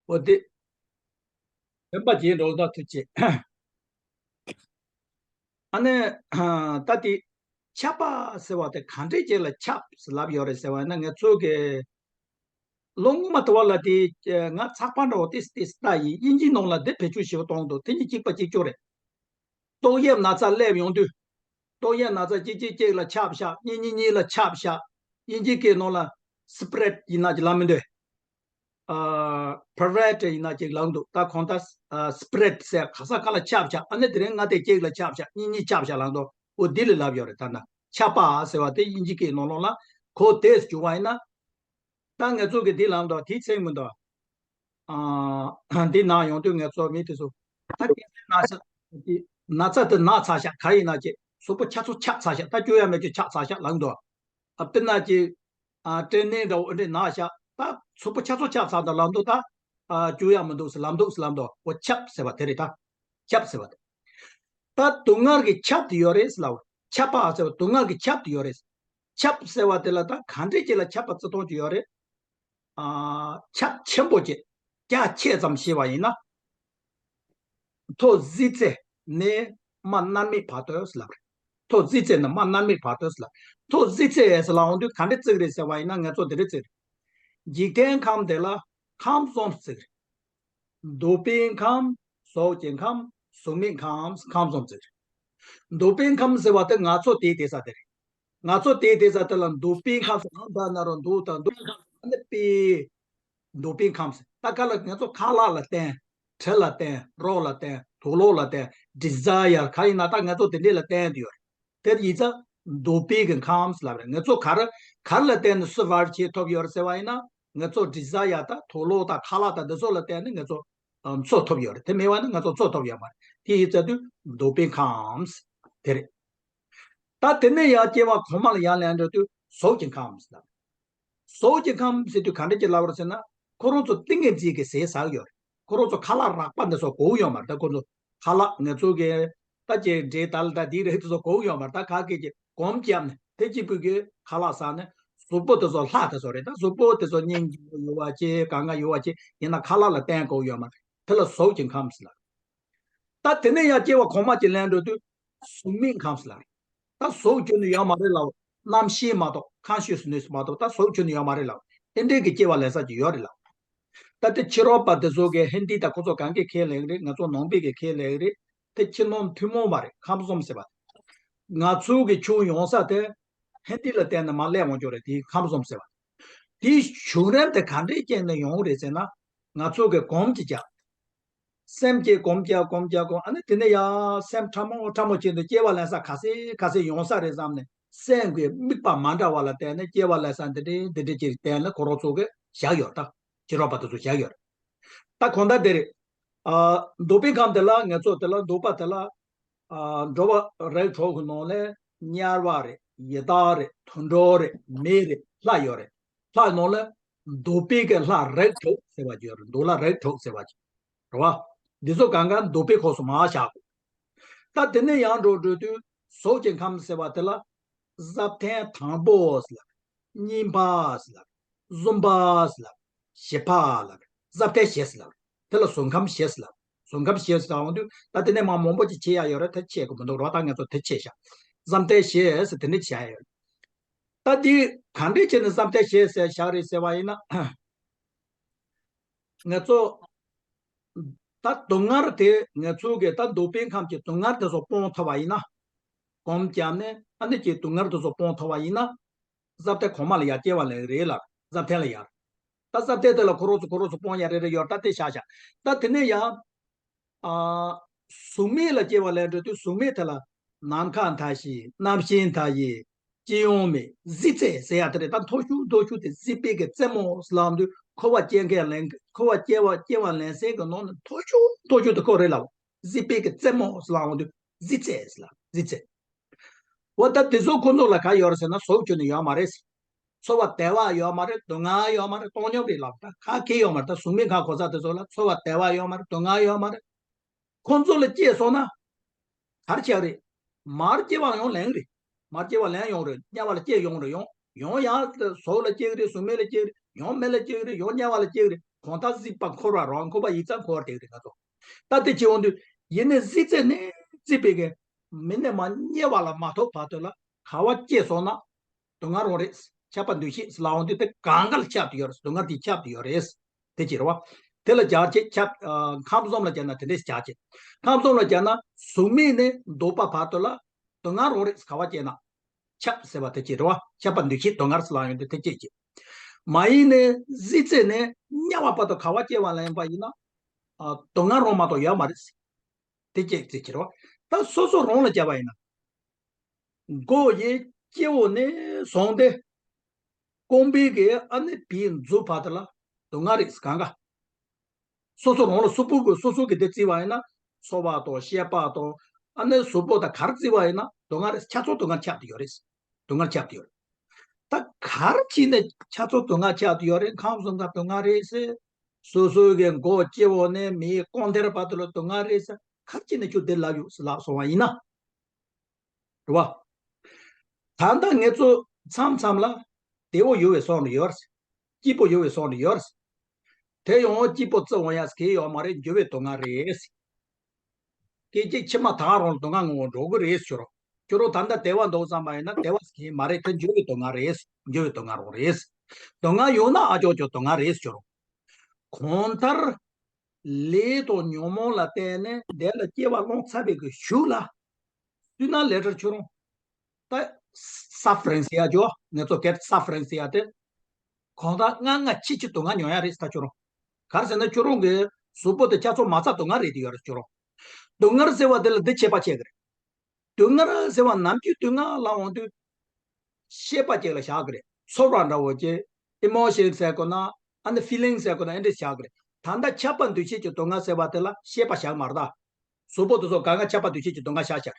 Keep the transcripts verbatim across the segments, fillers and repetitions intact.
འོ་དེ། སེམས་པ་བརྗེད་འགྲོ་ད་ཐུགས་རྗེ་ཆེ། ཨ་ནི། ད་དེ། ཁྱབ་པ་ཟེར་བ་དེ་གང་འདྲས་ཅིག་ལ་ཁྱབ་ཟེར་ལབ་ཡོད་རེད་ཟེར་བ་ཡིན་ན། ང་ཚོ་གི་ལོ་སྔོན་མ་དུ་བ་ལ་དེ་ང་ཚགས་པར་འདྲ་བོ་ཏིས་ཏིས་ལྟ་ཡིན། དབྱིན་ཇིའི་ནང་ལ་དེ་བེད་སྤྱོད་ཞེ་པོ་གཏོང་འདུག་དེ་གཉིས་གཅིག་པ་གཅིག་རྐྱང་རེད། ཏོག་དབྱིབས་ན་ཚ་སླེབས་ཡོང་དུས། ཏོག་དབྱིབས་ན་ཚ་གཅིག་གཅིག་གཅིག་ལ་ཁྱབ་ཤག་གཉིས་གཉིས་གཉིས་ལ་ཁྱབ་ཤག་དབྱིན་ཇིའི་སྐད་ནང་ལ་སི་པི་རེད་ཡིན་ན་ཅིག་ལབ་མི་འདུག་ཨ། པི་རེ་ཊི་ཡིན་ན་ཅིག་ལབ་འདུག་ད་གང་ལྟར། ཨ། སི་པི་རེད་ཟེར་ག་ས་ག་ལ་ཁྱབ་ཤག་ཨ་ནི་དེ་རིང་ང་དེ་གཅིག་ལ་ཁྱབ་ཤག་གཉིས་གཉིས་ཁྱབ་ཤག་ལབ་འདུག་འོ་འདི་ལ་ལབ་ཡོད་རེད། ད་ན་ཁྱབ་པ་ཟེར་བ་དེ་དབྱིན་ཇིའི་སྐད་ནང་ལོགས་ལ་གོ་བདེ་བྱུང་བ་ཡིན་ན། ད་ང་ཚོ་གི་འདི་ལབ་འདུག་དེའི་ཚིག་མི་འདུག་ཨ། འདི་ན་ཡོང་དུས་ང་ཚོ་མི་དེ་ཚོ། ད་དེ་ན་ཚ་དེ་ན་ཚ་དེ་ན་ཚ་ཤག་ག་ཡིན་ན་ཅིག་གཟུགས་པོ་ཆ་ཚང་ཆག་ཚར་ཤག་ད་སྐྱོ་ཡ་མེད་ཅིག་ཆག་ཚར་ཤག་ལབ་འདུག་ཨ། དཔེར་ན་ཅིག་ཨ། སྐྲན་ནད་འདྲ་བོ་འདི་ན་ཤག་ད་གཟུགས་པོ་ཆ་ཚང་ཆག་ཚར་འདུག་ལབ་འདུག་ད། ཨ། སྐྱོ་ཡ་མི་འདུག་ཟེར་ལབ་འདུག་ཟེར་ལབ་འདུག་འོ་ཁྱབ་ཟེར་བ་དེ་རེད་ད། ཁྱབ་ཟེར་བ་དེ། ད་སྡུག་བསྔལ་གྱི་ཁྱབ་དེ་ཡོད་རེད་ཟེར་ལབ། ཁྱབ་པ་ཟེར་བ་སྡུག་བསྔལ་གྱི་ཁྱབ་དེ་ཡོད་རེད། ཁྱབ་ཟེར་བ་དེ་ལ་ད་གང་འདྲས་ཅིག་ལ་ཁྱབ་པ་བརྩི་སྟངས་ཅིག་ཡོད་རེད། ཨ། ཁྱབ་ཆེན་པོ་ཅིག་རྒྱ་ཆེ་ཙམ་བཤད་པ་ཡིན་ན། མཐོ་གཟི་རྩེ་ནས་མར་མནར་མེད་བར་དུ་ལབ་རེད། མཐོ་གཟི་རྩེ་ནས་མར་མནར་མེད་བར་དུ་ལབ། མཐོ་གཟི་རྩེ་ཟེར་ལབ་འོང་དུས་ག་འདྲས་བརྩི་གི་རེད་ཟེར་བ་ཡིན་ན། ང་ཚོ་འདི་འདྲས་བརྩི་གི་རེད། འཇིག་རྟེན་ཁམས་དེ་ལ་ཁམས་གསུམ་བརྩི་གི་རེད། འདོད་པའི་ཁམས། གཟུགས་ཀྱི་ཁམས། གཟུགས་མེད་ཁམས། ཁམས་གསུམ་བརྩི་གི་རེད། འདོད་པའི་ཁམས་ཟེར་བ་དེ་ང་ཚོ་དེའི་དེ་ས་དེ་རེད། ང་ཚོ་དེའི་དེ་ས་དེ་ལ་འདོད་པའི་ཁམས་ཟེར། ཨ། འདོད་ན་རོ་འདོད་དང་འདོད་ཁམས་ཨ་ནི་པའི། འདོད་པའི་ཁམས་ཟེར། ད་ག་ལ་ང་ཚོ་ཁ་ལག་ལ་བརྟེན། དྲི་ལ་བརྟེན། རོ་ལ་བརྟེན། དུག་ལོག་ལ་བརྟེན། ཌི་ཛ་ཡར་ག་ཡིན་ན་ད་ང་ཚོ་དེ་འདྲས་ལ་བརྟེན་དུ་ཡོད་རེད། དེ་ཡིན་ཙང་འདོད་པའི་གི་ཁམས་ལབ་རེད། ང་ཚོ་ག་རེ་ག་རེ་ལ་བརྟེན་ནས་སུ་བར་ཆད་ཐོབ་ཡོད་རེད་ཟེར་བ་ཡིན་ན། ང་ཚོ་ཌི་ཛ་ཡར་དང་དུག་ལོག་དང་ཁ་ལག་དང་འདི་ཚོ་ལ་བརྟེན་ནས་ང་ཚོ་ཨ་འཚོ་ཐུབ་ཡོད་རེད། དེ་མེད་པ་ན་ང་ཚོ་འཚོ་ཐུབ་ཡོད་མ་རེད། དེ་ཡིན་ཙང་དུས་འདོད་པའི་ཁམས་དེ་རེད། ད་དེ་ནས་ཡང་སྐྱེ་བ་གོང་མ་ལ་ཡར་ལེན་འགྲོ་དུས་གཟུགས་ཀྱི་ཁམས་ལབ། གཟུགས་ཀྱི་ཁམས་ཟེར་དུས་ག་འདྲ་ཅིག་ལབ་པ་རེད་ཟེར་ན། ཁོ་རང་ཚོ་ཏིང་ངེ་འཛིན་གྱི་ཟས་ཟ་གི་ཡོད་རེད། ཁོ་རང་ཚོ་ཁ་ལག་རགས་པ་འདི་ཚོ་དགོས་ཡོད་མ་རེད། ད་ཁོ་ཚོ་ཁ་ལག་ང་ཚོ་གི་ད་ཅིག་འབྲས་དལ་ད་འདི་རེད། དེ་ཚོ་དགོས་ཡོད་མ་རེད། ད་ག་གེ་ཅིག་གོམས་བརྒྱབ་ནས་དེ་གཅིག་པུ་གི་ཁ་ལག་ཟ་ནས་གཟུགས་པོ་དེ་ཚོ་ལྷ་དེ་ཚོ་རེད། ད་གཟུགས་པོ་དེ་ཚོ་སྙིང་རྗེ་པོ་ཡོད་པ་ཅིག་གང་ག་ཡོད་པ་ཅིག་ཡིན་ན་ཁ་ལག་ལ་བརྟེན་དགོས་ཡོད་མ་རེད། དེ་ལ་གཟུགས་ཀྱི་ཁམས་ཟེར་ལབ། ད་དེ་ནས་ཡང་སྐྱེ་བ་གོང་མ་ཅིག་ལེན་འགྲོ་དུས་གཟུགས་མེད་ཁམས་ལ། ད་གཟུགས་ཁྱོན་ནས་ཡོད་མ་རེད་ལབ། རྣམ་ཤེས་མ་གཏོགས། ཁོན་ཤི་ཡས་ནེས་མ་གཏོགས་ད་གཟུགས་ཁྱོན་ནས་ཡོད་མ་རེད་ལབ། ཨེ་འདྲས་ཀྱི་སྐྱེ་བ་ལེན་ས་ཅིག་ཡོད་རེད་ལབ། ད་དེ་ཕྱི་རོལ་པ་དེ་ཚོ་གི་ཧིན་དི་དང་ཁོ་ཚོ་གང་གི་ཁས་ལེན་གི་རེད། ང་ཚོ་ནང་པའི་གི་ཁས་ལེན་གི་རེད། དེ་ཕྱི་ནང་ཐུན་མོང་མ་རེད། ཁམས་གསུམ་ཟེར་བ། ང་ཚོ་གི་བྱུང་ཡོང་ས་དེ་ཧིན་དི་ལ་བརྟེན་ནས་མར་སླེབས་འོང་རྒྱུ་རེད། དེ་ཁམས་གསུམ་ཟེར་བ། དེའི་བྱུང་རིམ་དེ་ག་འདྲས་བརྟེན་ནས་ཡོང་གི་རེད་ཟེར་ན། ང་ཚོ་གི་གོམས་ཀྱིས་བརྒྱབ། སེམས་ཀྱིས་གོམས་རྒྱག་གོམས་རྒྱག་གོམས། ཨ་ནི་དེ་ནས་ཡང་སེམས་ཕྲ་མོ་ཕྲ་མོ་བྱས་ནས་སྐྱེ་བ་ལེན་ས་ག་ཚོད་ག་ཚོད་ཡོང་ས་རེད་བསམ་ནས། སེམས་ཀྱི་དམིགས་པ་མ་འདྲ་བ་ལ་བརྟེན་ནས་སྐྱེ་བ་ལེན་ས་འདི་འདྲའི་འདི་འདྲའི་ཅིག་བརྟེན་ནས་ཁོ་རང་ཚོ་གི་བཞག་ཡོད། ད་ཕྱི་རོལ་པ་དེ་ཚོ་བཞག་ཡོད། ད་གང་ལྟར་དེ་རེད། ཨ། འདོད་པའི་ཁམས་དེ་ལ་ང་ཚོ་དེ་ལ་འདོད་པ་དེ་ལ། ཨ། འགྲོ་བ་རིགས་དྲུག་གི་ནང་ལས་དམྱལ་བ་རེད། ཡི་དྭགས་རེད། དུད་འགྲོ་རེད། མི་རེད། ལྷ་ཡོད་རེད། ལྷ་ནང་ལ་འདོད་པའི་གི་ལྷ་རིགས་དྲུག་ཟེར་བ་ཅིག་ཡོད་རེད། འདོད་ལྷ་རིགས་དྲུག་ཟེར་བ་ཅིག་རེད་བ། འདི་ཚོ་གང་ག་འདོད་པའི་ཁོངས་སུ་མར་བཞག་དགོས། ད་དེ་ནས་ཡང་འགྲོ་འགྲོ་དུས་གཟུགས་ཀྱི་ཁམས་ཟེར་བ་དེ་ལ་ཟབ་ཐན་དང་པོ་ཟེར་ལབ། གཉིས་པ་ཟེར་ལབ། གསུམ་པ་ཟེར་ལབ། བཞི་པ་ལབ། ཟབ་ཐན་བཞི་ཟེར་ལབ། དེ་ལ་གཟུགས་ཁམས་བཞི་ཟེར་ལབ། གཟུགས་ཁམས་བཞི་ཟེར་འོང་དུས་ད་དེ་ནས་མར་མང་པོ་ཅིག་བྱེད་ཡ་ཡོད་རེད། དེ་བྱེད་དགོས་མི་འདུག་རོགས། ད་ང་ཚོ་དེ་བྱེད་བཞག་ཟབ་ཐན་བཞི་ཟེར་དེ་འདྲ་བྱེད་ཡ་ཡོད། ད་འདི་ག་འདྲས་བྱས་ནས་ཟབ་ཐན་བཞི་ཟེར་བཞག་རེད་ཟེར་བ་ཡིན་ན། ང་ཚོ་ད་སྡུག་བསྔལ་དེ་ང་ཚོ་གི་ད་འདོད་པའི་ཁམས་ཀྱི་སྡུག་བསྔལ་དེ་ཚོ་སྤོང་ཐུབ་པ་ཡིན་ན། གོམས་བརྒྱབ་ནས་ཨ་ནི་ཀྱི་སྡུག་བསྔལ་དེ་ཚོ་སྤོང་ཐུབ་པ་ཡིན་ན། ཟབ་ཐན་གོང་མ་ལ་ཡར་སྐྱེ་བ་ལེན་རེད་ལ། ཟབ་ཐན་ལ་ཡར། ད་ཟབ་ཐན་དེ་ལ་ཁོ་རང་ཚོ་ཁོ་རང་ཚོ་སྤོང་ཡ་རེ་རེ་ཡོད། ད་དེ་བཞག་བཞག་ད་དེ་ནས་ཡང་། ཨ། གཟུགས་མེད་ལ་སྐྱེ་བ་ལེན་འགྲོ་དུས་གཟུགས་མེད་དེ་ལ་ནམ་མཁའ་མཐའ་བཞི། གནམ་ཤིང་མཐའ་བཞི། སྤྱི་ཡོངས་མེད། གཟི་རྩེ་ཟེར་ཡ་དེ་རེད། ད་མཐོ་ཤོས་མཐོ་ཤོས་དེ་གཟི་དཔལ་གྱི་རྩེ་མོ་ལབ་དུས་འཁོར་བ་སྐྱེ་མཁན་ལེན། འཁོར་བ་སྐྱེ་བ་སྐྱེ་བ་ལེན་སའི་གི་ནང་ནས་མཐོ་ཤོས་མཐོ་ཤོས་དེ་ཁོ་རེད་ལབ། གཟི་དཔལ་གྱི་རྩེ་མོ་ལབ་དུས་གཟི་རྩེ་ལབ། གཟི་རྩེ། འོ་ད་དེ་ཚོ་ཁོ་ཚོ་ལ་ག་ཡོད་རེད་ཟེར་ན་གཟུགས་ཁྱོན་ནས་ཡོད་མ་རེད། ཚོར་བ་བདེ་བ་ཡོད་མ་རེད། སྡུག་བསྔལ་ཡོད་མ་རེད། སྟོང་ཉམས་རེད་ལབ། ད་ག་གེ་ཡོད་མ་རེད། ད་གཟུགས་མེད་ཁམས་གོ་ས་དེ་ཚོ་ལ་ཚོར་བ་བདེ་བ་ཡོད་མ་རེད། སྡུག་བསྔལ་ཡོད་མ་རེད། ཁོ་ཚོ་ལ་སྐྱེས་སོང་ན་ག་རེ་བྱ་རེད། མར་སྐྱེ་བ་ཡང་ལེན་རེད། མར་སྐྱེ་བ་ལེན་ཡོང་རེད། དམྱལ་བ་ལ་སྐྱེ་ཡོང་རེད། ཡང་ཡང་ཡང་གཟུགས་ལ་སྐྱེ་གི་རེད། གཟུགས་མེད་ལ་སྐྱེ་གི་རེད། ཡང་མི་ལ་སྐྱེ་གི་རེད། ཡང་དམྱལ་བ་ལ་སྐྱེ་གི་རེད། གང་ལྟར་གཟིགས་པ་འཁོར་བར་རོ། འཁོར་བ་ཡིག་ཙམ་འཁོར་བར་བསྡད་ཀྱི་རེད་ང་ཚོ། ད་དེ་བྱེད་འོང་དུས་ཡིན་ནའི་གཟིགས་ཚད་ནས་གཟིགས་པའི་གི་མི་ནས་མ་དམྱལ་བ་ལ་མ་ཐོབ་བར་དུ་ལ་ག་བ་སྐྱེས་སོང་ན་སྡུག་བསྔལ་རང་རེད། ཁྱབ་པ་འདུ་ཤེས་ལ་འོང་དུས་དེ་གང་ག་ལ་ཁྱབ་ཏུ་ཡོད་རེད། སྡུག་བསྔལ་དེ་ཁྱབ་ཏུ་ཡོད་རེད། དེ་བྱེད་རོ། དེ་ལ་སྦྱར་ཅིག་ཁྱབ། ཁམས་གསུམ་ལ་སྦྱར་ན་དེ་འདྲས་སྦྱར་ཅིག་ཁམས་གསུམ་ལ་སྦྱར་ན་གཟུགས་མེད་ནས་འདོད་པ་བར་དུ་ལ་སྡུག་བསྔལ་རང་རེད། ག་བ་སྐྱེས་ན། ཁྱབ་ཟེར་བ་དེ་བྱེད་རོ། ཁྱབ་པ་འདུ་ཤེས་སྡུག་བསྔལ་ལ་ཡོང་དུས་དེ་སྐྱེད་ཅིག་མ་ཡིན་ནས་གཟིགས་ཚད་ནས་དམྱལ་བ་བར་དུ་ག་བ་སྐྱེ་བ་ལ་ཡིན་པ་ཡིན་ན། སྡུག་བསྔལ་རང་མ་གཏོགས་ཡོད་མ་རེད། དེ་སྐྱེད་ཅིག་བྱེད་རོ། ད་སོ་སོ་རང་ལ་སྦྱར་བ་ཡིན་ན། མགོ་ཡི་སྤྱི་བོ་ནས་བཟུང་སྟེ། རྐང་པའི་གི་ཨ་ནི་བིས་མཛུབ་བར་དུ་ལ་སྡུག་བསྔལ་རེད་གང་ག་སོ་སོ་རང་ལ་གཟུགས་པོ་གི་སོ་སོ་གི་དེ་བརྩི་བ་ཡིན་ན། ཚོར་བ་དང་ཤེས་པ་དང་ཨ་ནི་གཟུགས་པོ་དང་ག་རེ་བརྩི་བ་ཡིན་ན་སྡུག་བསྔལ་རེད། ཆ་ཚང་སྡུག་བསྔལ་ཁྱབ་ཏུ་ཡོད་རེད། སྡུག་བསྔལ་ཁྱབ་ཏུ་ཡོད་རེད། ད་ག་རེ་བྱས་ནས་ཆ་ཚང་སྡུག་བསྔལ་ཁྱབ་ཏུ་ཡོད་རེད། ཁམས་གསུམ་ཀ་སྡུག་བསྔལ་རེད་ཟེར། སོ་སོའི་གི་མགོ་སྤྱི་བོ་ནས་མིའི་རྐང་མཐིལ་བར་དུ་ལ་སྡུག་བསྔལ་རེད་ཟེར། ག་རེ་བྱས་ནས་ཁྱོད་དེ་ལབ་ཡོད་ཟེར་ལབ་སོང་བ་ཡིན་ན། རེད་བ། ད་ལྟ་ངེད་ཚོ་མཚམས་མཚམས་ལ་བདེ་བོ་ཡོད་པའི་བསམ་བློ་ཡོད་རེད། སྐྱིད་པོ་ཡོད་པའི་བསམ་བློ་ཡོད་རེད། དེ་ཡང་སྐྱིད་པོ་བརྩི་འོང་ཡ་གི་ཡོད་མ་རེད། འགྱུར་བའི་སྡུག་བསྔལ་རེད། སྐད་ཅིག་ཕྱི་མ་ད་རུང་སྡུག་བསྔལ་ངོ་བོ་འགྲོ་གི་རེད་ཟེར་རོ། ཁྱོད་རང་ད་ལྟ་བདེ་བ་འདུག་བསམ་པ་ཡིན་ན་བདེ་བ་གི་མ་རེད། དེ་འགྱུར་བའི་སྡུག་བསྔལ་རེད། འགྱུར་བའི་སྡུག་བསྔལ་རང་རེད། སྡུག་བསྔལ་ཡོང་ན་ཨ་ཅོ་ཅོ་སྡུག་བསྔལ་རེད་ཟེར་རོ། གང་ལྟར། ལས་དང་ཉོན་མོངས་ལ་བརྟེན་ནས་དེ་ལ་སྐྱེ་བ་བླངས་ཚར་བའི་གི་གཞུག་ལ། སུན་སྣང་ལས་བྲལ་ཁྱོད་རང་། ད་སབ་ཕ་རིང་ཟེར་ཡ་ཅོ། ངེད་ཚོ་སྐད་སབ་ཕ་རིང་ཟེར་ཡ་དེ། གང་ལྟར་སྔ་སྔ་ཕྱི་ཕྱི་སྡུག་བསྔལ་མྱོང་ཡ་རེད་ད་ཁྱོད་རང་། ག་རེ་ཟེར་ན་ཁྱོད་རང་གི་གཟུགས་པོ་དེ་ཆ་ཚང་མ་ཚད་སྡུག་བསྔལ་རེད་དེ་ཡོད་རེད་ཁྱོད་རང་། སྡུག་བསྔལ་ཟེར་བ་དེ་ལ་འདི་ཆད་པ་ཆད་གི་རེད། སྡུག་བསྔལ་ཟེར་བ་ནམ་རྒྱུན་སྡུག་བསྔལ་ལ་འོང་དུས། ཤེས་པ་ཅིག་ལ་བཞག་གི་རེད། ཚོར་བ་འདྲ་བོ་ཅིག་ཨི་མོ་ཤན་ཟེར་དགོས་ན། ཨ་ནི་ཕི་ལིང་ཟེར་དགོས་ན་ཨེ་འདྲ་བཞག་གི་རེད། ད་ལྟ་ཁྱབ་པ་འདུ་བྱེད་ཀྱི་སྡུག་བསྔལ་ཟེར་བ་དེ་ལ་ཤེས་པ་བཞག་མ་རེད་ད། གཟུགས་པོ་དེ་ཚོ་གང་ག་ཁྱབ་པ་འདུ་བྱེད་ཀྱི་སྡུག་བསྔལ་བཞག་བཞག་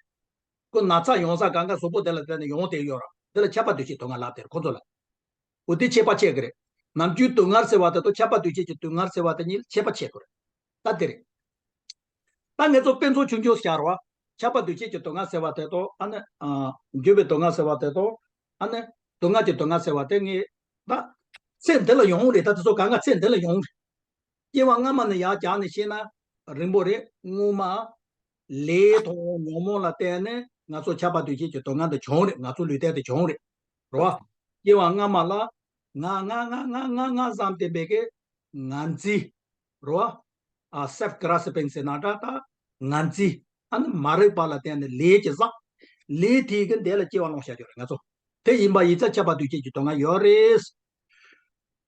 ཁོ་ན་ཚ་ཡོང་ས་གང་ག་གཟུགས་པོ་དེ་ལ་བརྟེན་ནས་ཡོང་བསྡད་ཡོད་ར། དེ་ལ་ཁྱབ་པ་འདུ་བྱེད་སྡུག་བསྔལ་ལབ་དེ་རེད་ཁོ་ཚོ་ལ། འོ་དེ་ཆད་པ་ཆད་གི་རེད། ནམ་རྒྱུན་སྡུག་བསྔལ་ཟེར་བ་དེ་དང་ཁྱབ་པ་འདུ་བྱེད་ཀྱི་སྡུག་བསྔལ་ཟེར་བ་དེ་གཉིས་ཆད་པ་ཆད་དགོས་རེད། ད་དེ་རེད། ད་ངེད་ཚོ་དཔེ་མཚོན་ཆུང་ཆུང་ཞིག་བྱ་རོགས། ཁྱབ་པ་འདུ་བྱེད་ཀྱི་སྡུག་བསྔལ་ཟེར་བ་དེ་དང་ཨ་ནི། འགྱུར་བའི་སྡུག་བསྔལ་ཟེར་བ་དེ་དང་། ཨ་ནི། སྡུག་བསྔལ་གྱི་སྡུག་བསྔལ་ཟེར་བ་དེ་ངས། ད། ཚེ་འདི་ལ་ཡོང་རེད། ད་དེ་ཚོ་གང་ག་ཚེ་འདི་ལ་ཡོང་རེད། སྐྱེ་བ་སྔ་མ་ནས་ཡར་བརྒྱབ་ནས་ཤེས་ན། རིང་པོ་རེད། སྔོན་མ། ལས་དང་ཉོན་མོངས་ལ་བརྟེན་ནས་ང་ཚོ་ཁྱབ་པ་འདུ་བྱེད་ཀྱི་སྡུག་བསྔལ་འདི་བྱུང་རེད། ང་ཚོ་ལུས་རྟེན་དེ་བྱུང་རེད། རེད་བ། སྐྱེ་བ་སྔ་མ་ལ། ང་ང་ང་ང་ང་ང་བསམ་བསྟན་པའི་གི། ངར་འཛིན། རེད་བ། ཨ་self grasping ཟེར་ན་འདྲ་ད། ངར་འཛིན། ཨ་ནི་མ་རིག་པ་ལ་བརྟེན་ནས་ལས་ཀྱི་བསགས། ལས་དེའི་གི་འདས་ལ་སྐྱེ་བ་བླངས་བྱ་རྒྱུ་རེད་ང་ཚོ། དེ་ཡིན་པ་ཡིན་ཙང་ཁྱབ་པ་འདུ་བྱེད་ཀྱི་སྡུག་བསྔལ་ཡོད་རེད།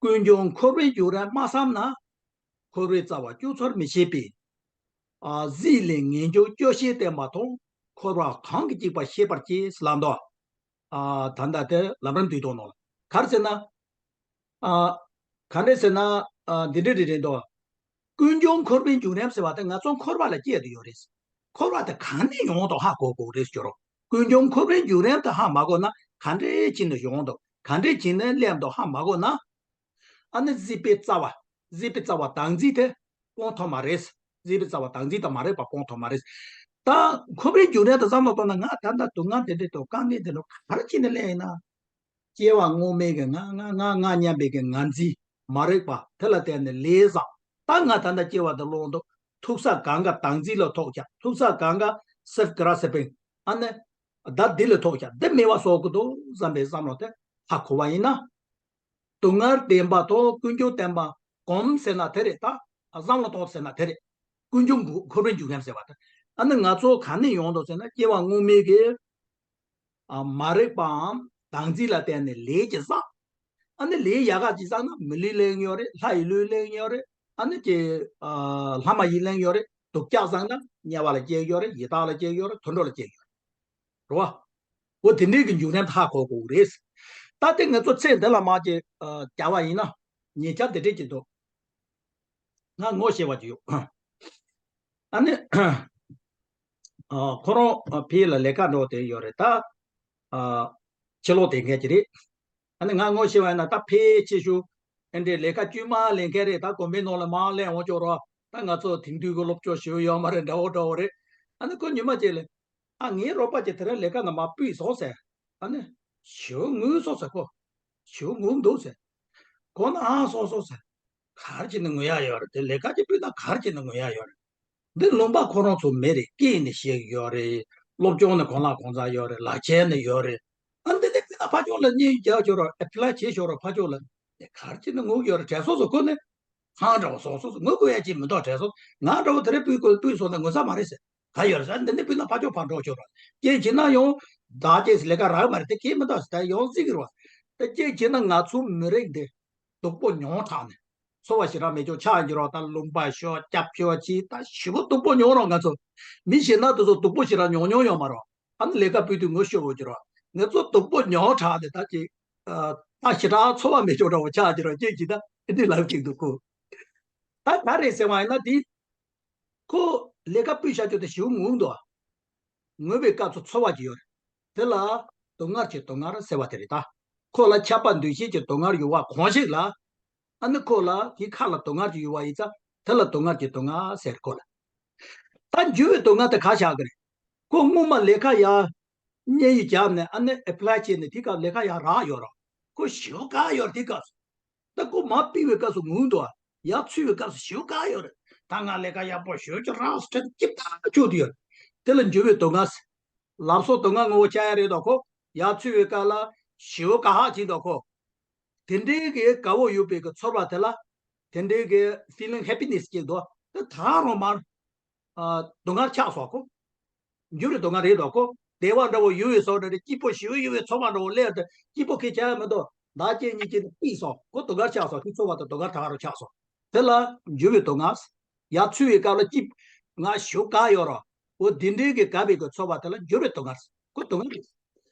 ཀུན་འབྱུང་འཁོར་བའི་རྒྱུན་རིང་མ་བསམ་ན། འཁོར་བའི་རྩ་བ་གཅོད་ཚུལ་མི་ཤེས་པས། ཨ་གཟིགས་ལས་ངེས་འབྱུང་སྐྱོ་ཤས་བསྟན་པ་དང་འཁོར་བ་གང་གིས་འཇིག་པ་ཤེས་པར་གྱིས་ལབ་འདུག་ཨ་ད་ལྟ་དེ་ལམ་རིམ་བསྡུས་གཏོང་ནང་ལ་ག་རེ་ཟེར་ན། ཨ་ག་འདྲས་ཟེར་ན། ཨ་འདི་འདྲས་རེད་རེད་འདུག་ཀུན་འབྱུང་འཁོར་བའི་རྒྱུན་རིང་ཟེར་བ་དེ་ང་ཚོ་འཁོར་བ་ལ་སྐྱེས་བསྡད་ཡོད་རེད། འཁོར་བ་དེ་གང་ནས་ཡོང་འདུག་ཧ་གོ་དགོས་རེད་ཟེར་རོ། ཀུན་འབྱུང་འཁོར་བའི་རྒྱུན་རིང་དེ་ཧ་མ་གོ་ན་ག་འདྲས་བྱས་ནས་ཡོང་འདུག་ག་འདྲས་བྱས་ནས་སླེབས་འདུག་ཧ་མ་གོ་ན། ཨ་ནི་གཟིགས་པའི་རྩ་བ། གཟིགས་པའི་རྩ་བ་བདག་འཛིན་དེ་སྤོང་ཐུབ་མ་རེད། གཟིགས་པའི་རྩ་བ་བདག་འཛིན་དང་མ་རིག་པ་སྤོང་ཐུབ་མ་རེད། ད་འཁོར་བའི་རྒྱུན་རིང་དུ་བསམ་བློ་གཏོང་ན་ང་ད་ལྟ་སྡུག་བསྔལ་དེ་འདྲ་དང་དཀའ་ངལ་དེ་འདྲ་ག་རེ་བྱས་ནས་སླེབས་ཡིན་ན། སྐྱེ་བ་སྔོན་མའི་གི་ང་ང་ང་ང་སྙམ་པའི་གི་ངར་འཛིན། མ་རིག་པ་དེ་ལ་བརྟེན་ནས་ལས་བསགས། ད་ང་ད་ལྟ་སྐྱེ་བ་འདི་སློང་དུས་ཐུག་ས་གང་ག་བདག་འཛིན་ལ་ཐོགས་ཀྱང་ཐུག་ས་གང་ག་self grasping ཨ་ནི། ད་འདི་ལ་ཐོགས་ཀྱང་འདི་མེད་པ་བཟོ་དགོས་འདུག་བསམ་པའི་བསམ་བློ་དེ་ཧ་གོ་བ་ཡིན་ན། སྡུག་བསྔལ་བདེན་པ་དང་ཀུན་འབྱུང་བདེན་པ་སྒོམ་ཟེར་ན་དེ་རེད། ད་བསམ་བློ་གཏོང་ཟེར་ན་དེ་རེད། ཀུན་འབྱུང་འཁོར་བའི་རྒྱུན་རིང་ཟེར་བ་དེ། ཨ་ནི་ང་ཚོ་ག་ནས་ཡོང་འདུག་ཟེར་ན་སྐྱེ་བ་སྔོན་མའི་གི་ཨ་མ་རིག་པའམ་བདག་འཛིན་ལ་བརྟེན་ནས་ལས་ཀྱི་བསགས། ཨ་ནི་ལས་ཡག་ག་ཅིག་བསགས་ན་མི་ལུས་ལེན་ཡོད་རེད། ལྷ་ཡི་ལུས་ལེན་ཡོད་རེད། ཨ་ནི་ཀྱི་ཨ་ལྷ་མ་ཡིན་ལེན་ཡོད་རེད། སྡུག་ཅག་བསགས་ན་དམྱལ་བ་ལ་སྐྱེ་ཡོད་རེད། ཡི་དྭགས་ལ་སྐྱེ་ཡོད་རེད། དུད་འགྲོ་ལ་སྐྱེ་ཡོད་རེད། རེད་བ། འོ་དེ་འདྲའི་གི་འབྱུང་རིམ་ཧ་གོ་དགོས་རེད། ད་དེ་ང་ཚོ་ཚེ་འདི་ལ་མ་ཅིག་ཨ་བྱ་བ་ཡིན་ན་ཉེ་ཆར་དེ་འདྲས་ཅིག་འདུག་ང་ངོ་ཤེས་པ་ཅིག་ཡོད། ཨ་ནི་ཨ་ཁོ་རང་ཨ་ཕ་གི་ལ་ལས་ཀ་འགྲོ་དེ་ཡོད་རེད་ད། ཨ་ཕྱི་ལོགས་དེ་མཁན་ཅིག་རེད། ཨ་ནི་ང་ངོ་ཤེས་པ་ཡིན་ན་ད་ཕལ་ཆེ་ཤོས་ཨེ་འདྲའི་ལས་ཀ་དཀྱུས་མ་ལས་མཁན་རེད། ད་དགོན་པའི་ནང་ལ་མར་སླེབས་འོང་ཆོག་རོགས། ད་ང་ཚོ་དེང་དུས་ཀྱི་སློབ་སྦྱོང་ཞུ་ཡོད་མ་རེད། འདྲ་བོ་འདྲ་བོ་རེད། ཨ་ནི་ཁོ་ཉི་མ་གཅིག་ལ། ཨ་ངའི་རོགས་པ་ཅིག་དེ་རིང་ལས་ཀ་ནང་མར་སྤོས་སོང་ཟེར། ཨ་ནི། ཞེ་པོ་ངུ་སོང་ཟེར་ཁོ། ཞེ་པོ་ངུ་འདུག་ཟེར། ཁོ་ན་ཨ་སོང་སོང་ཟེར། ག་རེ་བྱས་ནས་ངུ་ཡག་ཡོད་རེད། དེ་ལས་ཀ་ཅིག་སྤུས་དག་ག་རེ་བྱས་ནས་ངུ་ཡག་ཡོད་རེད། འདི་ལུང་པ་ཁོ་རང་ཚོ་མི་རེད། སྐད་ནས་ཤེས་ཀྱི་ཡོད་རེད། སློབ་སྦྱོང་ནས་གང་ལ་གང་འཚམ་ཡོད་རེད། ལག་ཁྱེར་ནས་ཡོད་རེད། ཨ་འདི་ནས་སྤུས་དག་ཕར་ཕྱོགས་ལ་གཉེན་རྒྱག་ཆོག་རོགས། ཨེ་པི་ལའི་བྱེད་ཆོག་རོགས། ཕར་ཕྱོགས་ལ་དེ་ག་རེ་བྱས་ནས་ངུ་གི་ཡོད་རེད། དྲན་སོང་སོང་ཁོ་ནི་ཧང་འདྲ་བོ་སོང་སོང་སོང་། ངུ་དགོས་ཡ་ཅིག་མི་འདུག་དྲན་སོང་། ང་འདྲ་བོ་དེ་རིང་སྤུས་དགོས་སྤུས་སོང་ན་ངུ་ས་མ་རེད་ཟེར། ག་ཡོད་རེད་ཟེར། འདི་ནས་སྤུས་ན་ཕར་ཕྱོགས་ཕར་འགྲོ་ཆོག་རོགས། སྐད་བྱས་ན་ཡང་བདག་སྐྱེས་ལས་ཀ་རག་མ་རེད། དེ་སྐད་མི་འདུག་ཟེར། ད་ཡང་གཟིགས་ཀྱི་རོགས། ད་སྐད་བྱས་ན་ང་ཚོ་མི་རིགས་འདི་སྡུག་པོ་མྱོང་དྲགས་ནས། འཚོ་བ་ཞེ་དྲག་མེད་ཀྱང་ཆགས་ཀྱི་རོགས། ད་ལུང་པ་ཤོར། སྐྱབས་ཤོར་གྱིས་ད་ཞེ་པོ་སྡུག་པོ་མྱོང་རོགས། ང་ཚོ་མི་གཞན་དག་དེ་ཚོ་སྡུག་པོ་ཞེ་དྲག་མྱོང་མྱོང་ཡོད་མ་རོགས། ཨ་ནི་ལས་ཀ་སྤུས་དུས་ངོ་ཤོར་འོང་གི་རོགས། ང་ཚོ་སྡུག་པོ་མྱོང་དྲགས་ནས་ད་ཅིག་ཨ་ད་ཞེ་དྲག་འཚོ་བ་མེད་ཀྱང་འདྲ་བོ་ཆགས་ཀྱི་རོགས། སྐད་བྱས་ན་ཨེ་འདི་ལབ་ཀྱི་འདུག་ཁོ། ད་ག་རེད་ཟེར་བ་ཡིན་ན་དེ་ཁོ་ལས་ཀ་སྤུས་བཞག་ཆོག་དེ་ཞེ་པོ་ངུ་འདུག་ངུ་བའི་སྐབས་སུ་ཚོར་བ་ཅིག་ཡོད་རེད། དེ་ལ་སྡུག་བསྔལ་གྱི་སྡུག་བསྔལ་ཟེར་བ་དེ་རེད་ད། ཁོ་ལ་ཆགས་པ་འདུ་ཤེས་ཀྱི་སྡུག་བསྔལ་ཡོད་པ་གང་ཞིག་ལ། ཨ་ནི་ཁོ་ལ་དེའི་ཁ་ལ་སྡུག་བསྔལ་ཅིག་ཡོད་པ་ཡིན་ཙང་དེ་ལ་སྡུག་བསྔལ་གྱི་སྡུག་བསྔལ་ཟེར་ཁོ་ལ། ད་འགྱུར་བའི་སྡུག་བསྔལ་དེ་ག་བཞག་གི་རེད། ཁོ་སྔོན་མ་ལས་ཀ་ཡར་གཉེན་ཡིག་བརྒྱབ་ནས་ཨ་ནི་ཨེ་པི་ལའི་བྱས་ནས་དེའི་སྐབས་ལས་ཀ་ཡར་རག་ཡོད་རོགས། ཁོ་ཞེ་པོ་དགའ་ཡོད་རེད་དེའི་སྐབས་སུ། ད་ཁོ་མར་ཕུད་པའི་སྐབས་སུ་ངུ་འདུག་ཡར་ཚུད་པའི་སྐབས་སུ་ཞེ་པོ་དགའ་ཡོད་རེད། ད་ང་ལས་ཀ་ཡག་པོ་ཞེ་པོ་ཅིག་རག་སོང་། དེ་སྐྱིད་ཐག་ཆོད་དེ་ཡོད་རེད། དེ་ལ་འགྱུར་བའི་སྡུག་བསྔལ། ལབ་སོ་སྡུག་བསྔལ་ངོ་བོ་ཆགས་ཡ་རེད་དོ་ཁོ། ཡར་ཚུད་པའི་སྐབས་ལ་ཞེ་པོ་དགའ་ཧ་ཅིག་དོ་ཁོ། དེ་འདྲའི་གི་དགའ་བོ་ཡོད་པའི་གི་ཚོར་བ་དེ་ལ། དེ་འདྲའི་གི་feeling happiness་ཅིག་འདུག་དེ་ད་རུང་མར། ཨ་སྡུག་བསྔལ་ཆགས་སོང་ཁོ། འགྱུར་བའི་སྡུག་བསྔལ་རེད་དོ་ཁོ། བདེ་བ་འདྲ་བོ་ཡོད་པའི་བཟོ་འདྲ་རེད། སྐྱིད་པོ་ཞེ་པོ་ཡོད་པའི་ཚོར་བ་འདྲ་བོ་སླེབས་ཏེ་སྐྱིད་པོ་ཁེ་ཆགས་ཡ་མི་འདུག་བདག་སྐྱེ་གཉིས་སྐྱེ་ནས་ཕུད་སོང་ཁོ། སྡུག་བསྔལ་ཆགས་སོང་། དེ་ཚོར་བ་དང་སྡུག་བསྔལ་ད་རུང་ཆགས་སོང་། དེ་ལ་འགྱུར་བའི་སྡུག་བསྔལ། ཡར་ཚུད་པའི་སྐབས་ལ་སྐྱིད། ང་ཞེ་པོ་དགའ་ཡོད་རོགས། འོ་དེ་འདྲའི་གི་དགའ་བའི་གི་ཚོར་བ་དེ་ལ་འགྱུར་བའི་སྡུག་བསྔལ། ཁོ་སྡུག་བསྔལ་རེད།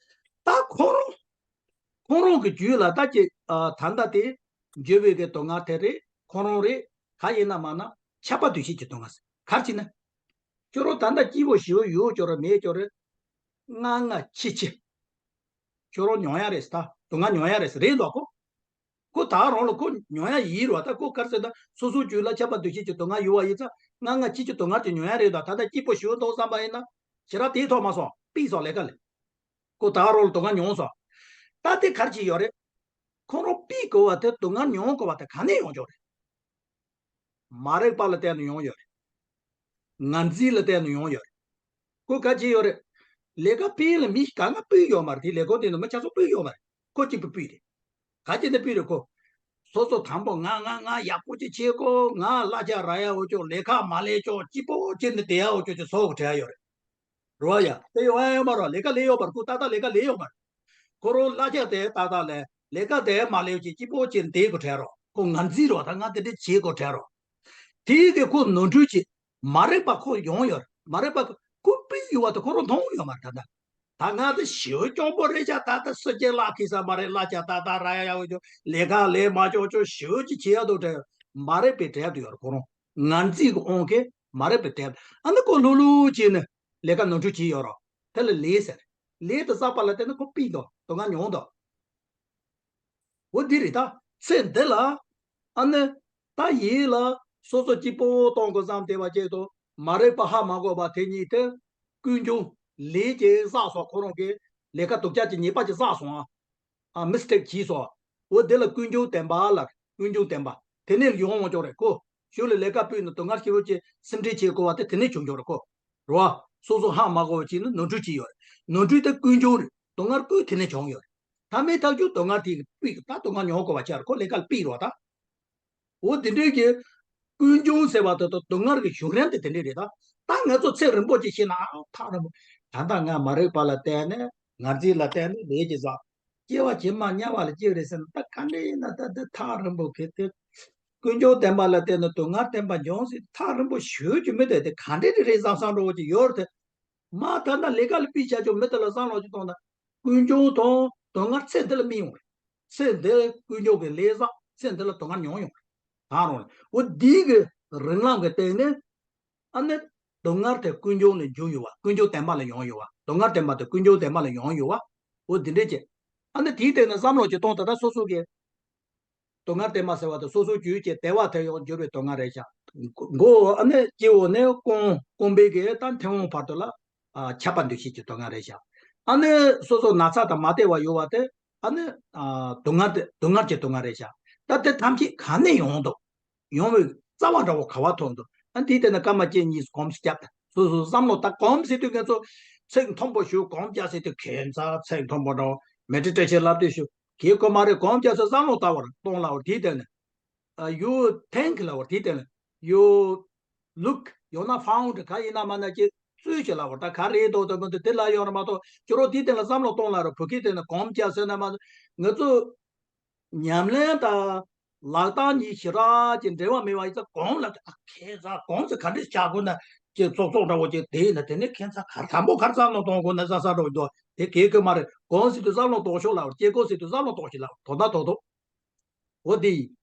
ད་ཁོ་རང་ཁོང་རང་གི་རྒྱུད་ལ་ད་ཅིག་ཨ་ད་ལྟ་དེ་འགྱུར་བའི་གི་སྡུག་བསྔལ་དེ་རེད། ཁོང་རང་རེད། ག་ཡིན་ན་མ་ན་ཆགས་པ་འདུ་ཤེས་ཀྱི་སྡུག་བསྔལ་ཟེར། ག་རེ་བྱས་ན། ཁྱོད་རང་ད་ལྟ་སྐྱིད་པོ་ཞེ་པོ་ཡོད་ཀྱོག་རེད། མེད་ཀྱོག་རེད། ང་ང་ཁྱི་ཁྱི། ཁྱོད་རང་མྱོང་ཡ་རེད་ཟེར། ད་སྡུག་བསྔལ་མྱོང་ཡ་རེད་ཟེར། རེད་འདུག་ཁོ། ཁོ་ད་རང་ལ་ཁོ་མྱོང་ཡ་ཡིན་རོ། ད་ཁོ་ག་རེ་ཟེར་ན་སོ་སོའི་རྒྱུད་ལ་ཆགས་པ་འདུ་ཤེས་ཀྱི་སྡུག་བསྔལ་ཡོད་པ་ཡིན་ཙང་ང་ང་ཁྱི་ཁྱི་སྡུག་བསྔལ་དེ་མྱོང་ཡ་རེད་དོ། ད་ལྟ་སྐྱིད་པོ་ཞེ་པོ་འདུག་བསམ་པ་ཡིན་ན་ཞེ་དྲག་དེའི་ཐོག་མ་སོང་། ཕུད་སོང་ལས་ཀ་ལས། ཁོ་ད་རང་ལ་སྡུག་བསྔལ་མྱོང་སོང་། ད་དེ་ག་རེ་བྱས་ཡོད་རེད། ཁོ་རང་ཕུད་དགོས་པ་དེ་སྡུག་བསྔལ་མྱོང་དགོས་པ་དེ་ག་ནས་ཡོང་ཆོག་རེད། མ་རིག་པ་ལ་བརྟེན་ནས་ཡོང་ཡོད་རེད། ངར་འཛིན་ལ་བརྟེན་ནས་ཡོང་ཡོད་རེད། ཁོ་ག་བྱས་ཡོད་རེད། ལས་ཀ་སྤེལ་ལ་མི་གང་ག་སྤུས་ཡོད་མ་རེད། དེ་ལས་ཁུངས་དེ་ནང་མི་ཆ་ཚང་སྤུས་ཡོད་མ་རེད། ཁོ་གཅིག་པུ་སྤུས་རེད། ག་བྱས་ནས་སྤུས་རེད་ཁོ། སོ་སོ་དང་པོ་ང་ང་ང་ཡག་པོ་ཅིག་བྱེད་དགོས། ང་གླ་ཆ་རག་ཡ་འོ་ཅོག་ལས་ཀ་མ་ལས་ཅོག་སྐྱིད་པོ་བྱས་ནས་བསྡད་ཡ་འོ་ཅོག་ཅིག་བཟོ་དགོས་དྲན་ཡ་ཡོད་རེད། རོ་ཡ་དེ་ཡོང་ཡ་ཡོད་མ་རོ། ལས་ཀ་ལས་ཡོད་མ་རེད། ཁོ་ཏག་ཏག་ལས་ཀ་ལས་ཡོད་མ་རེད། ཁོ་རང་གླ་ཆ་དེ་ཏག་ཏག་ལས་ལས་ཀ་དེ་མ་ལས་ཅིག་སྐྱིད་པོ་བྱས་ནས་བསྡད་དགོས་དྲན་རོ། ཁོ་ངར་འཛིན་རོ། ད་ང་དེ་འདྲ་བྱེད་དགོས་དྲན་རོ། དེའི་གི་ཁོ་ནོར་འཁྲུལ་གྱིས་མ་རིག་པ་ཁོ་ཡོང་ཡོད་རེད། མ་རིག་པ་ཁོ་སྤུས་ཡོད་པ་དེ་ཁོ་རང་མཐོང་ཡོད་མ་རེད། ད་ལྟ་ད་ང་དེ་ཞེ་པོ་སྐྱོ་པོ་རེད་ཤག་ད་ལྟ་སུ་གཅིག་ལ་ཁེ་ས་མ་རེད། གླ་ཆ་ཏག་ཏག་རག་ཡ་ཡོད་ཅོག་ལས་ཀ་ལས་མ་ཅོག་ཅོག་ཞེ་པོ་ཅིག་བྱེད་ཡ་འདུག་དྲན། མ་རིག་པའི་གྲལ་དུ་ཡོད་རེད། ཁོ་རང་ངར་འཛིན་གྱི་དབང་གིས་མ་རིག་པའི་གྲལ། ཨ་ནི་ཁོ་ལྷུག་ལྷུག་བྱས་ནས་ལས་ཀ་ནོར་འཁྲུལ་བྱས་ཡོད་རེད། དེ་ལ་ལས་ཟེར། ལས་དེ་བསགས་པ་ལ་བརྟེན་ནས་ཁོ་ཕུད་འདུག་སྡུག་བསྔལ་མྱོང་འདུག་འོ་འདི་རེད་ད། ཚེ་འདི་ལ་ཨ་ནི་ད་ཡིད་ལ་སོ་སོ་སྐྱིད་པོ་གཏོང་དགོས་བསམ་བསྡད་པ་བྱས་དུས་མ་རིག་པ་ཧ་མ་གོ་བ་དེ་ཉིད་དེ་ཀུན་འབྱུང་ལས་ཀྱིས་བསགས་སོང་། ཁོ་རང་གི་ལས་ཀ་སྡུག་ཅག་ཅིག་ཉེས་པ་ཅིག་བསགས་སོང་ཨ། ཨ་མི་སི་ཊེག་བྱས་སོང་། འོ་དེ་ལ་ཀུན་འབྱུང་བདེན་པ་ལབ། ཀུན་འབྱུང་བདེན་པ་དེ་ནས་ཡོང་འོང་ཀྱོག་རེད་ཁོ། ཞོར་ལ་ལས་ཀ་སྤུས་ནས་སྡུག་བསྔལ་ཞེ་པོ་ཅིག་སེམས་ཁྲལ་བྱེད་དགོས་པ་དེ་དེ་ནས་བྱུང་ཀྱོག་རེད་ཁོ། རེད་བ། སོ་སོ་ཧ་མ་གོ་བ་ཅིག་ནི་ནོར་འཁྲུལ་བྱས་ཡོད་རེད། ནོར་འཁྲུལ་དེ་ཀུན་འབྱུང་རེད། སྡུག་བསྔལ་ཀུན་དེ་ནས་བྱུང་ཡོད་རེད། ད་མི་ཐག་ཆོད་སྡུག་བསྔལ་དེ་གི་སྤུས་ཀྱི་ད་སྡུག་བསྔལ་མྱོང་དགོས་པ་ཆགས་རེད་ཁོ། ལས་ཀ་ལ་སྤུས་རེད་བ་ད། འོ་དེ་འདྲའི་གི་ཀུན་འབྱུང་ཟེར་བ་དེ་དང་སྡུག་བསྔལ་གྱི་བྱུང་རིམ་དེ་དེ་འདྲ་རེད་ད། ད་ང་ཚོ་ཚེ་རིང་པོ་ཅིག་ཤི་ན་ཨ་ཐག་རིང་པོ། ད་ལྟ་ང་མ་རིག་པ་ལ་བརྟེན་ནས་ངར་འཛིན་ལ་བརྟེན་ནས་ལས་ཀྱི་བསགས། སྐྱེ་བ་ཕྱི་མ་དམྱལ་བ་ལ་སྐྱེ་བ་རེད་ཟེར་ན་ད་ག་འདྲ་ཡིན་ན་ད་དེ་ཐག་རིང་པོ་གི་དེ། ཀུན་འབྱུང་བདེན་པ་ལ་བརྟེན་ནས་སྡུག་བསྔལ་བདེན་པ་འབྱུང་ཟེར་ཐག་རིང་པོ་ཞུ་རྒྱུ་མི་འདུག་དེ་ག་འདྲ་རེད་རེད་བསམ་བསམ་འདྲ་བོ་ཅིག་ཡོད་རེད་དེ། མ་ད་ལྟ་ལས་ཀ་ལ་སྤུས་བྱ་ཆོག་མི་དེ་ལ་བསམ་བློ་ཅིག་གཏོང་ན། ཀུན་འབྱུང་དང་སྡུག་བསྔལ་ཚེ་འདི་ལ་སྨིན་ཡོང་རེད། ཚེ་འདི་ཀུན་འབྱུང་གི་ལས་བསགས་ཚེ་འདི་ལ་སྡུག་བསྔལ་མྱོང་ཡོང་རེད། ད་རུང་རེད། འོ་འདི་གི་རིང་ལམ་གི་སྟེང་ནས་ཨ་ནི་སྡུག་བསྔལ་དེ་ཀུན་འབྱུང་ནས་འབྱུང་ཡོད་པ། ཀུན་འབྱུང་བདེན་པ་ལ་ཡོང་ཡོད་པ། སྡུག་བསྔལ་བདེན་པ་དེ་ཀུན་འབྱུང་བདེན་པ་ལ་ཡོང་ཡོད་པ། འོ་འདི་འདྲས་ཀྱི་ཨ་ནི་དེའི་སྟེང་ནས་བསམ་བློ་ཅིག་གཏོང་ད་ལྟ་སོ་སོ་གི་སྡུག་བསྔལ་བདེན་པ་ཟེར་བ་དེ་སོ་སོའི་རྒྱུད་ཀྱི་བདེ་བ་དེ་ཡང་འགྱུར་བའི་སྡུག་བསྔལ་རེད་ཤག་མགོ་བོ་ཨ་ནི་སྤྱི་བོ་ནས་རྐང་རྐང་པའི་གི་ད་མཐེ་བོང་བར་དུ་ལ་ཨ་ཆགས་པ་འདུ་ཤེས་ཀྱི་སྡུག་བསྔལ་རེད་ཤག་ཨ་ནི་སོ་སོ་ན་ཚ་དང་མ་བདེ་བ་ཡོད་པ་དེ་ཨ་ནི་ཨ་སྡུག་བསྔལ་དེ་སྡུག་བསྔལ་གྱི་སྡུག་བསྔལ་རེད་ཤག་ད་དེ་ཐམས་ཅད་ག་ནས་ཡོང་འདུག་ཡོང་བའི་རྩ་བ་འདྲ་བོ་ག་བ་ཐོན་འདུག་ཨ་འདི་དེ་ནི་སྐར་མ་གཅིག་གཉིས་གོམས་སུ་བརྒྱབ། སོ་སོ་བསམ་བློ་ད་གོམས་ཟེར་དུས་ང་ཚོ་ཚིག་མཐོན་པོ་ཞུ་གོམས་རྒྱག་ཟེར་དུས་ཁྱད་མཚར་ཚིག་མཐོན་པོ་འདྲ་བོ་མེ་ཌི་ཊེ་ཤན་ལབ་དུས་ཞུ་གི་གོ་མ་རེད། གོམས་རྒྱག་ཟེར་བསམ་བློ་བཏང་བར་གཏོང་ལ་བར་དེའི་དེ་ནི་ཨ་you think ལ་བར་དེའི་དེ་ནི་you look ཡང་ན་found ག་ཡིན་ན་མ་ན་ཅིག་རྩོད་ཅིག་ལ་བར་ད་ག་རེད་འདུག་དེ་མི་འདུག་དེ་ལ་ཡོང་ར་མ་གཏོགས་ཅོ་རོ་དེའི་དེ་ལ་བསམ་བློ་གཏོང་ལ་ར་བོད་སྐད་དེ་ནི་གོམས་རྒྱག་ཟེར་ན་མ་ང་ཚོ་ཉམས་ལེན་དང་ལག་གདང་གཉིས་ཞེ་དྲག་ཅིག་འབྲེལ་བ་མེད་པ་ཡིན་ཙང་གོང་ལ་ཨ་ཁྱད་མཚར་གོང་ཟེར་ག་འདྲས་བྱ་དགོས་ན་ཅིག་ཙོག་ཙོག་འདྲ་བོ་ཅིག་དེ་ཡིན་ན་དེ་ནས་ཁྱད་མཚར་གར་དང་པོ་གར་བསམ་བློ་གཏོང་དགོས་ན་ས་ས་འགྲོ་འདུག་དེ་གལ་དགོས་མ་རེད། གོང་ཟེར་དུས་བསམ་བློ་གཏོང་ཤོག་ལབ་སྐྱེ་དགོས་ཟེར་དུས་བསམ་བློ་གཏོང་ཞིག་ལབ་དོ་ད་དོ་དོ་འོ་དེ་ཡིན།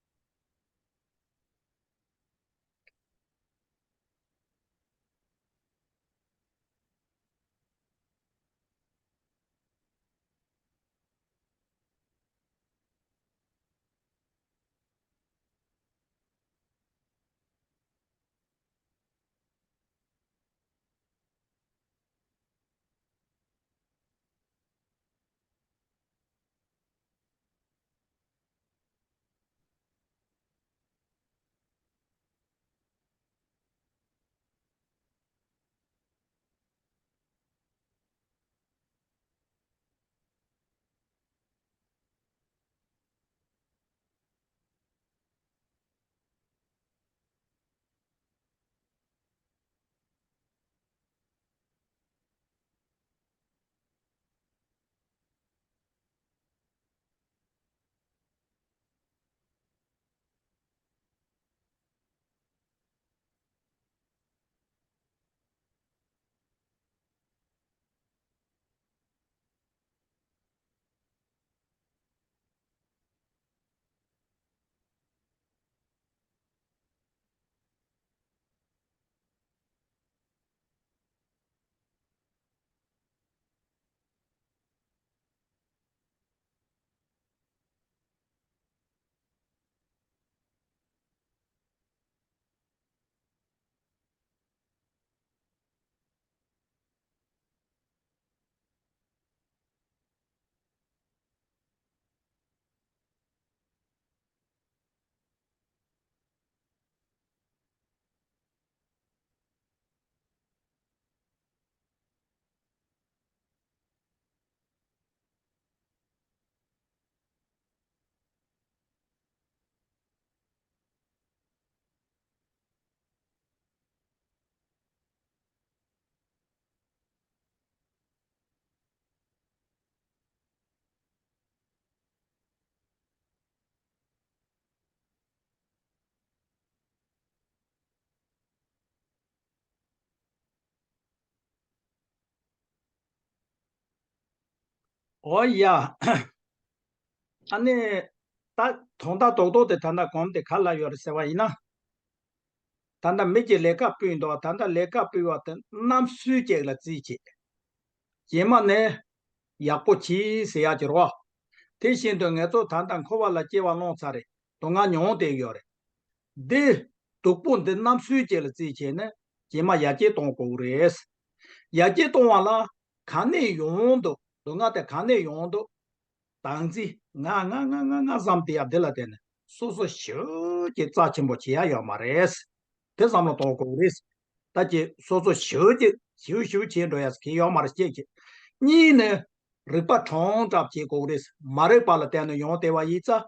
ཨོ་ཡ། ཨ་ནི། ད་དོན་དག་རྡོག་རྡོག་དེ་ད་ལྟ་གོམས་དེ་ག་ལ་ཡོད་རེད་ཟེར་བ་ཡིན་ན། ད་ལྟ་མི་གཅིག་ལས་ཀ་ཕུལ་འདུག་ད་ལྟ་ལས་ཀ་ཕུལ་བ་དེ་གནམ་སྲོས་ཅིག་ལ་རྩིས་བྱེད། རྗེས་མ་ནས་ཡག་པོ་གྱིས་ཟེར་ཡག་གི་རེད་བ། དེ་བཞིན་དུ་ང་ཚོ་ད་ལྟ་འཁོར་བ་ལ་སྐྱེ་བ་བླངས་ཚར་རེད། སྡུག་བསྔལ་མྱོང་བསྡད་ཡོད་རེད། འདི་སྡུག་པོ་འདི་གནམ་སྲོས་ཅིག་ལ་རྩིས་བྱས་ནས་རྗེས་མ་ཡར་རྒྱས་གཏོང་དགོས་རེད། ཡར་རྒྱས་གཏོང་བ་ལ་ག་ནས་ཡོང་འདུག་སྡུག་བསྔལ་དེ་ག་ནས་ཡོང་འདུག་བདག་འཛིན་ང་ང་ང་ང་ང་བསམ་དེ་ཡ་འདི་ལ་བརྟེན་ནས་སོ་སོ་ཞེ་པོ་ཅིག་རྩ་ཆེན་པོ་བྱེད་ཡ་ཡོད་མ་རེད། དེ་བསམ་བློ་གཏོང་དགོས་རེད། ད་ཀྱི་སོ་སོ་ཞེ་པོ་ཅིག་ཞེ་པོ་ཞེ་པོ་བྱེད་འགྲོ་ཡ་གི་ཡོད་མ་རེད་ཅེས་ཀྱི། གཉིས་ནས་རིག་པ་གྲངས་དྲག་བྱེད་དགོས་རེད། མ་རིག་པ་ལ་བརྟེན་ནས་ཡོང་བསྡད་པ་ཡིན་ཙང་།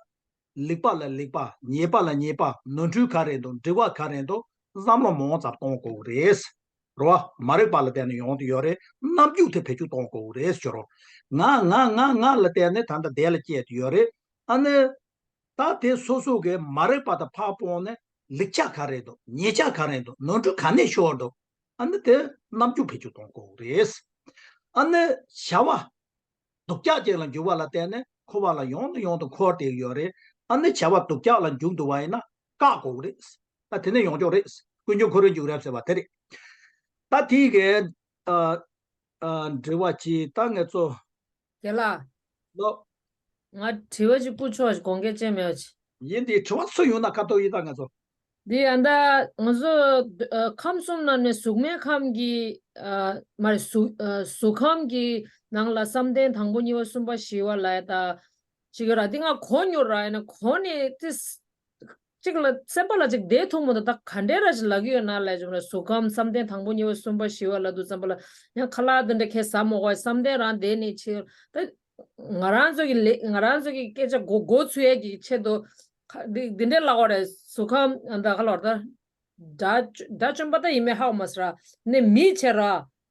ལེགས་པ་ལ་ལེགས་པ། ཉེས་པ་ལ་ཉེས་པ། ནོར་འཁྲུལ་ག་རེ་འདུག་འབྲེལ་བ་ག་རེ་འདུག་བསམ་བློ་མང་ཙམ་གཏོང་དགོས་རེད། རེད་བ། མ་རིག་པ་ལ་བརྟེན་ནས་ཡོང་དུ་ཡོད་རེད། རྣམ་འགྱུར་དེ་བེད་སྤྱོད་གཏོང་དགོས་རེད་ཟེར་རོ། ང་ང་ང་ང་ལ་བརྟེན་ནས་ད་ལྟ་བདེ་ལ་སྐྱེས་དུ་ཡོད་རེད། ཨ་ནི། ད་དེ་སོ་སོ་གི་མ་རིག་པ་དང་ཕར་སྤོང་ནས་ལེགས་ཆ་ག་རེ་འདུག་ཉེས་ཆ་ག་རེ་འདུག་ནོར་འཁྲུལ་ག་ནས་ཤོར་འདུག་ཨ་ནི་དེ་རྣམ་འགྱུར་བེད་སྤྱོད་གཏོང་དགོས་རེད། ཨ་ནི་བྱ་བ། སྡུག་ཅག་ཅིག་ལ་འཇུག་པ་ལ་བརྟེན་ནས་འཁོར་བ་ལ་ཡང་དང་ཡང་དུ་འཁོར་བསྡད་ཡོད་རེད། ཨ་ནི་བྱ་བ་སྡུག་ཅག་ལ་འཇུག་འདུག་པ་ཡིན་ན་བཀག་དགོས་རེད། ད་དེ་ནས་ཡོང་ཆོག་རེད། ཀུན་འབྱུང་འཁོར་བའི་འཇུག་རབས་ཟེར་བ་དེ་རེད། ད་དེའི་གི་ཨ་ཨ་འདྲི་བ་ཅིག་ད་ངས་ཚོ། རྒན་ལགས། ལོ། ང་དྲི་བ་ཅིག་བསྐུར་ཆོག་དགོངས་འགལ་ཅན་མེད་པ་ཅིག་ཡིན་དེ་དྲི་བ་སུ་ཡོང་ན་ཁ་ཐོག་ཡིན་ད་ང་ཚོ། འདི་ཨ་ད་ང་ཚོ་ཨ་ཁམས་གསུམ་ནང་ནས་གཟུགས་མེད་ཁམས་ཀྱི་ཨ་མ་རེད་གཟུགས་ཨ་གཟུགས་ཁམས་ཀྱི་ནང་ལ་བསམ་གཏན་དང་པོ་གཉིས་པ་གསུམ་པ་བཞི་པ་ལ་ད་ཅིག་ར་འདི་ང་གོ་མྱོང་ར་ཡིན་ན་གོ་ནས་ཏིས་ གཅིག་ལ་སེམས་པ་ལ་གཅིག་བདེ་ཐུག་མོ་ད་ད་ག་འདྲས་ར་ཅིག་ལབ་ཀྱི་ཡོད་ན་ལས་བྱུང་ར་གཟུགས་ཁམས་བསམ་གཏན་དང་པོ་གཉིས་པ་གསུམ་པ་བཞི་པ་ལ་དུ་བསམ་པ་ལ་ཡང་ཁ་ལག་དེ་འདྲ་ཁས་ཟ་མོ་གོ་བསམ་གཏན་རང་བསྡད་ནས་ཕྱིར་ད་ང་རང་ཚོ་གི་ལས་ང་རང་ཚོ་གི་སྐད་ཆ་གོ་གོ་ཚུད་ཡས་ཀྱི་ཆེད་དུ་ཁ་འདི་འདི་འདྲས་ལབ་དགོས་རེད་གཟུགས་ཁམས་ད་ཁ་ལོར་ད་དགྲ་དགྲ་བཅོམ་པ་ད་ཡིན་མེད་ཧ་གོ་མ་སོང་ར་ནས་མི་བྱེད་ར་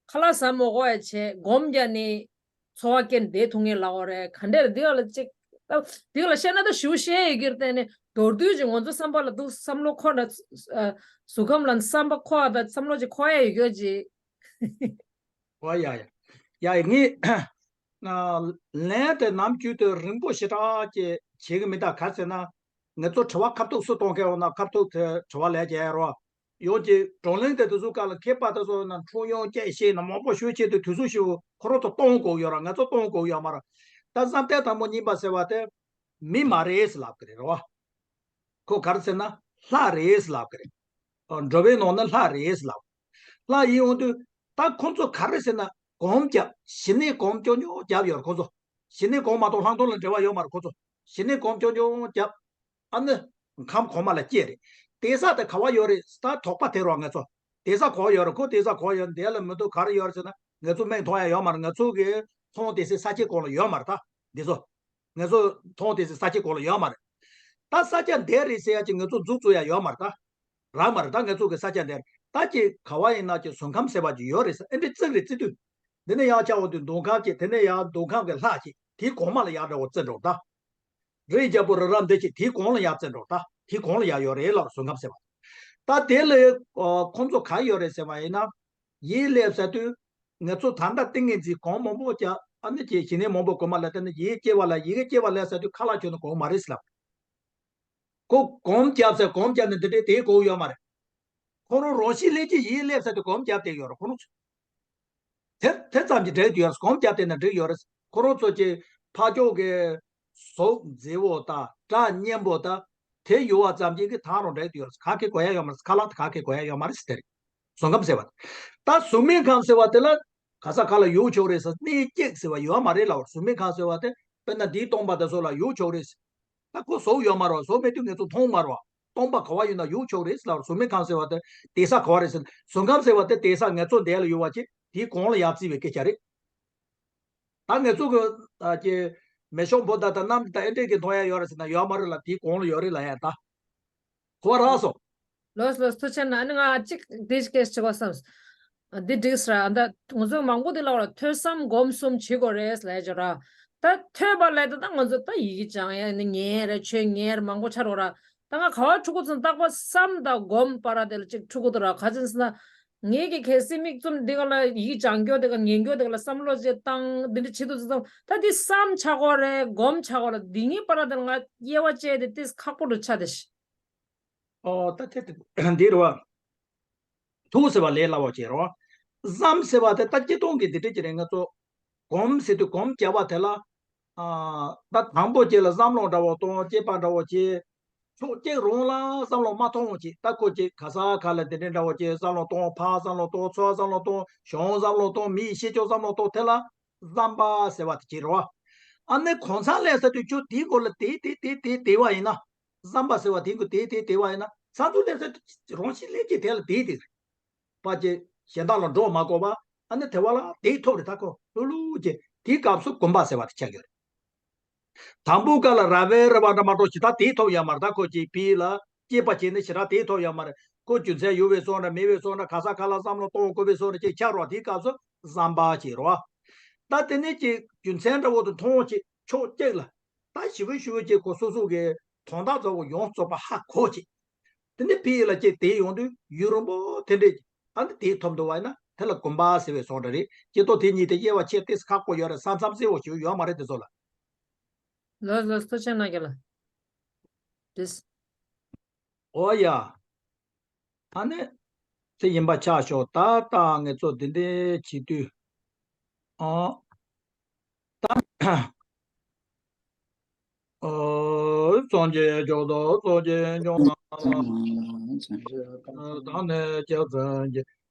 ཁ་ལག་ཟ་མོ་གོ་ཡས་བྱེད་སྒོམ་རྒྱག་ནས། འཚོ་བ་སྐྱེལ་བསྡད་ཐུབ་ངེས་ལབ་དགོས་རེད་ག་འདྲས་རེད་འདི་ག་ལ་གཅིག་ཨ། འདི་ག་ལ་བཤད་ན་ད་ཞུ་བཤད་ཡོད་ཀྱི་རེད་དེ་ནི་མདོར་བསྡུས་ཀྱི་ང་ཚོ་བསམ་པ་ལ་འདུག་བསམ་བློ་འཁོར་ན་ཨ། གཟུགས་ཁམས་ལ་བསམ་པ་འཁོར་བ་དང་བསམ་བློ་ཅིག་འཁོར་ཡ་ཡོད་ཀྱི་ཅིག་ཨོ་ཡ་ཡ། ཡ་ཡ་ངས་ཨ། ལན་དེ་ནམ་རྒྱུན་དུ་རིང་པོ་ཞེ་དྲག་ཅིག་བྱེད་ཀྱི་མི་འདུག་ག་ཟེར་ན་ངེད་ཚོ་དྲི་བ་ཁ་ཐུག་སུ་གཏོང་མཁན་འོང་ན་ཁ་ཐུག་དེ་དྲི་བ་ལས་ཀྱི་ཡ་རོ། ཡོང་གི་བགྲོ་གླེང་དེ་དུས་ཚོད་སྐབས་ལ་མཁས་པ་དེ་ཚོ་ན་འཁྲུངས་ཡོང་སྐྱེས་ཤེས་ན་མང་པོ་ཞུ་ཆེད་དུ་དུས་ཚོད་ཞུ་ཁོ་རང་ཚོ་གཏོང་དགོས་ཡོད་ར་ང་ཚོ་གཏོང་དགོས་ཡོད་མ་ར། ད་བསམ་གཏན་དང་པོ་གཉིས་པ་ཟེར་བ་དེ་མི་མ་རེད་ཟེར་ལབ་གི་རེད་རོ། ཁོ་ག་རེ་ཟེར་ན་ལྷ་རེད་ཟེར་ལབ་གི་རེད། འགྲོ་བའི་ནང་ན་ལྷ་རེད་ཟེར་ལབ། ལྷ་ཡིན་ཡོང་དུས་ད་ཁོ་ཚོ་ག་རེ་ཟེར་ན་སྒོམ་རྒྱབ་ཞི་གནས་སྒོམ་སྐྱོ་སྐྱོ་རྒྱབ་ཡོད་ར་ཁོ་ཚོ། ཞི་གནས་སྒོམ་མ་གཏོགས་ལྷག་མཐོང་ལ་འབྲེལ་བ་ཡོད་མ་རེད་ཁོ་ཚོ། ཞི་གནས་སྒོམ་སྐྱོ་སྐྱོ་རྒྱབ། ཨ་ནི། ཁམས་གོང་མ་ལ་སྐྱེས་རེད། དེང་སང་དེ་ག་བ་ཡོད་རེད་ད་དོགས་པ་དེ་རོགས་ང་ཚོ། དེང་སང་ག་བ་ཡོད་རེད་ཁོ་དེང་སང་ག་བ་ཡོད་འདི་ལ་མི་འདུག་ག་རེ་ཡོད་རེད་ཟེར་ན་ང་ཚོ་མིག་མཐོང་ཡ་ཡོད་མ་རེད་ང་ཚོ་གི་མཐོང་དེ་སའི་ས་ཆའི་གོང་ལ་ཡོད་མ་རེད་ད། འདི་ཚོ། ང་ཚོ་མཐོང་དེ་སའི་ས་ཆའི་གོང་ལ་ཡོད་མ་རེད། ད་ས་ཆ་འདི་རེད་ཟེར་ཡ་ཅིག་ང་ཚོ་འཛུགས་བཙུགས་ཡ་ཡོད་མ་རེད་ད། རག་མ་རེད་ད་ང་ཚོ་གི་ས་ཆ་འདི་རེད་ད་ཅིག་ག་བ་ཡིན་ན་ཅིག་གཟུགས་ཁམས་ཟེར་བ་ཅིག་ཡོད་རེད་ཟེར་ཨེ་འདྲི་རྩིག་རེད་རྩིག་དུས། འདི་ནས་ཡང་ཆ་འོང་དུས་མདོ་ཁམས་ཀྱི་དེ་ནས་ཡང་མདོ་ཁམས་ཀྱི་ལྷ་ཅིག་དེའི་གོང་མ་ལ་ཡར་འདྲ་བོ་བརྩི་འགྲོ་ད། རི་རྒྱལ་པོ་རི་རབ་འདི་ཅིག་དེའི་གོང་ལ་ཡར་བརྩི་འགྲོ་ད་དེའི་གོང་ལ་ཡར་ཡོད་རེད་ལབ་གཟུགས་ཁམས་ཟེར་བ། ད་དེ་ལས་ཁོང་ཚོ་ག་ཡོད་རེད་ཟེར་བ་ཡིན་ན། ཡིད་སླེབས་ཟེར་དུས། ང་ཚོ་ད་ལྟ་ཏིང་ངེ་འཛིན་གོང་མང་པོ་རྒྱབ་ཨ་ནི་ཀྱི་ཞི་གནས་མང་པོ་གོང་མ་ལ་བརྟེན་ནས་ཡིད་སྐྱེ་བ་ལ་ཡི་གེ་སྐྱེ་བ་ལ་ཟེར་དུས་ཁ་ལག་ཁྱོན་ནས་གོང་མ་རེད་ཟེར་ལབ། ཁོ་གོམ་རྒྱབ་ཟེར་གོམ་རྒྱབ་ནས་འདི་འདྲའི་དེའི་གོ་ཡོད་མ་རེད། ཁོ་རང་རང་བཞིན་ལྷན་སྐྱེས་ཡིད་སླེབས་ཟེར་དུས་གོམ་རྒྱབ་བསྡད་ཡོད་རེད་ཁོ་རང་ཚོ། དེ་དེ་ཙམ་གྱིས་འགྲིག་ཡོད་རེད་གོམ་རྒྱབ་བསྡད་ན་འགྲིག་ཡོད་རེད་ཁོ་རང་ཚོ་ཀྱི་ཕ་ཕྱོགས་ཀྱི་གཟུགས་མཛེས་པོ་དང་སྒྲ་སྙན་པོ་དང་དེ་ཡོད་པ་ཙམ་གྱིས་ཀྱི་ཐང་རང་འགྲིག་ཡོད་རེད་ག་གེ་གོ་ཡ་ཡོད་མ་རེད་ཁ་ལག་དེ་ག་གེ་གོ་ཡ་ཡོད་མ་རེད་ཟེར་དེ་རེད། གཟུགས་ཁམས་ཟེར་བ། ད་གཟུགས་མེད་ཁམས་ཟེར་བ་དེ་ལ་ག་ས་ག་ལ་ཡོད་ཆོག་རེད་ཟེར་གནས་གཅིག་ཟེར་བ་ཡོད་མ་རེད་ལབ་པར་གཟུགས་མེད་ཁམས་ཟེར་བ་དེ་དཔེར་ན་འདིའི་སྟོང་པ་དེ་ཚོ་ལ་ཡོད་ཆོག་རེད་ཟེར། ད་ཁོ་གཟུགས་ཡོད་མ་རེད་བ་གཟུགས་མེད་དུས་ང་ཚོ་མཐོང་མ་རེད་བ་སྟོང་པ་ག་བ་ཡོད་ན་ཡོད་ཆོག་རེད་ཟེར་ལབ་པར་གཟུགས་མེད་ཁམས་ཟེར་བ་དེ་དེང་སང་ག་བ་རེད་ཟེར་གཟུགས་ཁམས་ཟེར་བ་དེ་དེང་སང་ང་ཚོ་འདི་ལ་ཡོད་བ་ཅིག་དེའི་གོང་ལ་ཡར་བརྩིས་པའི་སྐད་ཆ་རེད། ད་ང་ཚོ་གི་ཨ་ཀྱེ་མེ་ཤོང་བོ་ད་ད་གནམ་ད་ཨེ་འདྲས་ཀྱི་མཐོང་ཡ་ཡོད་རེད་ཟེར་ན་ཡོད་མ་རེད་ལ་དེའི་གོང་ལ་ཡོད་རེད་ལ་ཡ་ད། གོ་བ་རག་སོང་། ལོས་ལོས་ཐུགས་རྗེ་གནང་ཨ་ནི་ང་གཅིག་འདི་སྐད་ཆ་བ་བསམ། འདི་འགྲིག་ཟེར་ཨ་ད་ང་ཚོ་མང་པོ་འདི་ལ་བ་ལ་ཐོས་བསམ་སྒོམ་གསུམ་བྱེད་དགོས་རེད་ལས་བྱོས་ར། ད་ཐོས་པ་ལས་ད་ད་ང་ཚོ་ད་ཡི་གེ་སྦྱང་ཡ་ནི་ཉན་རེད་ཆོས་ཉན་རེད་མང་པོ་ཆགས་འགྲོ་ར། ད་ང་ག་བ་ཕྲུ་གུ་ཚོ་རྟག་པར་བསམ་དང་སྒོམ་བར་དེ་ལ་ཅིག་ཕྲུ་གུ་དུ་ར་ག་ཚོད་ཟེར་ན། ངེད་ཀྱི་གལ་སྲིད་མིག་བཙུམ་འདི་ག་ལ་ཡིག་སྦྱང་རྒྱུ་དེ་ག་ཉན་རྒྱུ་དེ་ག་ལ་བསམ་བློ་ཅིག་བཏང་འདི་འདྲ་བྱེད་དུས་ཙམ་ད་འདི་བསམ་ཆགས་གོ་རེད་སྒོམ་ཆགས་གོ་རེད་འདི་གཉིས་བར་དེ་ལ་ང་དབྱེ་བ་བཅད་དེ་ཏིས་ཁག་པོ་རུ་ཆགས་དེ་ཤི། ཨོ་ད་དེ་འདི་རུ་བ། ཐུགས་ཟེར་བ་ལས་སླ་བོ་བྱེད་རོགས། བསམ་ཟེར་བ་དེ་ད་སྤྱི་སྟོང་གི་འདི་འདྲ་ཅིག་རེད་ང་ཚོ། གོམས་ཟེར་དུས་གོམས་བྱ་བ་དེ་ལ། ཨ། ད་དང་པོ་ཅིག་ལ་བསམ་བློ་འདྲ་བོ་གཏོང་སྐྱེས་པ་འདྲ་བོ་བྱེད། ཕྱོགས་གཅིག་རོང་ལ་བསམ་བློ་མ་གཏོང་བྱེད་ད་ཁོ་ཅིག་ག་ས་ག་ལ་འདི་འདྲ་འདྲ་བོ་བྱེད་བསམ་བློ་གཏོང་ཕར་བསམ་བློ་གཏོང་ཚུར་བསམ་བློ་གཏོང་གཞུང་བསམ་བློ་གཏོང་མི་ཡི་ཤེས་ཕྱོགས་བསམ་བློ་གཏོང་དེ་ལ་བསམ་པ་ཟེར་བ་དེ་བྱེད་རོགས། ཨ་ནི་གོང་ས་ལས་ས་དུས་ཆུ་དེའི་སྐོར་ལ་དེ་དེ་དེ་དེ་དེ་བ་ཡིན་ན། བསམ་པ་ཟེར་བ་དེ་ཀུན་དེ་དེ་དེ་བ་ཡིན་ན་ས་འཛུལ་ལས་ས་རང་བཞིན་ལས་ཀྱི་དེ་ལ་དེ་དེ་རེད། པ་ཅེ་གཞན་དག་ལ་འགྲོ་མ་དགོས་པ་ཨ་ནི་དེ་བ་ལ་དེ་ཐོབ་རེད་ད་ཁོ་ལྷུ་ལྷུ་ཅེ་དེའི་སྐབས་སུ་གོམས་པ་ཟེར་བ་དེ་ཆགས་ཡོད་རེད། དང་པོ་ཀ་ལ་ར་བའི་ར་བ་འདྲ་མ་འགྲོ་ཞིག་ད་དེ་ཐོབ་ཡོད་མ་རེད་ད་ཁོ་ཅེ་ཕི་ལ་སྐྱེས་པ་བྱས་ནས་ཞེ་དྲག་དེ་ཐོབ་ཡོད་མ་རེད་ཁོ་རྒྱུ་མཚན་ཡོད་པའི་སོང་ན་མེད་པའི་སོང་ན་ག་ས་ག་ལ་བསམ་བློ་གཏོང་དགོས་པའི་སོང་ན་ཅེ་ཆགས་རོགས་དེའི་སྐབས་སུ་བསམ་པ་ཅེ་རོགས། ད་དེ་ནས་ཅེ་རྒྱུ་མཚན་འདྲ་བོ་དུ་མཐོང་ཅེ་ཕྱོགས་གཅིག་ལ། ད་ཞི་བའི་ཞུ་བའི་ཅེས་ཁོ་སོ་སོ་གི་དོན་དག་རྫོགས་པ་ཡོངས་རྫོགས་པ་ཧ་གོ་ཅེས། དེ་ནས་ཕི་ཡི་ལ་ཅེས་དེ་ཡོང་དུས་ཡུན་རིང་པོ་དེ་འདྲས་ཨ་ནི་དེ་ཐོབ་འདུག་བ་ཡིན་ན་དེ་ལ་གོམས་པ་ཟེར་བའི་སོང་འདྲ་རེད་ཅེས་ཏོ་དེ་གཉིས་དེ་དབྱེ་བ་ཕྱེ་ཏེ་ཁག་པོ་ཡོད་རེད་ས་མཚམས་གསལ་བོ་ཞིག་ཡོད་མ་རེད་དེ་ཚོ་ལ། ལོས་ལོས་ཐུགས་རྗེ་གནང་རྒྱུ་ལ། དེས། ཨོ་ཡ། ཨ་ནི། དེ་ཡིན་པ་ཆགས་ཤོག་ད་ལྟ་ངེད་ཚོ་འདི་འདྲའི་བྱེད་དུས། ཨོ། ད། ཨོ། སངས་རྒྱས་མཆོག་ཏུ་སངས་རྒྱས་མཆོག་རྣམས་ལ། བདག་ནི་སྐྱབས་སུ་མཆི།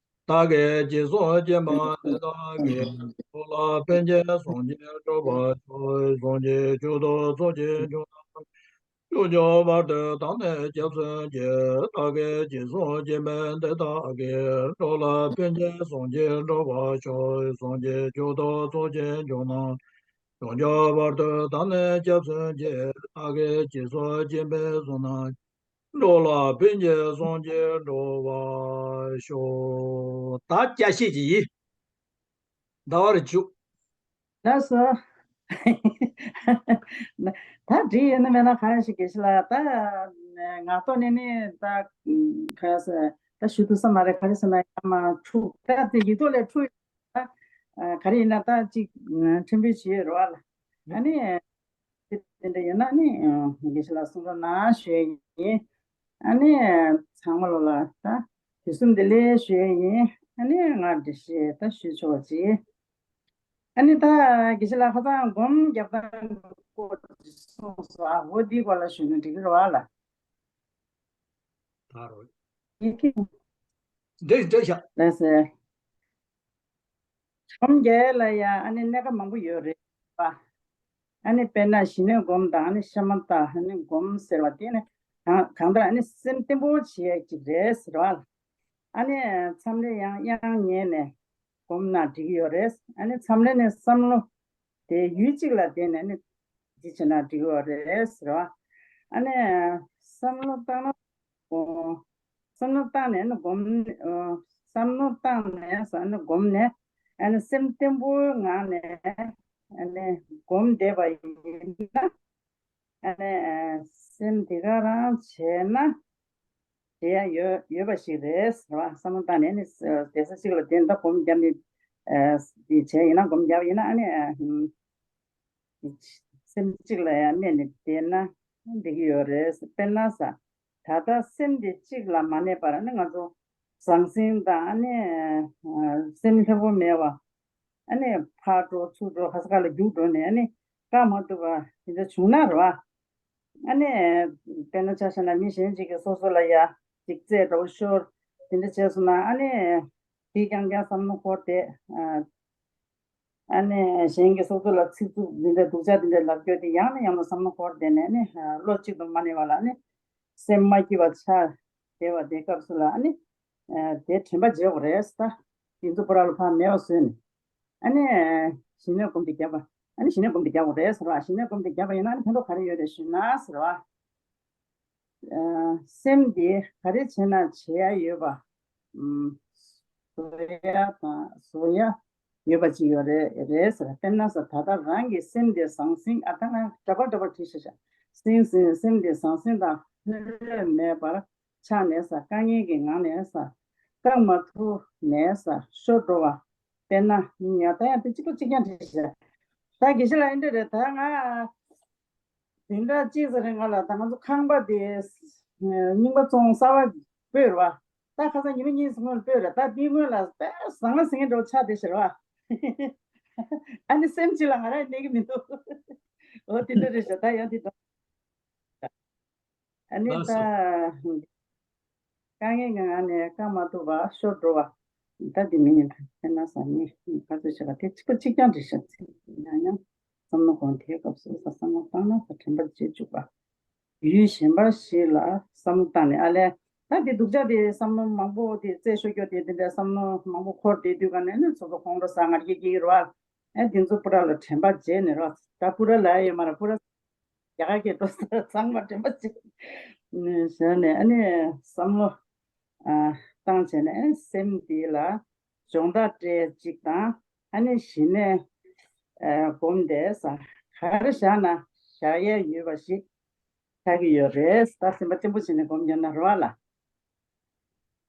བདག་གིས་སྦྱིན་སོགས་བགྱིས་པ་ནི་བདག་གི་ཕུགས་ལ་ཕན་ཕྱིར་སངས་རྒྱས་འགྲུབ་པར་ཤོག་སངས་རྒྱས་མཆོག་ཏུ་སངས་རྒྱས་མཆོག་རྣམས་ལ། ཕྱོགས་བཅུ་བར་དུ་བདག་ནི་སྐྱབས་སུ་མཆི། བདག་གིས་སྦྱིན་སོགས་བགྱིས་པའི་འདི་དག་གིས། འགྲོ་ལ་ཕན་ཕྱིར་སངས་རྒྱས་འགྲུབ་པར་ཤོག། སངས་རྒྱས་མཆོག་ཏུ་ཚོགས་ཀྱི་མཆོག་རྣམས། ཕྱོགས་བཅུ་བར་དུ་བདག་ནི་སྐྱབས་སུ་མཆི། བདག་གིས་སྦྱིན་སོགས་བགྱིས་པའི་བསོད་ནམས། འགྲོ་ལ་ཕན་ཕྱིར་སངས་རྒྱས་འགྲུབ་པར་ཤོག། ད་བརྒྱ་བཤད་ཀྱི་ཡིན། ཟླ་བ་རེ་བཅུ། ལགས་སོ། ད་བྲིས་ཡོད་ན་མེད་ན་ག་རེ་ཞིག་དགེ་བཤེས་ལགས། ད་ངག་ཐོག་ནས་ནི་ད་ག་རེ་ཟེར། ད་ཞུ་ཐུབ་ས་མ་རེད། ག་རེ་ཟེར་ན་ཡང་མ་འཁྲུག་ད་དེ་ཡིག་ཐོག་ལས་འཁྲུག་ཡོད་ན། ག་རེ་ཡིན་ན་ད་ཅིག་ཕྲན་བུ་ཞིག་ཡོད་རེད་བ་ལ། ཨ་ནི། དེ་འདྲ་ཡོད་ན་ནི་དགེ་བཤེས་ལགས་གསུང་རོགས་གནང་ཞུ་ཡ་ཡིན། ཨ་ནི་ཚང་མ་ལོ་ལ་ད་དུས་གསུམ་བདེ་ལེགས་ཞུ་ཡ་ཡིན། ཨ་ནི་ང་འགྲེལ་བཤད་ད་ཞུ་ཆོག་ཅིག་ཨ་ནི་ད་དགེ་བཤེས་ལགས་ཁ་སང་སྒོམ་རྒྱབ་སྟངས་སྐོར་ཅིག་གསུངས་སོང་། ཨ་འོ་འདིའི་སྐོར་ལ་ཞུས་ན་འགྲིག་གི་རེད་བ་ལ། ད་རོ། ཡི་གེ་འདྲེ་འདྲེ་ཤག་ལགས་སེ། སྒོམ་རྒྱག་ཡ་ལ་ཡ་ཨ་ནི་གནད་འགག་མང་པོ་ཡོད་རེད་པ། ཨ་ནི་དཔེར་ན་ཞི་གནས་སྒོམ་དང་ཨ་ནི་ཤ་མ་ཏ་ཨ་ནི་སྒོམ་ཟེར་བ་དེ་ནི་གང་གང་ལྟར་ཨ་ནི་སེམས་བརྟན་པོ་བྱེད་ཡ་ཅིག་རེད་ཟེར་བ། ཨ་ནི་མཚམས་རེ་ཡང་དབྱངས་ཉན་ནས་སྒོམ་ན་འགྲིག་གི་ཡོད་རེད། ཨ་ནི་མཚམས་རེ་ནས་བསམ་བློ་དེ་ཡུལ་གཅིག་ལ་བསྡད་ནས་ཨ་ནི་འདི་བྱས་ན་འགྲིག་གི་ཡོད་རེད་ཟེར་བ། ཨ་ནི་བསམ་བློ་བཏང་ན། ཨོ། བསམ་བློ་བཏང་ནས་ནི་སྒོམ། ཨོ། བསམ་བློ་བཏང་ནས་ཟེར་ནི་སྒོམ་ནས། ཨ་ནི་སེམས་བརྟན་པོའི་ངང་ནས་ཨ་ནི་སྒོམ་བསྡད་པ་ཡིན་ན། ཨ་ནི་སེམས་དེ་ག་རང་བྱས་ན་བྱེད་ཡ་ཡོད་ཡོད་པ་ཞིག་རེད་ཟེར་བ། བསམ་བློ་བཏང་ནས་ནི་བསྡད་ས་གཅིག་ལ་བསྡད་ན་སྒོམ་བརྒྱབ་ནས་འདི་བྱས་ཡིན་ན་སྒོམ་བརྒྱབ་ཡིན་ན་ཨ་ནི། སེམས་གཅིག་ལ་ཡང་གནས་ནས་བསྡད་ན་འགྲིག་གི་ཡོད་རེད། དཔེར་ན་ས། ད་ལྟ་སེམས་དེ་གཅིག་ལ་མ་གནས་པར་ནི་ང་ཚོ་ཟང་ཟིང་དང་ཨ་ནི་སེམས་ལྷོད་པོ་མེད་པ། ཨ་ནི་ཕར་འགྲོ་ཚུར་འགྲོ་ག་ས་ག་ལ་རྒྱུག་འགྲོ་ནས་ཨ་ནི་བཀག་མ་ཐུབ་པ་དེ་འདྲ་བྱུང་ན་རེད་བ། ཨ་ནི་དཔེར་ན་ཆ་བཞག་ན་མི་གཞན་གཅིག་གིས་སོ་སོ་ལ་ཡ་ཅིག་རྩེད་འགྲོ་ཤོར་དེ་འདྲ་བྱས་སོང་ན་ཨ་ནི་དེ་རྐྱང་རྐྱང་བསམ་བློ་འཁོར་ཏེ། ཨ་ནི་གཞན་གྱི་སོ་སོ་ལ་ཚིག་རྩུབ་འདི་འདྲ་སྡུག་ཅག་འདི་འདྲ་ལབ་རྒྱུ་དེ་ཡང་ནས་ཡང་དུ་བསམ་བློ་འཁོར་བསྡད་ནས་ནི་བློ་གཅིག་ཏུ་མ་གནས་པ་ལ་ནི་སེམས་མ་སྐྱིད་པ་ཆགས་བསྡད་པ་དེ་སྐབས་སུ་ལ་ནི་དེ་དྲན་པ་བརྗེད་དགོས་རེད་ད། དེ་ཚོ་པོ་ར་ལ་ཕར་མེད་པ་བཟོས་ནས་ཨ་ནི་ཞི་གནས་སྒོམ་དེ་བརྒྱབ་པ། ཨ་ནི་ཞི་གནས་སྒོམ་དེ་བརྒྱབ་དགོས་རེད་ཟེར་བ། ཞི་གནས་སྒོམ་དེ་བརྒྱབ་པ་ཡིན་ན་ནི་ཕན་ཐོགས་ག་རེ་ཡོད་རེད་ཞུས་ན་ཟེར་བ། སེམས་དེ་ག་རེ་བྱས་ན་བྱེད་ཡ་ཡོད་པ། བཟོ་ཡ་དང་བཟོ་ཡ་ཡོད་པ་ཅིག་ཡོད་རེད་རེད་ཟེར། དཔེར་ན་ས་ད་ལྟ་རང་གི་སེམས་དེ་ཟང་ཟིང་ཨ་ད་ང་འདྲ་པར་འདྲ་པར་བྲིས་ཤག་ཤག་སེམས་སེམས་སེམས་དེ་ཟང་ཟིང་དང་ལྷོད་ལྷོད་མེད་པར་ཆགས་ནས་ས་དཀའ་ངལ་གྱི་ངང་ནས་ས་བཀག་མ་ཐུབ་ནས་ས་ཤོར་འགྲོ་བ། དཔེར་ན་ཡ་ད་ཡང་དེ་གཅིག་པ་གཅིག་རྐྱང་བྲིས་ཤག་ད་དགེ་བཤེས་ལགས་འདི་འདྲ་རེད། ད་ང་དེ་འདྲ་ཅིག་ཟེར་རེད། ང་ལ་ད་ང་ཚོ་ཁང་པ་དེ་རྙིང་པ་བཙོང་གསར་པ་སྤོས་རེད་བ། ད་ཁ་སང་ཉི་མ་གཉིས་སྔོན་ལ་སྤོས་རེད། ད་དེའི་སྔོན་ལ་དཔེ་ཟང་ངེ་ཟིང་ངེ་འདྲ་བོ་ཆགས་བསྡད་ཤག་རེད་བ། ཨ་ནི་སེམས་གཅིག་ལ་ང་རང་གནས་ཀྱི་མི་འདུག་འོ་དེ་འདྲ་རེད་ཤག་ད་ཡང་དེ་འདྲ། ཨ་ནི་ད་ལགས་སོ། དཀའ་ངལ་གྱི་ངང་ནས་བཀག་མ་ཐུབ་པ་ཤོར་འགྲོ་བ། ད་འདི་མི་ཡིན་ད་དཔེར་ན་ཟ་མི་ག་ཚོད་བྱེད་པ་དེ་གཅིག་པ་གཅིག་རྐྱང་འདྲི་ཤག་ཚིག་ཡང་ཡང་བསམ་བློ་གོང་དེའི་སྐབས་སུ་ས་བསམ་བློ་བཏང་ན་ས་དྲན་པ་བརྗེད་བཅུག་པ། ཡུལ་གཞན་པ་ཞིག་ལ་བསམ་བློ་བཏང་ནས་ཨ་ལས་ད་འདི་སྡུག་ཅག་དེ་བསམ་བློ་མང་པོ་དེ་རྩད་ཤོར་རྒྱུ་དེ་དེ་འདྲའི་བསམ་བློ་མང་པོ་འཁོར་བསྡད་དུས་ག་ནས་ནི་སོ་སོ་ཁོང་ཁྲོ་ཟ་ང་རྒྱལ་སྐྱེ་གི་རེད་བ། ཨ་འདི་ཚོ་པུ་ར་ལ་དྲན་པ་བརྗེད་ནས་རོགས་ད་པུ་ར་ལ་ཡོད་མ་རེད་པུ་ར། རྒྱ་གར་གྱི་འགྲོ་ས་ཚང་མ་དྲན་པ་གཅིག་བཞག་ནས་ཨ་ནི་བསམ་བློ་བཏང་བྱས་ནས་སེམས་འདི་ལ་སྦྱོང་བརྡར་སྤྲད་ཅིག་དང་ཨ་ནི་གཞི་ནས་སྒོམ་བསྡད་ས་ག་རེ་བཞག་ན་བཞག་ཡས་ཡོད་པ་ཞིག་ཆགས་ཀྱི་ཡོད་རེད། ད་སེམས་པ་བརྟན་པོ་བྱས་ནས་སྒོམ་རྒྱབ་ན་རེད་བ་ལ།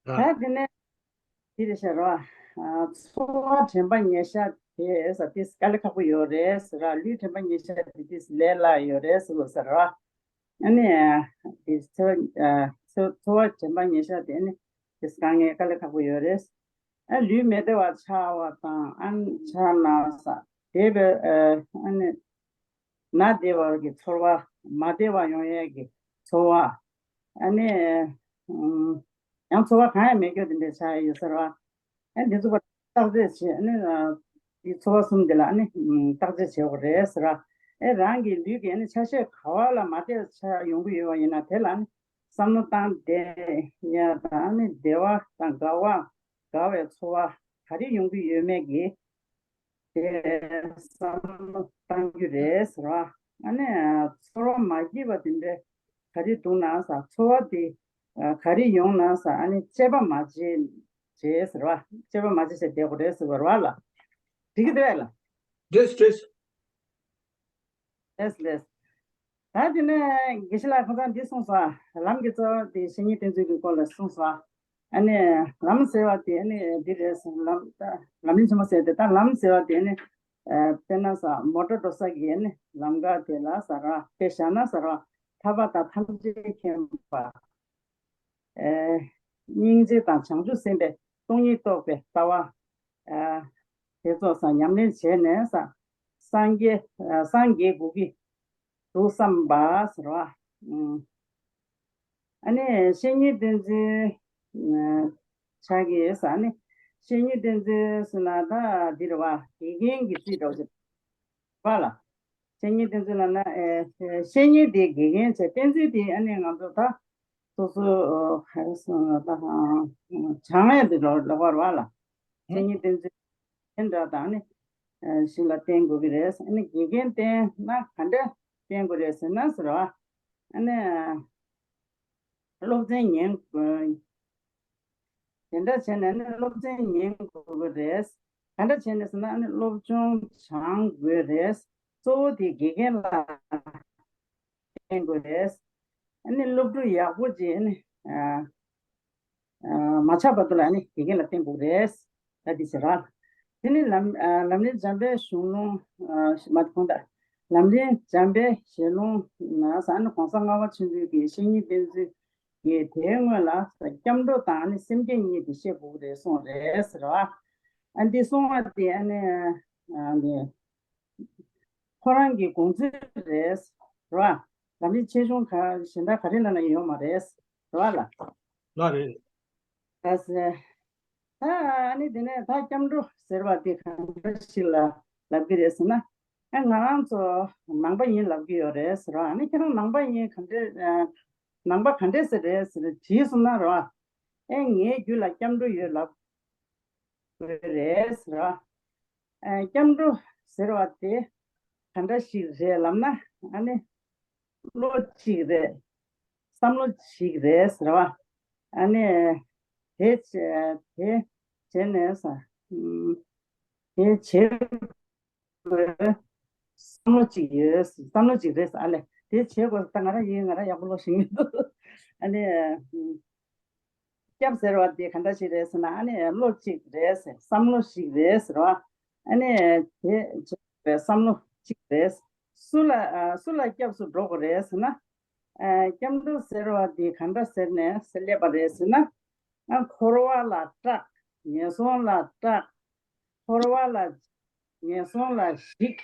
ད་དེ་ནས་དེ་རེད་ཤག་ར། ཚོར་བ་དྲན་པ་ཉེར་བཞག་དེ་ས་དེ་དཀའ་ལས་ཁག་པོ་ཡོད་རེད་ཟེར་ར། ལུས་དྲན་པ་ཉེར་བཞག་དེ་དེ་ལས་སླ་ཡོད་རེད་ཟེར་ལོ་ཟེར་ར། ཨ་ནི་དེ་ཚོར་ཚོར་བ་དྲན་པ་ཉེར་བཞག་དེ་ནི་དེ་དཀའ་ངལ་དཀའ་ལས་ཁག་པོ་ཡོད་རེད། ཨ་ལུས་མི་བདེ་བ་ཆགས་པ་དང་ཨ་ཆགས་ན་ས་དེ་བས་ཨ་ནི། ན་བདེ་བ་གི་ཚོར་བ། མ་བདེ་བ་ཡོང་ཡས་ཀྱི་ཚོར་བ། ཨ་ནི། ཡང་ཚོར་བ་གང་ཡང་མེད་རྒྱུ་དེ་འདྲ་ཆགས་ཡོད་ཟེར་བ། ཨ་འདི་ཚོ་བརྟག་དཔྱད་བྱེད་ཨ་ནི། འདི་ཚོར་བ་གསུམ་འདི་ལ་ཨ་ནི། བརྟག་དཔྱད་བྱེད་དགོས་རེད་ཟེར་བ། ཨེ་རང་གི་ལུས་ཀྱི་ཨ་ནི་ཆ་ཤས་ག་བ་ལ་མ་བལྟས་ཆ་ཡོང་གི་ཡོད་པ་ཡིན་ན། དེ་ལ་ནི་བསམ་བློ་བཏང་བསྡད་ཡ་དང་ནི་བདེ་བ་དང་དགའ་བ་དགའ་བའི་ཚོར་བ་ག་རེ་ཡོང་གི་ཡོད་མེད་ཀྱི་དེ་བསམ་བློ་བཏང་རྒྱུ་རེད་ཟེར་བ། ཨ་ནི་ཚོར་བ་མ་སྐྱིད་པ་དེ་འདྲ་ག་རེ་འདུག་ན་ཟེར། ཚོར་བ་དེ་ག་རེ་ཡོང་ན་ཟེར། ཨ་ནི་དཔྱད་པ་མ་བྱེད་བྱེད་ཟེར་བ། དཔྱད་པ་མ་བྱེད་བྱས་བསྡད་དགོས་རེད་ཟེར་བ་རེད་བ་ལ། འགྲིག་གི་འདུག་ལ། འགྲིག་འགྲིག་ལེས་ལེས། ད་དེ་ནས་དགེ་བཤེས་ལགས་ཁ་སང་འདི་གསུངས་སོང་། ལམ་གྱི་རྩ་བ་དེ་བཤེས་གཉེན་བསྟེན་ཚུལ་གྱི་སྐོར་ལ་གསུངས་སོང་། ཨ་ནི་ལམ་ཟེར་བ་དེ་ཨ་ནི་འདི་རེད་གསུངས། ལམ་ད་ལམ་རིམ་ཆེན་མོ་ཟེར་ཏེ། ད་ལམ་ཟེར་བ་དེ་ཨ་ནི་དཔེར་ན་ས་མོ་ཊ་འགྲོ་ས་གི་ཨ་ནི་ལམ་ཁ་དེ་ལ་ཟེར་བ། དཔེ་བཞག་ན་ཟེར་བ། ཐར་པ་དང་ཐམས་ཅད་མཁྱེན་པ། ཨེ། སྙིང་རྗེ་དང་བྱང་ཆུབ་སེམས་དཔའི་སྟོང་ཉིད་རྟོགས་པའི་ལྟ་བ། ཨ། དེ་ཚོ་ས་ཉམས་ལེན་བྱས་ནས་ས་སངས་རྒྱས་ཨ་སངས་རྒྱས་དགོས་ཀྱི་འདུག་བསམ་པ་ཟེར་བ། ཨ་ནི་བཤེས་གཉེན་བསྟེན་ཚུལ་ཆགས་ཀྱི་ས་ནི། བཤེས་གཉེན་བསྟེན་ཚུལ་ཟེར་ན་ད་འདི་རེད་བ། དགེ་རྒན་གྱི་རྩིས་འདྲ་བོ་ཞིག་བ་ལ། བཤེས་གཉེན་བསྟེན་ཚུལ་ལབ་ན། ཨེ། བཤེས་གཉེན་དེ་དགེ་རྒན་བྱས། བསྟེན་ཚུལ་དེ་ཨ་ནི་ང་ཚོ་ད་སོ་སོ་ག་རེ་ཟེར་ན་ད་སྦྱང་ཡས་དེ་ལོ་ལོ་བར་བ་ལ། བཤེས་གཉེན་བསྟེན་ཚུལ་དེ་འདྲ་དང་ནི་ཞིག་ལ་བསྟེན་དགོས་ཀྱི་རེད། ཨ་ནི་དགེ་རྒན་བསྟེན་ན་ག་འདྲ་བསྟེན་དགོས་རེད་ཟེར་ན་ཟེར་བ། ཨ་ནི་སློབ་ཚན་ཉན་དགོས། དེ་འདྲ་བྱས་ནས་ནི་སློབ་ཚན་ཉན་དགོས་ཀྱི་རེད། ག་འདྲ་བྱས་ནས་ཟེར་ན་ཨ་ནི་སློབ་སྦྱོང་སྦྱང་དགོས་རེད། གཙོ་བོ་དེ་དགེ་རྒན་ལ་བསྟེན་དགོས་རེད། ཨ་ནི་སློབ་ཕྲུག་ཡག་པོ་ཅིག་ཨ་ནི་ཨ་ཨ་མ་ཆགས་བར་དུ་ལ་ཨ་ནི་དགེ་རྒན་ལ་བསྟེན་དགོས་རེད། ད་འདི་ཟེར་ར། དེ་ནི་ལམ་ཨ་ལམ་རིམ་འཇམ་པའི་གཞུང་ལུགས། ཨ་མ་དེ་གོང་དག་ལམ་རིམ་འཇམ་པའི་ཞལ་ལུང་ན་ཟེར་ནི་གོང་ས་ལྔ་པ་ཆེན་པོའི་གི་བཤེས་གཉེན་བསྟེན་ཚུལ་གྱི་དེའི་སྔོན་ལ་སྐྱབས་འགྲོ་དང་ནི་སེམས་བསྐྱེད་གཉིས་དེ་ཤེས་དགོས་ཀྱི་རེད་གསུངས་རེད་ཟེར་བ། ཨ་འདི་གསུང་བ་དེ་ཨ་ནི་ཨ་ནི་ཁོ་རང་གི་དགོངས་ཚུལ་རེད་ཟེར་བ། ལམ་རིམ་ཆེ་ཆུང་ག་གཞན་དག་ག་རེ་ལ་ན་ཡོད་མ་རེད་ཟེར་བ་ལ། ལ་རེད། ད་ཟེར། ད་ཨ་ནི་དེ་ནས་ད་སྐྱབས་འགྲོ་ཟེར་བ་དེ་གང་འདྲ་ཞིག་ལ་ལབ་ཀྱི་རེད་ཟེར་ན། ཨ་ང་རང་ཚོ་ནང་པ་ཡིན་ལབ་ཀྱི་ཡོད་རེད་ཟེར་བ། ཨ་ནི་ཁྱེད་རང་ནང་པ་ཡིན་ག་འདྲས་ཨ་ནང་པ་ག་འདྲས་ཟེར་རེད་ཟེར་དྲིས་སོང་ན་རོ། ཨེ་ངའི་རྒྱུད་ལ་སྐྱབས་འགྲོ་ཡོད་ལབ་དགོས་རེད་ཟེར་བ། ཨ་སྐྱབས་འགྲོ་ཟེར་བ་དེ་ག་འདྲ་ཞིག་རེད་ལབ་ན། ཨ་ནི་བློ་གཅིག་རེད། བསམ་བློ་གཅིག་རེད་ཟེར་བ། ཨ་ནི་དེ་བྱས་དེ་བྱས་ནས་ས་ཨུམ་དེ་བྱེད་དགོས་བསམ་བློ་གཅིག་ཡོད། བསམ་བློ་གཅིག་རེད་ཟེར། ཨ་ལས་དེ་བྱེད་དགོས་ཟེར། ད་ང་རང་ཡིན་ང་རང་ཡག་པོ་ཀློག་ཤེས་ཀྱི་མི་འདུག་ཨ་ནི་ཨུམ་སྐྱབས་ཟེར་བ་དེ་ག་འདྲ་ཞིག་རེད་ཟེར་ན། ཨ་ནི་བློ་གཅིག་རེད་ཟེར། བསམ་བློ་ཞིག་རེད་ཟེར་བ། ཨ་ནི་དེ་བྱེད་པའི་བསམ་བློ་གཅིག་རེད། སུ་ལ་ཨ་སུ་ལ་སྐྱབས་སུ་འགྲོ་དགོས་རེད་ཟེར་ན། ཨ་སྐྱབས་འགྲོ་ཟེར་བ་འདི་ག་འདྲ་ཟེར་ནས་སླེབས་པ་རེད་ཟེར་ན། ཨ་འཁོར་བ་ལ་སྐྲག་ངན་སོང་ལ་སྐྲག་འཁོར་བ་ལ་ངན་སོང་ལ་ཞིག་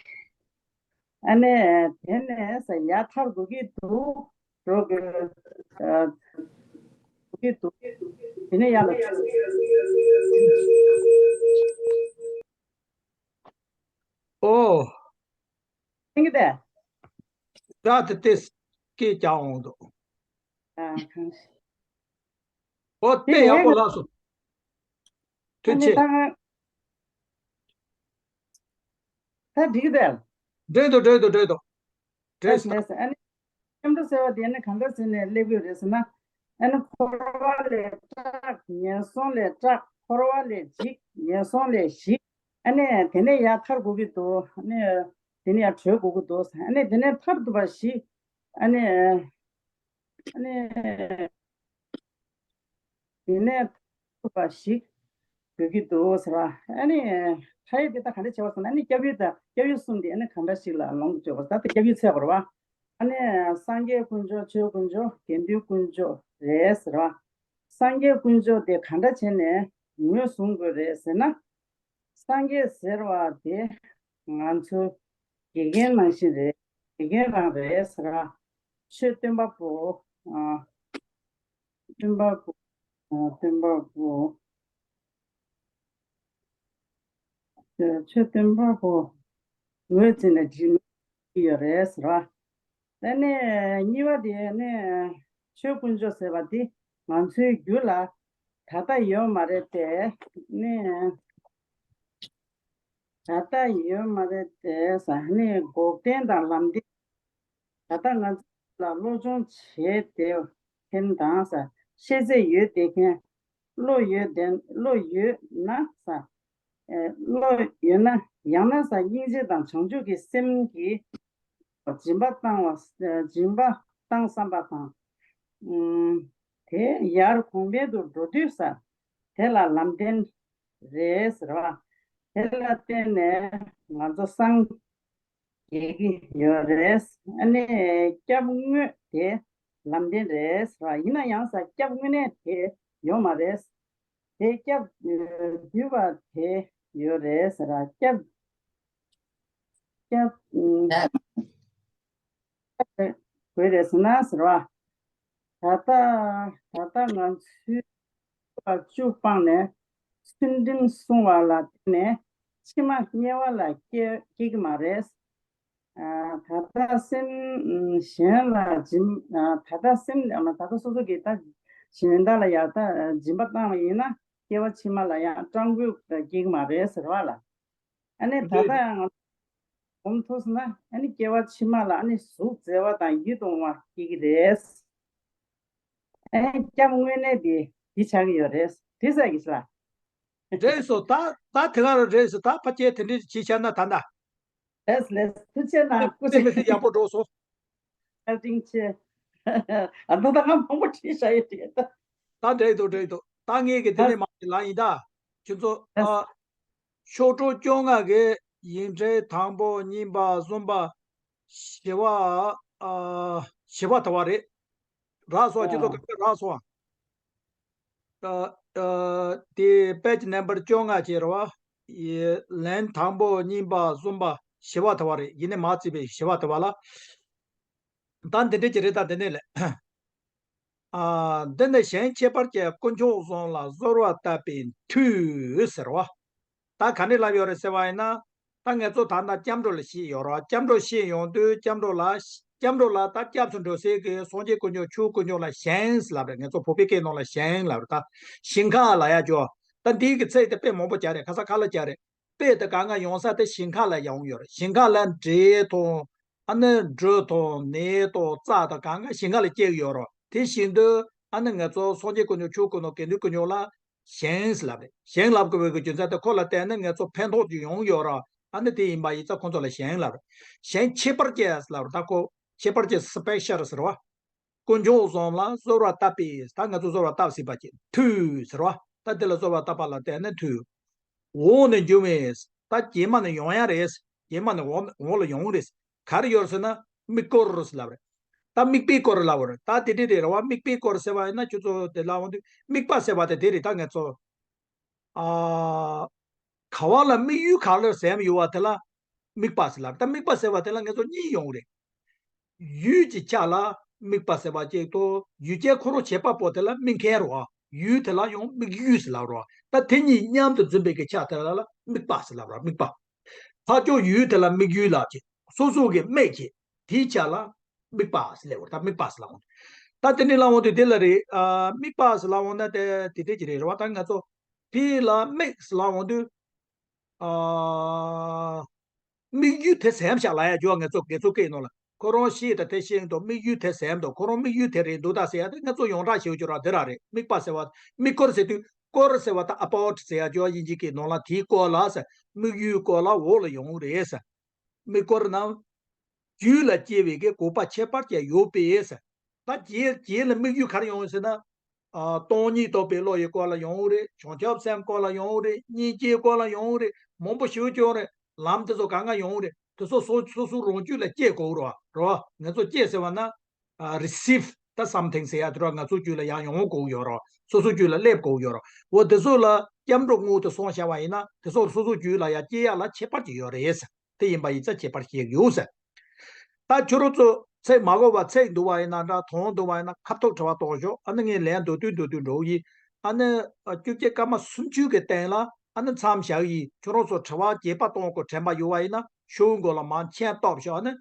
ཨ་ནི་དེ་ནས་ས་ཡར་ཐར་དགོས་ཀྱི་འདུག་འགྲོ་དགོས་ཨ་དགོས་ཀྱི་འདུག་དེ་ནས་ཡར་ལ། ཨོ། ཐེང་གི་དེ། ད་དེ་དེ་སྐད་རྒྱག་འོང་འདུག་ཨ་གང་ཞིག་ཨོ་དེ་དེ་ཡག་པོ་ལགས་སོ། ཐུགས་ཨ་ནི་རྗེ་ཆེ། ད་ང་། ད་འགྲིག་གི་དེ། འགྲིག་འདུག་འགྲིག་འདུག་འགྲིག་འདུག་འགྲིག་ལགས་སོ་ལགས་སོ། ཨ་ནི། སྐྱབས་འགྲོ་ཟེར་བ་དེ་ནི་གང་འདྲ་ཟེར་ནས་སླེབས་ཡོད་རེད་ཟེར་ན། ཨ་ནི་འཁོར་བ་ལས་སྐྲག་ངན་སོང་ལས་སྐྲག་འཁོར་བ་ལས་འཇིགས་ངན་སོང་ལས་ཞི། ཨ་ནི་དེ་ནས་ཡར་ཐར་དགོས་ཀྱི་འདུག་ཨ་ནི་དེ་ནས་ཡར་གྲོལ་དགོས་ཀྱི་འདུག་ཨ་ནི་དེ་ནས་ཐར་ཐུབ་པ་ཞིག་ཨ་ནི་ཨ་ནི་དེ་ནས་ཐར་ཐུབ་པ་ཞིག་དགོས་ཀྱི་འདུག་ཟེར་བ། ཨ་ནི་མཐའ་ཡས་དེ་ད་ག་འདྲ་བྱེད་པ་ཟེར་ན། ཨ་ནི་སྐྱབས་ཡུལ་དང་སྐྱབས་ཡུལ་གསུམ་དེ་ཨ་ནི་གང་འདྲ་ཞིག་ལ་ལོངས་སྤྱོད་པ་ཟེར། ད་སྐྱབས་ཡུལ་འཚོལ་དགོས་རེད་བ། ཨ་ནི་སངས་རྒྱས་དཀོན་མཆོག་ཆོས་དཀོན་མཆོག་དགེ་འདུན་དཀོན་མཆོག་རེད་ཟེར་བ། སངས་རྒྱས་དཀོན་མཆོག་དེ་ག་འདྲ་བྱས་ནས་ངོས་བཟུང་དགོས་རེད་ཟེར་ན། སངས་རྒྱས་ཟེར་བ་དེ་ང་ཚོའི་དགེ་རྒན་ནང་བཞིན་རེད། དགེ་རྒན་རང་རེད་ཟེར་བ། ཆོས་སྟོན་པ་པོ། ཨ། སྟོན་པ་པོ། ཨ། སྟོན་པ་པོ། ཆོས་སྟོན་པ་པོ། ངོས་འཛིན་ནས་བྱིན། ཡོད་རེད་ཟེར་བ། ཨ་ནི་གཉིས་པ་དེ་ནི་ཆོས་དཀོན་མཆོག་ཟེར་བ་དེ་ང་ཚོའི་རྒྱུད་ལ་ད་ལྟ་ཡོད་མ་རེད་དེ། ནི་ད་ལྟ་ཡོད་མ་རེད་དེ་ཟེར་ནི་འགོག་བདེན་དང་ལམ་བདེན། ད་ལྟ་ང་ཚོ་ལ་བློ་སྦྱོང་བྱས་ཏེ་མཁན་དང་ཟེར། ཤེས་ཚད་ཡོད་དེ་མཁན། བློ་ཡོད་དེ་བློ་ཡོད་ན་ཟེར། ཨེ། བློ་ཡོད་ན་ཡང་ན་ཟེར་སྙིང་རྗེ་དང་བྱང་ཆུབ་ཀྱི་སེམས་ཀྱིས་སྦྱིན་པ་བཏང་བ། སྦྱིན་པ་བཏང་བསམ་པ་དང་། ཨུམ། དེ་ཡར་གོང་འཕེལ་དུ་འགྲོ་དུས་ཟེར། དེ་ལ་ལམ་བདེན་རེད་ཟེར་བ། དེ་ལ་བརྟེན་ནས་ང་ཚོ་སངས་རྒྱས་ཀྱི་ཡོད་རེད། ཨ་ནི་སྐྱབས་དངོས་དེ་ལམ་བདེན་རེད་ཟེར་བ། ཡིན་ན་ཡང་ཟེར་སྐྱབས་དངོས་གནས་དེ་ཡོད་མ་རེད། དེ་སྐྱབས་བསྡུས་པ་དེ་ཡོད་རེད་ཟེར་བ། སྐྱབས་སྐྱབས་དགོས་རེད་ཟེར་ན་ཟེར་བ། ད་ལྟ་ད་ལྟ་ང་ཚོས་བཅུ་སྤངས་ནས་ཚུལ་ཁྲིམས་སྲུང་བ་ལ་བརྟེན་ནས་ཕྱི་མ་དམྱལ་བ་ལ་སྐྱེ་སྐྱེ་གི་མ་རེད། ཨ། ད་ལྟ་སེམས་གཞན་ལ་སྦྱིན། ཨ། ད་ལྟ་སེམས། ཨ། ད་ལྟ་སོ་སོ་གིས་ད་གཞན་དག་ལ་ཡང་ད་སྦྱིན་པ་བཏང་བ་ཡིན་ན་སྐྱེ་བ་ཕྱི་མ་ལ་ཡང་སྤྲང་པོས་སྐྱེ་གི་མ་རེད་ཟེར་བ་ལ། ཨ་ནི་ད་ལྟ་ཡང་གོམས་ཐུབ་སོང་ན་ཨ་ནི་སྐྱེ་བ་ཕྱི་མ་ལ་ཨ་ནི་གཟུགས་མཛེས་པ་དང་ཡིད་དུ་འོང་བ་སྐྱེ་གི་རེད། ཨ་ནི་སྐྱབས་དངོས་གནས་དེ་འདི་ཆགས་ཀྱི་ཡོད་རེད། དེ་ཟེར་གི་ལ། རེད་སོ། ད་ད་དེ་ག་རེད་སོ། ད་ཕ་སྐྱེ་དེ་འདྲ་བྱེད་བྱས་ན་ད་ད། ལགས་ལགས། ཐུགས་རྗེ་གནང་། སྐུ་མི་མཁྱེན། དེ་ཡག་པོ་འགྲོ་སོང་། བཀའ་དྲིན་ཆེ། ཨ་ད་ད་ང་མང་པོ་བྲིས་བཞག་ཡོད་དེ་ད། ད་འགྲིག་འདུག་འགྲིག་འདུག་ད་ངས་ཀྱི་དེ་ནས་མ་ལ་ཡིན་ད། ཁྱོད་ཚོ། ཨ། ཤོག་གྲངས་བཅོ་ལྔ་གི་ཡིག་ཕྲེང་དང་པོ་གཉིས་པ་གསུམ་པ་བཞི་པ། ཨ། བཞི་པ་དེ་བ་རེད། རག་སོང་། ཁྱོད་ཚོ་ག་པར་རག་སོང་། ཨ། ཨ། དེ་page number བཅོ་ལྔ་བྱས་རེད་བ། ཡི་ལན་དང་པོ་གཉིས་པ་གསུམ་པ་བཞི་པ་དེ་བ་རེད། ཡིན་ནའི་མ་བརྩིས་པའི་བཞི་པ་དེ་བ་ལ། ད་འདི་འདྲ་ཅིག་རེད། ད་འདི་ནས་ལས། ཨ། འདི་ནི་གཞན་ཁྱད་པར་ཅན་དཀོན་མཆོག་གསུམ་ལ་གསོལ་བ་བཏབ་པའི་མཐུས་ཟེར་བ། ད་ག་ནས་ལབ་ཡོད་རེད་ཟེར་བ་ཡིན་ན། ད་ངེད་ཚོ་ད་ལྟ་སྐྱབས་འགྲོ་ལ་བཤད་ཡོད་རེད། སྐྱབས་འགྲོ་བཤད་ཡོང་དུས་སྐྱབས་འགྲོ་ལ། སྐྱབས་འགྲོ་ལ་ད་སྐྱབས་སུ་འགྲོ་སའི་གི་སངས་རྒྱས་དཀོན་མཆོག་ཆོས་དཀོན་མཆོག་ལ་ཞིང་ལབ་རེད། ངེད་ཚོ་བོད་པའི་སྐད་ནང་ལ་ཞིང་ལབ་རེད། ད་ཞིང་ཁ་ལབ་ཡ་ཅོ། ད་འདིའི་གི་ཚིག་དེ་དཔེ་མང་པོ་རྒྱག་རེད། ཁ་ས་ཁ་ལ་རྒྱག་རེད། དཔེ་དེ་གང་ག་ཡོང་ས་དེ་ཞིང་ཁ་ལ་ཡོང་ཡོད་རེད། ཞིང་ཁ་ལ་འབྲས་དང་། ཨ་ནི་འབྲུ་དང་ནས་དང་རྩྭ་དང་གང་ག་ཞིང་ཁ་ལ་སྐྱེ་གི་ཡོད་རེད། དེ་བཞིན་དུ་ཨ་ནི་ངེད་ཚོ་སངས་རྒྱས་དཀོན་མཆོག་ཆོས་དཀོན་མཆོག་དགེ་འདུན་དཀོན་མཆོག་ལ་ཞིང་ལབ་རེད། ཞིང་ལབ་དགོས་པའི་རྒྱུ་མཚན་དེ་ཁོ་ལ་བརྟེན་ནས་ངེད་ཚོ་ཕན་ཐོགས་ཅིག་ཡོང་ཡོད་རེད། ཨ་ནི་དེ་ཡིན་པ་ཡིན་ཙང་ཁོ་ཚོ་ལ་ཞིང་ལབ་རེད། གཞན་ཁྱད་པར་ཅན་ལབ་རེད། ད་ཁོ་ཁྱད་པར་ཅན་སི་པེ་ཤལ་ཟེར་བ། དཀོན་མཆོག་གསུམ་ལ་གསོལ་བ་བཏབ་པས། ད་ང་ཚོ་གསོལ་བ་བཏབ་ཟིན་པ་ཅིག་མཐུས་ཟེར་བ། ད་དེ་ལ་གསོལ་བ་བཏབ་པ་ལ་བརྟེན་ནས་མཐུས། འོག་ནས་འབྱུང་བས། ད་རྗེས་མ་ནས་ཡོང་ཡ་རེད། རྗེས་མ་ནས་འོག་འོག་ལ་ཡོང་རེད། ག་རེ་ཡོད་ཟེར་ན་དམིགས་སྐོར་ལབ་རེད། ད་དམིགས་པའི་སྐོར་ལབ་རེད། ད་དེ་འདྲ་རེད་རེད་བ། དམིགས་པའི་སྐོར་ཟེར་བ་ཡིན་ན་ཁྱོད་ཚོ་དེ་ལ་འོང་དུས་དམིགས་པ་ཟེར་བ་དེ་དེ་རེད། ད་ངེད་ཚོ། ཨ། ག་བ་ལ་དམིགས་ཡུལ་ག་ལ་ཟེར་ཡོད་བ་དེ་ལ་དམིགས་པ་ཟེར་ལབ། ད་དམིགས་པ་ཟེར་བ་དེ་ལ་ངེད་ཚོ་གཉིས་ཡོང་རེད། ཡུལ་གྱི་ཆ་ལ་དམིགས་པ་ཟེར་བ་གཅིག་དང་ཡུལ་ཅན་ཁོ་རང་བྱེད་པ་པོ་དེ་ལ་དམིགས་མཁན་རེད་བ། ཡུལ་དེ་ལ་ཡང་དམིགས་ཡུལ་ཟེར་ལབ་རེད་བ། ད་དེ་གཉིས་མཉམ་དུ་འཛིན་པའི་གི་ཆ་དེ་ལ་ལ་དམིགས་པ་ཟེར་ལབ་རེད་བ། དམིགས་པ། ཕར་ཕྱོགས་ཡུལ་དེ་ལ་དམིགས་ཡུལ་ལབ་ཅིག་སོ་སོ་གི་དམིགས་ཅིག་དེའི་ཆ་ལ་དམིགས་པ་ཟེར་ལབ་རེད། ད་དམིགས་པ་ཟེར་ལབ་འོང་། ད་དེ་ནས་ལབ་འོང་དུས་དེ་ལ་རེད། ཨ། དམིགས་པ་ཟེར་ལབ་འོང་ན་དེ་དེ་འདྲ་ཅིག་རེད་རེད་བ། ད་ང་ཚོ་དེ་ལ་དམིགས་ཟེར་ལབ་འོང་དུས། ཨ། དམིགས་ཡུལ་དེ་ཟེར་ཡ་ཤག་ལབ་ཡ་ཅོ། ང་ཚོ་དགེ་ཚོགས་སྐད་ནང་ལ་ཁོ་རང་ཤེས་དང་དེ་ཤེས་དང་དམིགས་ཡུལ་དེ་ཟེར་དང་ཁོ་རང་དམིགས་ཡུལ་དེ་རེད་འདུག་ད་ཟེར་ཡ་དེ་ང་ཚོ་ཡོངས་གྲགས་ཤེས་ཅོ་ར་དེ་ར་རེད། དམིགས་པ་ཟེར་བ། དམིགས་སྐོར་ཟེར་དུས་སྐོར་ཟེར་བ་ད་about ཟེར་ཡ་ཅོ། དབྱིན་ཇི་སྐད་ནང་ལ་དེའི་སྐོར་ལ་ཟེར། དམིགས་ཡུལ་སྐོར་ལ་འོག་ལ་ཡོང་རེད་ཟེར། དམིགས་སྐོར་ནང་རྒྱུད་ལ་སྐྱེ་བའི་གི་དགོས་པ་ཁྱད་པར་ཅན་ཡོད་པས་ཟེར། ད་རྗེས་རྗེས་ལ་དམིགས་ཡུལ་ག་རེ་ཡོང་ཟེར་ན། ཨ། སྟོང་ཉིད་རྟོགས་པའི་བློ་ཡི་སྐོར་ལ་ཡོང་རེད། བྱང་ཆུབ་སེམས་སྐོར་ལ་ཡོང་རེད། སྙིང་རྗེའི་སྐོར་ལ་ཡོང་རེད། མང་པོ་ཞིག་ཡོང་རེད། ལམ་དེ་ཚོ་གང་ག་ཡོང་རེད། དེ་ཚོ་སོ་སོ་སོ་རང་རྒྱུད་ལ་སྐྱེ་དགོས་རེད་བ། རེད་བ། ང་ཚོ་སྐྱེ་ཟེར་བ་ན། ཨ། receive the something ཟེར་ཡ་དེ་ར་ང་ཚོ་རྒྱུད་ལ་ཡང་ཡོང་དགོས་ཡོད་རེད། སོ་སོ་རྒྱུད་ལ་སླེབས་དགོས་ཡོད་རེད། འོ་དེ་ཚོ་ལ་སྐྱབས་འགྲོ་དངོས་དེ་སོང་བཞག་པ་ཡིན་ན་དེ་ཚོ་སོ་སོ་རྒྱུད་ལ་ཡང་སྐྱེ་ཡ་ལ་ཁྱད་པར་ཅིག་ཡོད་རེད་ཟེར། དེ་ཡིན་པ་ཡིན་ཙང་ཁྱད་པར་ཞིག་ཡོད་ཟེར། ད་ཁྱོད་རང་ཚོ་ཚིག་མ་གོ་བ་ཚིག་འདུག་བ་ཡིན་ན་འདྲ། དོན་འདུག་བ་ཡིན་ན་ཁ་ཐུག་དྲི་བ་གཏོང་ཤོག་ཨ་ནི་ངས་ལན་མདོར་བསྡུས་མདོར་བསྡུས་འགྲོ་གི་ཡིན། ཨ་ནི་བཅོ་བརྒྱད་སྐར་མ་སུམ་ཅུ་གི་སྟེང་ལ་ཨ་ནི་མཚམས་བཞག་གི་ཡིན། ཁྱོད་རང་ཚོ་དྲི་བ་རྒྱས་པ་གཏོང་དགོས་དྲན་པ་ཡོད་བ་ཡིན་ན་ཤོག་བུ་མགོ་ལ་མར་མཆན་བཏབ་ཤོག་ཨ་ནི།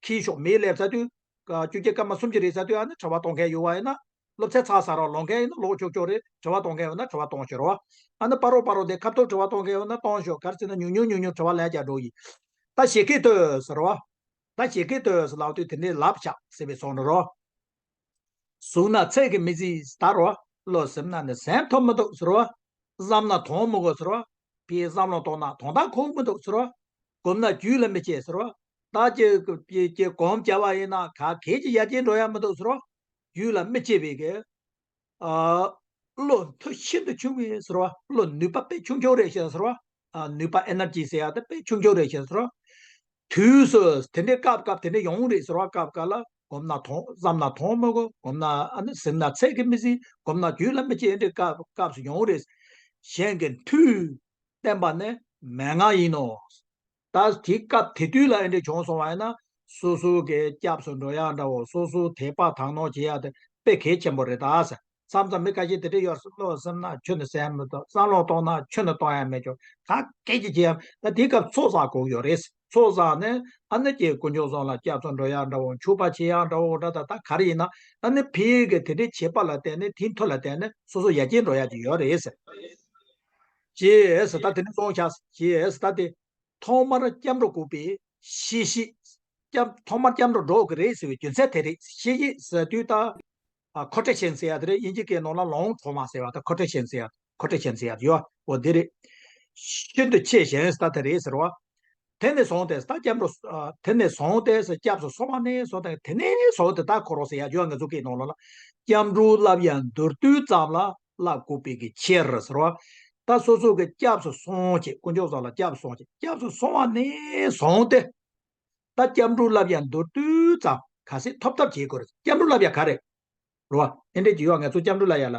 ཁྱི་ཤོག་མེ་སླེབས་ཚར་དུས་བཅོ་བརྒྱད་སྐར་མ་སུམ་ཅུ་རེད་ཚར་དུས་ཨ་ནི་དྲི་བ་གཏོང་མཁན་ཡོད་པ་ཡིན་ན། སློབ་ཚན་ཚར་ཚར་རོགས་ལོག་མཁན་ཡིན་ན་ལོག་ཆོག་ཆོག་རེད། དྲི་བ་གཏོང་མཁན་ཡོད་ན་དྲི་བ་གཏོང་ཤོག་རོགས། ཨ་ནི་བར་རོ་བར་རོ་དེ་ཁ་ཐོག་དྲི་བ་གཏོང་མཁན་ཡོད་ན་གཏོང་ཤོག་ག་རེ་ཟེར་ན་ཉུང་ཉུང་ཉུང་ཉུང་དྲི་བ་ལན་རྒྱག་འགྲོ་ཡིན། ད་ཞེ་གི་ལྟོས་ཟེར་རོགས། ད་ཞེ་གི་ལྟོས་ཟེར་ལབ་དུས་དེ་འདྲའི་ལབ་བཞག་ཟེར་བའི་སོང་ནི་རོགས། གཟུགས་ན་ཚད་ཀྱིས་མི་གཟིགས་ཟེར་རོགས། བློ་ཟིན་ན་ནི་ཟིན་ཐུབ་མི་འདུག་ཟེར་རོགས། བསམ་ན་དོན་མི་གོ་ཟེར་རོགས། ཕའི་བསམ་བློ་གཏོང་ན་དོན་དག་ཁུག་མི་འདུག་ཟེར་རོགས། གོམས་ན་རྒྱུད་ལ་མི་སྐྱེ་ཟེར་རོགས། ད་ཀྱི་ཀྱི་གོམས་བྱ་བ་ཡིན་ན་ག་གེ་ཅི་ཡར་རྒྱས་འགྲོ་ཡ་མི་འདུག་ཟེར་རོགས། རྒྱུད་ལ་མི་སྐྱེ་བའི་གི་ཨ། བློ་མཐུ་ཤིན་ཏུ་ཆུང་བའི་ཟེར་བ། བློ་ནུས་པ་དཔེ་ཆུང་ཆུང་རེད་ཤག་ཟེར་བ། ཨ། ནུས་པ་ཨེ་ནར་ཇི་ཟེར་ཡ་དེ་དཔེ་ཆུང་ཆུང་རེད་ཤག་ཟེར་བ། དུས་སུ་དེ་འདྲའི་སྐབས་སྐབས་དེ་འདྲ་ཡོང་རེད་ཟེར་བ། སྐབས་སྐབས་ལ་གོམས་ན་མཐོང་བསམ་ན་མཐོང་མི་དགོས། གོམས་ན་ཨ་ནི་ཟིན་ན་ཚད་ཀྱིས་མི་གཟིགས། གོམས་ན་རྒྱུད་ལ་མི་སྐྱེ། འདྲའི་སྐབས་སྐབས་སུ་ཡོང་རེད། གཞན་གྱི་མཐུས་བསྟན་པ་ནི་མན་ངག་ཡིན་ནོ། ད་དེའི་སྐབས་དེ་དུས་ལ་ཨེ་འདྲ་བྱུང་སོང་བ་ཡིན་ན། སོ་སོ་གི་སྐྱབས་སུ་འགྲོ་ཡག་འདྲ་བོ། སོ་སོ་དད་པ་དག་སྣང་བྱེད་ཡག་དེ་དཔེ་གལ་ཆེན་པོ་རེད་ད་ཟེར། མཚམས་མཚམས་མི་ཁ་ཤས་དེ་འདྲ་ཡོད། བློ་སེམས་ན་ཆུ་ནི་སེམས་མི་ཐུབ། བསམ་བློ་གཏོང་ན་ཆུ་ནི་གཏོང་ཡག་མེད་ཀྱང་ག་སྐད་ཀྱི་བྱེད་ཡག་ད་དེའི་སྐབས་ཚོགས་བསགས་དགོས་ཡོད་རེད། ཚོགས་བསགས་ནས་ཨ་ནི་ཀྱེ་དཀོན་མཆོག་གསུམ་ལ་སྐྱབས་སུ་འགྲོ་ཡག་འདྲ་བོ། མཆོད་པ་བྱེད་ཡག་འདྲ་བོ་འདྲ། ད་ད་ག་རེ་ཡིན་ན་ཨ་ནི་ཕའི་གི་དེ་འདྲའི་བྱེད་པ་ལ་བརྟེན་ནས་དེའི་མཐུ་ལ་བརྟེན་ནས་སོ་སོ་ཡར་རྒྱས་འགྲོ་ཡག་ཅིག་ཡོད་རེད་ཟེར། ཅེས་ད་དེ་ནི་གསུངས་ཤག་ཅེས་ད་དེ། ཐོག་མར་སྐྱབས་འགྲོ་དགོས་པའི་ཤེས་བྱེད། སྐྱབས་ཐོག་མར་སྐྱབས་འགྲོ་འགྲོ་དགོས་རེད་ཟེར་བའི་རྒྱུ་མཚན་དེ་རེད། ཤེས་བྱེད་ཟེར་དུས་ད། ཨ། ཁོ་ཊེ་ཤན་ཟེར་ཡ་དེ་རེད། དབྱིན་ཇི་སྐད་ནང་ལ་ལོང་ཁྲོ་མ་ཟེར་བ་ད་ཁོ་ཊེ་ཤན་ཟེར་ཡ། ཁོ་ཊེ་ཤན་ཟེར་ཡ་ཡོད། འོ་དེ་རེད། ཤིན་ཏུ་ཆེས་ཞན་ཟེར་ད་དེ་རེད་ཟེར་བ། དེ་ནས་བཟུང་སྟེ་ད་སྐྱབས་འགྲོ། ཨ། དེ་ནས་བཟུང་སྟེ་སྐྱབས་སུ་སོང་བ་ནས་བཟུང་སྟེ་དེ་ནས་བཟུང་སྟེ་ད་ཁོ་རང་ཟེར་ཡ་ཡོད། ང་ཚོ་སྐད་ནང་ལ་ལ། སྐྱབས་འགྲོ་བསླབ་ཡ་མདོར་བསྡུས་ཙམ་ལ། བསླབ་དགོས་པའི་གི་ཕྱིར་ཟེར་བ། ད་སོ་སོ་གི་སྐྱབས་སུ་སོང་བྱས། དཀོན་མཆོག་གསུམ་ལ་སྐྱབས་སུ་སོང་བྱས། སྐྱབས་སུ་སོང་བ་ནས་བཟུང་སྟེ། ད་སྐྱབས་འགྲོ་བསླབ་ཡ་མདོར་བསྡུས་ཙམ་ག་ཚད་ཐོབ་ཐབས་བྱེད་དགོས་རེད། སྐྱབས་འགྲོ་བསླབ་ཡ་ག་རེ་རེད་བ། ཨེ་འདྲས་ཀྱི་ཡོད། ང་ཚོ་སྐྱབས་འགྲོ་བསླབ་ཡ་ལ།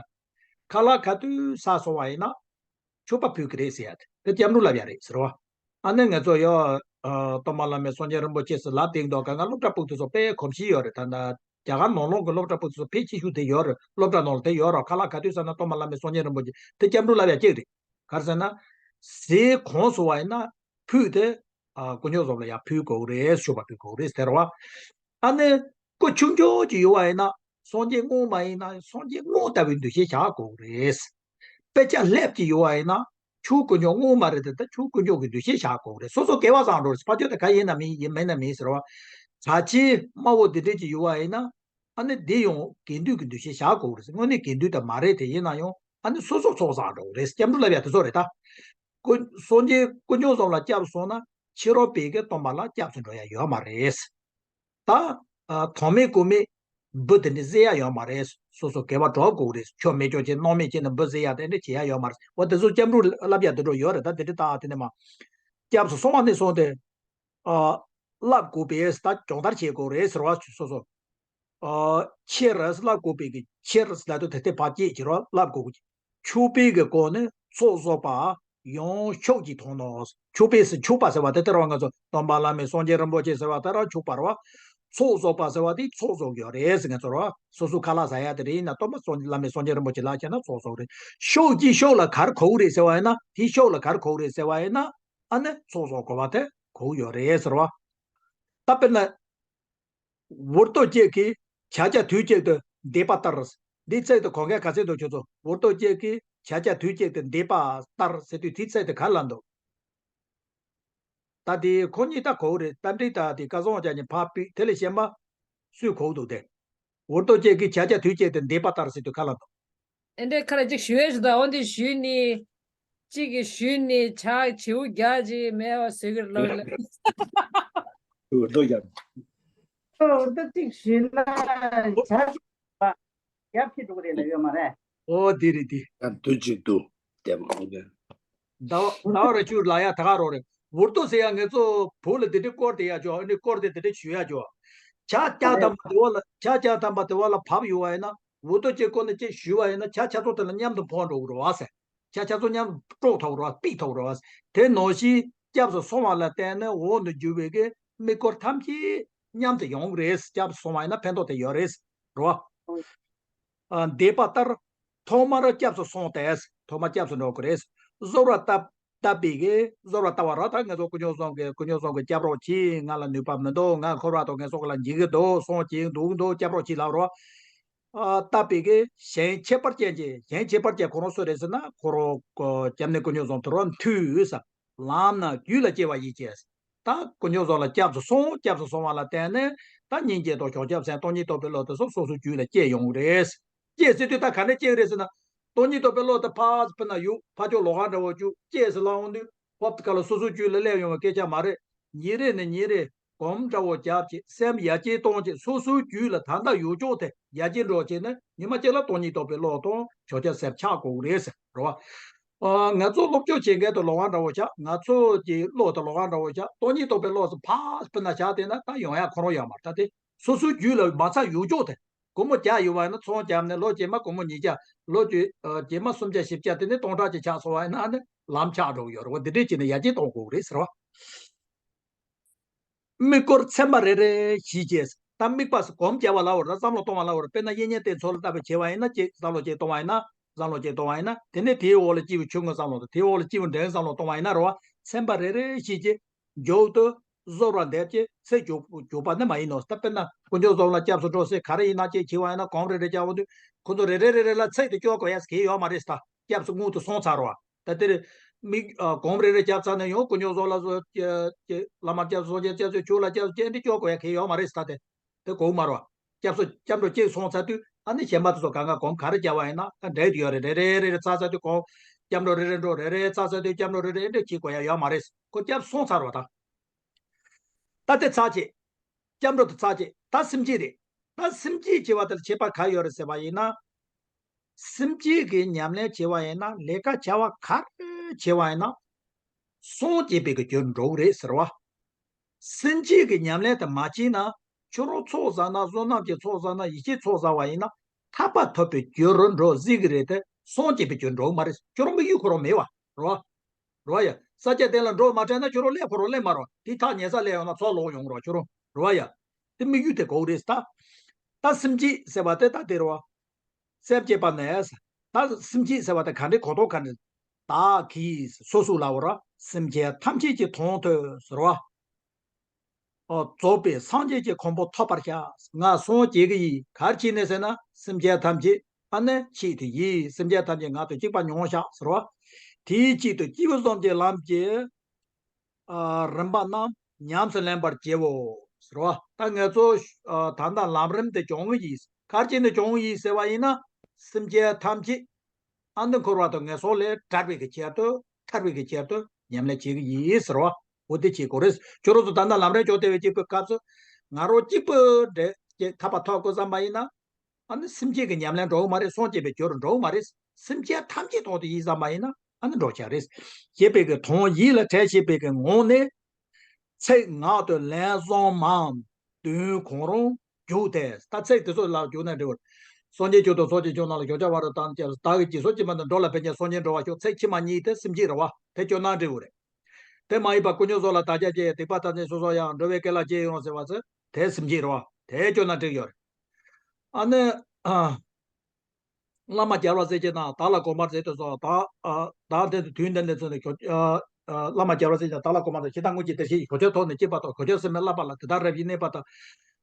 ཁ་ལག་ག་དུས་ཟ་སོང་བ་ཡིན་ན། མཆོད་པ་ཕུལ་གི་རེད་ཟེར་ཡ་དེ། དེ་སྐྱབས་འགྲོ་བསླབ་ཡ་རེད་ཟེར་བ། ཨ་ནི་ང་ཚོ་ཡོ། ཨ། སྟོད་མ་བླ་མེད་སངས་རྒྱས་རིན་པོ་ཆེ་ཟེར་ལབ་དེ་འདུག་ག་ང་སློབ་གྲྭ་ཕྲུ་གུ་དེ་ཚོ་དཔེ་གོམས་གཤིས་ཡོད་རེད། ད་ལྟ་རྒྱ་གར་ནང་ལོགས་ཀྱི་སློབ་གྲྭ་ཕྲུ་གུ་དེ་ཚོ་དཔེ་ཆེ་ཤོས་དེ་ཡོད་རེད། སློབ་གྲྭ་ནང་ལ་དེ་ཡོད་རེད། ཁ་ལག་ག་དུས་ཟ་ན་སྟོད་མ་བླ་མེད་སངས་རྒྱས་རིན་པོ་ཆེ་དེ་སྐྱབས་འགྲོ་བསླབ་ཡ་གཅིག་རེད། ག་རེ་ཟེར་ན། ཟས་གོང་སོང་བ་ཡིན་ན་ཕུད་དེ། ཨ། དཀོན་མཆོག་གསུམ་ལ་ཡར་ཕུལ་དགོས་རེད། མཆོད་པ་ཕུལ་དགོས་རེད་ཟེར་བ། ཨ་ནི། སྐུ་ཆུང་ཆུང་ཅིག་ཡོད་པ་ཡིན་ན། སངས་རྒྱས་དངོས་མ་ཡིན་ན་སངས་རྒྱས་དངོས་ལྟ་བུའི་འདུ་ཤེས་བཞག་དགོས་རེད། དཔེ་ཆ་ལྷེབ་ཅིག་ཡོད་པ་ཡིན་ན། ཁྱོད་དཀོན་མཆོག་དངོས་མ་རེད་དེ། ད་ཁྱོད་དཀོན་མཆོག་གི་འདུ་ཤེས་བཞག་དགོས་རེད། སོ་སོ་དགེ་བ་བཟང་འགྲོ་རེད། ཕ་ཆོས་དེ་ག་ཡིན་ན་མིན། ཡིན་མིན་ན་མིན་ཟེར་བ། གྲྭ་ཆས་དམར་པོ་འདི་འདྲས་ཅིག་ཡོད་པ་ཡིན་ན། ཨ་ནི་འདི་ཡང་དགེ་འདུན་གྱི་འདུ་ཤེས་བཞག་དགོས་རེད། དངོས་གནས་དགེ་འདུན་དེ་མ་རེད་དེ། ཡིན་ན་ཡང་ཨ་ནི་སོ་སོ་ཚོགས་བསགས་འགྲོ་གི་རེད། སྐྱབས་འགྲོ་བསླབ་ཡ་དེ་ཚོ་རེད་ད། ཀུན། སངས་རྒྱས་དཀོན་མཆོག་གསུམ་ལ་སྐྱབས་སོང་ན་ཕྱི་རོལ་པའི་གི་སྟོན་པ་ལ་སྐྱབས་སུ་འགྲོ་ཡ་ཡོད་མ་རེད། ད། ཨ། གོང་མའི་གོང་མའི་འབུ་དེ་འདྲ་བཟེད་ཡ་ཡོད་མ་རེད། སོ་སོ་དགེ་བ་སྒྲུབ་དགོས་རེད། ཆོ་མེད་ཆོ་བྱེད། སྣང་མེད་བྱེད་ནས་འབུ་བཟེད་ཡ་དེ་འདྲ་བྱེད་ཡ་ཡོད་མ་རེད། འོ་དེ་ཚོ་སྐྱབས་འགྲོ་བསླབ་ཡ་དེ་འདྲ་ཡོད་རེད། ད་དེ་འདྲ་ད་དེ་ནས་མ། སྐྱབས་སུ་སོང་བ་ནས་བཟུང་སྟེ། ཨ། བསླབ་དགོས་པས་ད་སྦྱོང་བརྡར་བྱེད་དགོས་རེད་ཟེར་བ་སོ་སོ། ཨ། ཕྱིར་བསླབ་དགོས་པའི་གི་ཕྱིར་ལ་དུ་དེ་དེ་ཕར་སྐྱེད་ཀྱི་རོ་བསླབ་དགོས་ཀྱི། མཆོད་པའི་གི་སྒོ་ནས་ཚོགས་རྫོགས་པ་ཡང་ཕྱོགས་ཀྱིས་མཐོང་ནོ། མཆོད་པས་ཟེར་མཆོད་པ་ཟེར་བ་དེ་ལྟར་བ། ང་ཚོ་སྟོན་པ་བླ་མེད་སངས་རྒྱས་རིན་པོ་ཆེ་ཟེར་བ་དེ་རང་མཆོད་པ་རེད་བ། ཚོགས་རྫོགས་པ་ཟེར་བ་དེ་ཚོགས་རྫོགས་ཡོད་རེད་ཟེར། ང་ཚོ་རོ་སོ་སོ་ཁ་ལག་ཟ་ཡ་དེ་རེད། ཡིན་ན་སྟོན་པ་སངས་བླ་མེད་སངས་རྒྱས་རིན་པོ་ཆེ་ལ་བྱས་ན་ཚོགས་རྫོགས་རེད། ཕྱོགས་ཀྱིས་ཕྱོགས་ལ་ག་རེ་གོ་གི་རེད་ཟེར་བ་ཡིན་ན། དེ་ཕྱོགས་ལ་ག་རེ་གོ་གི་རེད་ཟེར་བ་ཡིན་ན། ཨ་ནི་ཚོགས་རྫོགས་གོ་བ་དེ་གོ་གི་ཡོད་རེད་ཟེར་བ། ད་དཔེར་ན། འུར་རྡོ་གཅིག་གིས་བྱ་རྒྱལ་དུས་གཅིག་ཏུ་འདེད་པ་ལྟར། འདིའི་ཚིག་དེ་གོ་མཁན་ག་ཚོད་འདུག་ཁྱོད་ཚོ། འུར་རྡོ་གཅིག་གིས་བྱ་རྒྱལ་དུས་གཅིག་ཏུ་འདེད་པ་ལྟར་ཟེར་དུས་དེའི་ཚིག་དེ་ག་རེ་ལབ་འདུག་ད་དེ་ཁོ་གཉིས་ད་གོ་གི་རེད། རྟ་མགྲིན་དང་དེ་སྐལ་བཟང་ཅན་གཉིས་ཕར་ཕུད། དེ་ལས་གཞན་པ་སུས་གོ་གི་འདུག་སྟེ། འུར་རྡོ་གཅིག་གིས་བྱ་རྒྱལ་དུས་གཅིག་ཏུ་འདེད་པ་ལྟར་ཟེར་དུས་ག་རེ་ལབ་འདུག་ཨེ་འདྲས་ཁ་ལ་གཅིག་ཞུ་ཡས་ཞུ་ད། འོ་འདི་ཞུས་ནི། གཅིག་གིས་ཞུས་ནི་ཇ་བྱིའུ་རྒྱག་ཅིག་མེད་པ་བཟོས་ཀྱི་རེད་ལོ་ལ། འུར་རྡོ་རྒྱབ། འུར་རྡོ་གཅིག་ཞུས་ན་ཇ་བྱིའུ་རྒྱག་ཕྱིར་འགྲོ་གི་རེད་ལ་ཡོད་མ་རེད། ཨོ་དེ་རེད་དེ། ཡང་དུས་གཅིག་ཏུ་དེ་མ་འོང་གི། ཟླ་བ་ཟླ་བ་ར་ཆུ་ལ་ཡ་ད་ག་རོ་རེད། འུར་རྡོ་ཟེར་ཡ་ངེད་ཚོ་བོད་ལ་དེ་འདྲའི་སྐོར་དེ་ཡ་ཅོ། ཨ་ནི་སྐོར་དེ་དེ་འདྲའི་ཞུ་ཡ་ཅོ། ཇ་རྒྱག་དམ་པ་དེ་བ་ལ་ཇ་རྒྱག་དམ་པ་དེ་བ་ལ་བབས་ཡོད་བ་ཡིན་ན། འུར་རྡོ་གཅིག་བསྐོར་ནས་གཅིག་ཞུས་པ་ཡིན་ན་ཇ་ཆ་ཚོ་དེ་ལ་མཉམ་དུ་འཕོ་འགྲོ་གི་རེད་བ་ཟེར། ཇ་ཆ་ཚོ་མཉམ་དུ་དཀྲོག་ཐུབ་རེད་བ། ཕུད་ཐུབ་རེད་བ། དེ་ནང་བཞིན་སྐྱབས་སུ་སོང་བ་ལ་བརྟེན་ནས་འོག་ཏུ་གྱུར་པའི་གི་དམིགས་སྐོར་ཐམས་ཅད་མཉམ་དུ་ཡོང་གི་རེད། སྐྱབས་སུ་སོང་བ་ཡིན་ན་ཕན་ཐོགས་དེ་ཡོད་རེད་རེད་བ། ཨ། འདེད་པ་ལྟར། ཐོག་མར་སྐྱབས་སུ་སོང་སྟེ། ཐོག་མར་སྐྱབས་སུ་འགྲོ་གི་རེད། གསོལ་བ་བཏབ། བཏབ་པའི་གི་བཟོ་ར་ལྟ་བ་ར། ད་ང་ཚོ་དཀོན་མཆོག་གསུམ་གི་དཀོན་མཆོག་གསུམ་གི་སྐྱབས་རོགས་གྱིས། ང་ལ་ནུས་པ་མི་འདུག་ང་འཁོར་བ་དང་ངན་སོང་གི་ལ་འཇིགས་ཀྱི་འདུག་སོང་གྱིས་འདུག་འདུག་སྐྱབས་རོགས་གྱིས་ལབ་རོ། ཨ། བཏབ་པའི་གི་གཞན་ཁྱད་པར་ཅན་གྱི། གཞན་ཁྱད་པར་ཅན་ཁོ་རང་སུ་རེད་ཟེར་ན། ཁོ་རང་སྐྱབས་གནས་དཀོན་མཆོག་གསུམ་དུ་ར་མཐུས་ས། ལམ་སྣ་རྒྱུད་ལ་སྐྱེ་བ་ཡིས་བྱས། ད་དཀོན་མཆོག་གསུམ་ལ་སྐྱབས་སུ་སོང་། སྐྱབས་སུ་སོང་བ་ལ་བརྟེན་ནས་ད་སྙིང་རྗེ་དང་བྱང་ཆུབ་སེམས་སྟོང་ཉིད་རྟོགས་པའི་བློ་དེ་ཚོ་སོ་སོའི་རྒྱུད་ལ་སྐྱེ་ཡོང་གི་རེད། སྐྱེས་ཟེར་དུས་ད་ག་ནས་སྐྱེས་རེད་ཟེར་ན། སྟོང་ཉིད་རྟོགས་པའི་བློ་དེ་ཕར་སྤུ་ན་ཡུག་ཕར་ཕྱོགས་ལོགས་ཀ་འདྲ་བོ་བཅུག་སྐྱེས་ཟེར་ལབ་འོང་དུས། ཧོབ་ཏེ་ག་ལ་སོ་སོའི་རྒྱུད་ལ་སླེབས་ཡོང་བའི་སྐད་ཆ་མ་རེད། ཉིན་རེ་ནས་ཉིན་རེ་སྒོམ་འདྲ་བོ་རྒྱབ་ཅིག་སེམས་ཡར་རྒྱས་གཏོང་ཅིག་སོ་སོའི་རྒྱུད་ལ་ད་ལྟ་ཡུག་ཕྱོགས་དེ་ཡར་རྒྱས་འགྲོ་བྱས་ནས་ཉི་མ་གཅིག་ལ་སྟོང་ཉིད་རྟོགས་པའི་བློ་དང་བྱང་ཆུབ་སེམས་ཆགས་དགོས་ཀྱི་རེད་ཟེར་རོ། ཨ། ང་ཚོ་སློབ་སྦྱོང་བྱེད་མཁན་དེ་ལོགས་ཀ་འདྲ་བོ་ཆགས། ང་ཚོ་གི་བློ་དེ་ལོགས་ཀ་འདྲ་བོ་ཆགས། སྟོང་ཉིད་རྟོགས་པའི་བློ་ཟེར་ཕར་སྤུ་ན་བཞག་བསྡད་ན་ད་ཡོང་ཡ་ཁོ་རང་ཡོད་མ་རེད། ད་དེ་སོ་སོའི་རྒྱུད་ལ་མ་ཚང་ཡུག་ཕྱོགས་དེ། སྒོར་མོ་བརྒྱ་ཡོད་པ་ཡིན་ན་ཚོང་བརྒྱབ་ནས་ལོ་རྗེས་མ་སྒོར་མོ་ཉིས་བརྒྱ། ལོ་རྗེས་ཨ། རྗེས་མ་སུམ་བརྒྱ་བཞི་བརྒྱ། དེ་ནས་སྟོང་ཕྲག་ཅིག་ཆགས་སོང་བ་ཡིན་ན་ཨ་ནི་ལམ་ཆགས་འགྲོ་གི་ཡོད་རེད་བ། འདི་འདྲས་བྱས་ནས་ཡར་རྒྱས་གཏོང་དགོས་ཀྱི་རེད་ཟེར་བ། དམིགས་སྐོར་ཚན་པ་རེ་རེ་བཞི་བྱས། ད་དམིགས་པ་སྒོམ་རྒྱག་པ་ལབ་པ་རེད། བསམ་བློ་གཏོང་བ་ལབ་པ་རེད། དཔེར་ན་གཡས་གཡོན་དེ་ཚོ་ལ་ལྟ་བུ་བྱས་པ་ཡིན་ན། གཅིག་བསམ་བློ་གཅིག་གཏོང་བ་ཡིན་ན། བསམ་བློ་གཅིག་གཏོང་བ་ཡིན་ན། དེ་ནས་དེའི་འོག་ལ་སྐྱེས་བུ་ཆུང་ངུའི་བསམ་བློ་དང་། དེའི་འོག་ལ་སྐྱེས་བུ་འབྲིང་བསམ་བློ་གཏོང་བ་ཡིན་ན་རེད་བ། ཚན་པ་རེ་རེ་བཞི་བྱས། མཇུག་ཏུ་གཟུགས་ར་འདེབས་ཀྱི་ཚེ་མཇུག་མཇུག་པ་ནི་མ་ཡིན་ནོ། ད་དཔེར་ན་དཀོན་མཆོག་གསུམ་ལ་སྐྱབས་སུ་འགྲོ་ཟེར་ག་རེ་ཡིན་ན་ཅིག་བྱས་པ་ཡིན་ན། སྒོམ་རེ་རེ་རྒྱག་འོང་དུས་ཁོ་ཚོ་རེ་རེ་རེ་རེ་ལ་ཚིག་དེ་སྐྱོར་དགོས་ཡ་གང་ཡང་ཡོད་མ་རེད། ད་སྐྱབས་སུ་མངོན་དུ་སོང་ཚར་བ། ད་དེར་མིག་ཨ། སྒོམ་རེ་རེ་བརྒྱབ་ཚར་ནས་ཡང་དཀོན་མཆོག་གསུམ་ལ་སོ་ཀྱ་ཀྱ་བླ་མ་སྐྱབས་སུ་སོང་། སྐྱབས་སུ་ཆུ་ལ་སྐྱབས་སུ་སྐྱེ་འདི་སྐྱོར་དགོས་ཡ་གང་ཡང་ཡོད་མ་རེད། ད་དེ་དེ་གོ་མ་རེད་བ། སྐྱབས་སུ་སྐྱབས་འགྲོ་གཅིག་སོང་ཚར་དུས་ཨ་ནི་གཞན་པ་དེ་ཚོ་གང་ག་སྒོམ་ག་རེ་བརྒྱབ་པ་ཡིན་ན་ད་འདྲ་ཡོད་རེད། རེ་རེ་རེ་རེ་ཚར་ཚར་དུས་སྒོམ། སྐྱབས་འགྲོ་རེ་རེ་འགྲོ། རེ་རེ་ཚར་ཚར་དུས་སྐྱབས་འགྲོ་རེ་རེ་འདྲ་བྱེད་དགོས་ཡ་ཡོད་མ་རེད། ཁོ་སྐྱབས་སོང་ཚར་བ་དང་། ད་དེ་ཚར་བྱས། སྐྱབས་འགྲོ་དེ་ཚར་བྱས། ད་སེམས་བསྐྱེད་རེད། ད་སེམས་བསྐྱེད་བྱེད་པ་དེ་ལ་ཁྱད་པར་ག་ཡོད་རེད་ཟེར་བ་ཡིན་ན། སེམས་བསྐྱེད་ཀྱི་ཉམས་ལེན་བྱེད་པ་ཡིན་ན། ལས་ཀ་བྱ་བ་ག་རེ་བྱེད་པ་ཡིན་ན། སངས་རྒྱས་པའི་གི་རྒྱུར་འགྲོ་གི་རེད་ཟེར་བ། སེམས་བསྐྱེད་ཀྱི་ཉམས་ལེན་དེ་མ་བྱས་ན། ཁྱོད་རང་ཚོགས་བསགས་ན། བསོད་ནམས་ཀྱི་ཚོགས་བསགས་ན། ཡིད་ཀྱི་ཚོགས་བསགས་པ་ཡིན་ན། ཐར་པ་ཐོབ་པའི་རྒྱུ་རུ་འགྲོ་སྲིད་ཀྱི་རེད་དེ། སངས་རྒྱས་པའི་རྒྱུར་འགྲོ་གི་མ་རེད། ཁྱོད་རང་དམིགས་ཡུལ་ཁོ་རང་མེད་པ་རེད་བ། རེད་བ་ཡ། ས་སྐྱ་དེ་ལ་འགྲོ་མ་དྲན་ན་ཁྱོད་རང་སླེབས་ཁོ་རང་སླེབས་མ་རེད་བ། དེ་ཐག་ཉེ་ས་སླེབས་ཡོང་ན་ཚོགས་ལོག་ཡོང་གི་རེད་བ། ཁྱོད་རང་རེད་བ་ཡ། དེ་དམིགས་ཡུལ་དེ་གོ་གི་རེད། ད་ད་སེམས་བསྐྱེད་ཟེར་བ་དེ་ད་དེ་རེད་བ། སེམས་བསྐྱེད་པ་ནས། ད་སེམས་བསྐྱེད་ཟེར་བ་དེ་ག་འདྲའི་གོ་རྟོགས་ག་འདྲ། བདག་གིས་སོ་སོ་ལ་འོ་ར། སེམས་ཅན་ཐམས་ཅད་ཀྱི་དོན་དུ་ཟེར་བ། ཨོ། རྫོགས་པའི་སངས་རྒྱས་ཀྱི་གོ་འཕང་ཐོབ་པར་བྱ། ང་སངས་རྒྱས་ཀྱི་ཡིན། ག་རེ་བྱས་ནས་ཟེར་ན། སེམས་ཅན་ཐམས་ཅད་ཨ་ནི་ཆེད་དུ་ཡིན། སེམས་ཅན་ཐམས་ཅད་ང་དང་གཅིག་པ་མྱོང་བྱ་ཟེར་བ། དེའི་ཆེད་དུ་སྐྱེས་བུ་གསུམ་གྱི་ལམ་གྱི། ཨ། རིམ་པ་རྣམས་ཉམས་སུ་ལེན་པར་བྱའོ་ཟེར་བ། ད་ང་ཚོ་ཨ། ད་ལྟ་ལམ་རིམ་དེ་སྦྱོང་གི་ཡིན། ག་རེ་བྱས་ནས་སྦྱོང་གི་ཡིན་ཟེར་བ་ཡིན་ན། སེམས་ཅན་ཐམས་ཅད་ཨ་ནི་འཁོར་བ་དང་ངན་སོང་ལས་བྲལ་བའི་གི་ཆེད་དུ། ཐར་བའི་གི་ཆེད་དུ་ཉམས་ལེན་བྱེད་ཀྱི་ཡིན་ཟེར་བ། འོ་དེ་བྱེད་དགོས་རེད། ཁྱོད་རང་ཚོ་ད་ལྟ་ལམ་རིམ་སྦྱོང་བསྡད་པའི་སྐབས་སུ། ང་རང་གཅིག་པུ་འདྲ་ཅིག་ཐར་པ་ཐོབ་དགོས་བསམ་པ་ཡིན་ན། ཨ་ནི་སེམས་བསྐྱེད་ཀྱི་ཉམས་ལེན་འགྲོ་གི་མ་རེད། སངས་རྒྱས་པའི་རྒྱུ་རུ་འགྲོ་གི་མ་རེད། སེམས་ཅན་ཐམས་ཅད་དོན་དུ་ཡིན་བསམ་པ་ཡིན་ན་ཨ་ནི་འགྲོ་ཆ་རེད། ཞེས་པའི་གི་དོན་ཡིད་ལ་དྲན་ཤེས་པའི་གི་ངང་ནས། ཚིག་ངག་ཏུ་ལན་གསུམ་མམ་བདུན་གང་རུང་བརྗོད་དེ། ད་ཚིག་དེ་ཚོ་ལ་བརྗོད་ན་འགྲིག་གི་རེད། སངས་རྒྱས་ཀྱི་དོན་སངས་རྒྱས་ཀྱི་ནང་ལ་བྱང་ཆུབ་བར་དུ་བཏང་སྐྱབས་སུ། བདག་གིས་ཇི་སྲིད་ཕྱི་མ་དང་། འགྲོ་ལ་ཕན་ཕྱིར་སངས་རྒྱས་འགྲུབ་པར་ཤོག་ཚིག་ཕྱི་མ་གཉིས་དེ་སེམས་བསྐྱེད་རེད་བ། དེ་བརྗོད་ན་འགྲིག་གི་རེད། དེ་མ་ཡིན་པ་དཀོན་མཆོག་གསུམ་ལ་བདག་སྐྱབས་མཆི། སྡིག་པ་ཐམས་ཅད་སོ་སོར་ཡང་། འགྲོ་བའི་དཀའ་སླ་རྗེས་ཡོང་ཟེར་བ་ཚོ་དེ་སེམས་བསྐྱེད་རེད་བ། དེ་བརྗོད་ན་འགྲིག་ཡོད་རེད། ཨ་ནི། ཨ། བླ་མ་རྒྱལ་བ་སྲས་བཅས་རྣམས། བདག་ལ་གོམས་པར་མཛད་དུ་གསོལ། བདག་ཨ། བདག་དེ་དུས་འདི་ནས་ཚུལ་ནས་ཁྱོད། ཨ། ཨ། བླ་མ་རྒྱལ་བ་སྲས་བཅས་རྣམས་བདག་ལ་གོམས་པར་མཛད། ཞེ་སྡང་ངུ་འབྱིན་དེ་བཞི་ཡིས། གོ་ཆོད་ཐོབ་ནས་སྐྱིད་པར་ཐོབ། གོ་ཆོད་སེམས་མེད་བརླག་པ་ལ། དེ་དག་རབ་ཡིན་གནས་པ་དང་།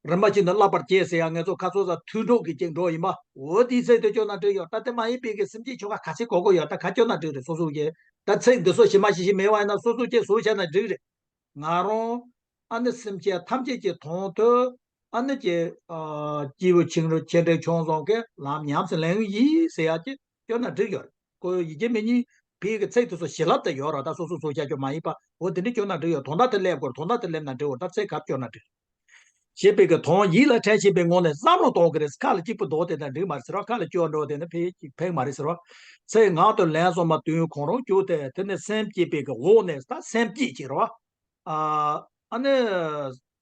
རིམ་པ་བཞིན་དུ་བརླག་པར་བྱེད་ཟེར་ཡང་ངེད་ཚོ་ཁ་སོ་སོ་ཐུགས་སྒྲོག་གི་ཅིག་འགྲོ་ཡིན་པ། འོ་དེའི་ཚིག་དེ་བརྗོད་ན་འགྲིག་ཡོད། ད་དེ་མ་ཡིན་པའི་གི་སེམས་བསྐྱེད་ཆོ་ག་ག་ཚད་གོ་དགོས་ཡོད། ད་ག་བརྗོད་ན་འགྲིག་རེད། སོ་སོ་གི་ད་ཚིག་འདི་ཚོ་ཞིབ་མ་ཞིབ་ཞིབ་མེད་པ་ཡིན་ན་སོ་སོ་ཅིག་བཟོ་བྱས་ན་འགྲིག་རེད། ང་རང་ཨ་ནི་སེམས་ཅན་ཐམས་ཅད་ཀྱི་དོན་དུ་ཨ་ནི་ཀྱི། ཨ། སྐྱེས་བུ་ཆུང་རུ་ཆེ་འབྲིང་ཆུང་གསུམ་གྱི་ལམ་ཉམས་སུ་ལེན་གྱི་ཡིན་ཟེར་ཡག་ཅིག་བརྗོད་ན་འགྲིག་ཡོད་རེད། ཁོ་ཡི་གེ་མེད་ཉིད་ཕ་གི་ཚིག་དེ་ཚོ་བྱིན་རླབས་དེ་ཡོད་རེད། ད་སོ་སོ་སོ་བྱ་རྒྱུ་མ་ཡིན་པ། འོ་དེ་འདྲ་བརྗོད་ན་འགྲིག་ཡོད། དོན་དག་དེ་སླེབས་དགོས་རེད། དོན་དག་དེ་སླེབས་ན་འགྲིག་ཡོད། ད་ཚིག་ག་བརྗོད་ན་འགྲིག་ཞེས་པའི་གི་དོན་ཡིད་ལ་དྲན་ཤེས་པའི་ངང་ནས་བསམ་བློ་གཏོང་གི་རེད། ཁ་ལ་གཅིག་པུ་འདོགས་དེ་འདྲ་འགྲིག་མ་རེད་ཟེར་བ། ཁ་ལ་སྐྱོར་འགྲོ་དེ་ནི་ཕལ་ཕན་མ་རེད་ཟེར་བ། ཚིག་ངག་ཏུ་ལན་གསུམ་མམ་བདུན་གང་རུང་བརྗོད་དེ། དེ་ནས་སེམས་བསྐྱེད་པའི་གི་འོག་ནས། ད་སེམས་བསྐྱེད་ཅིག་རེད་བ། ཨ། ཨ་ནི་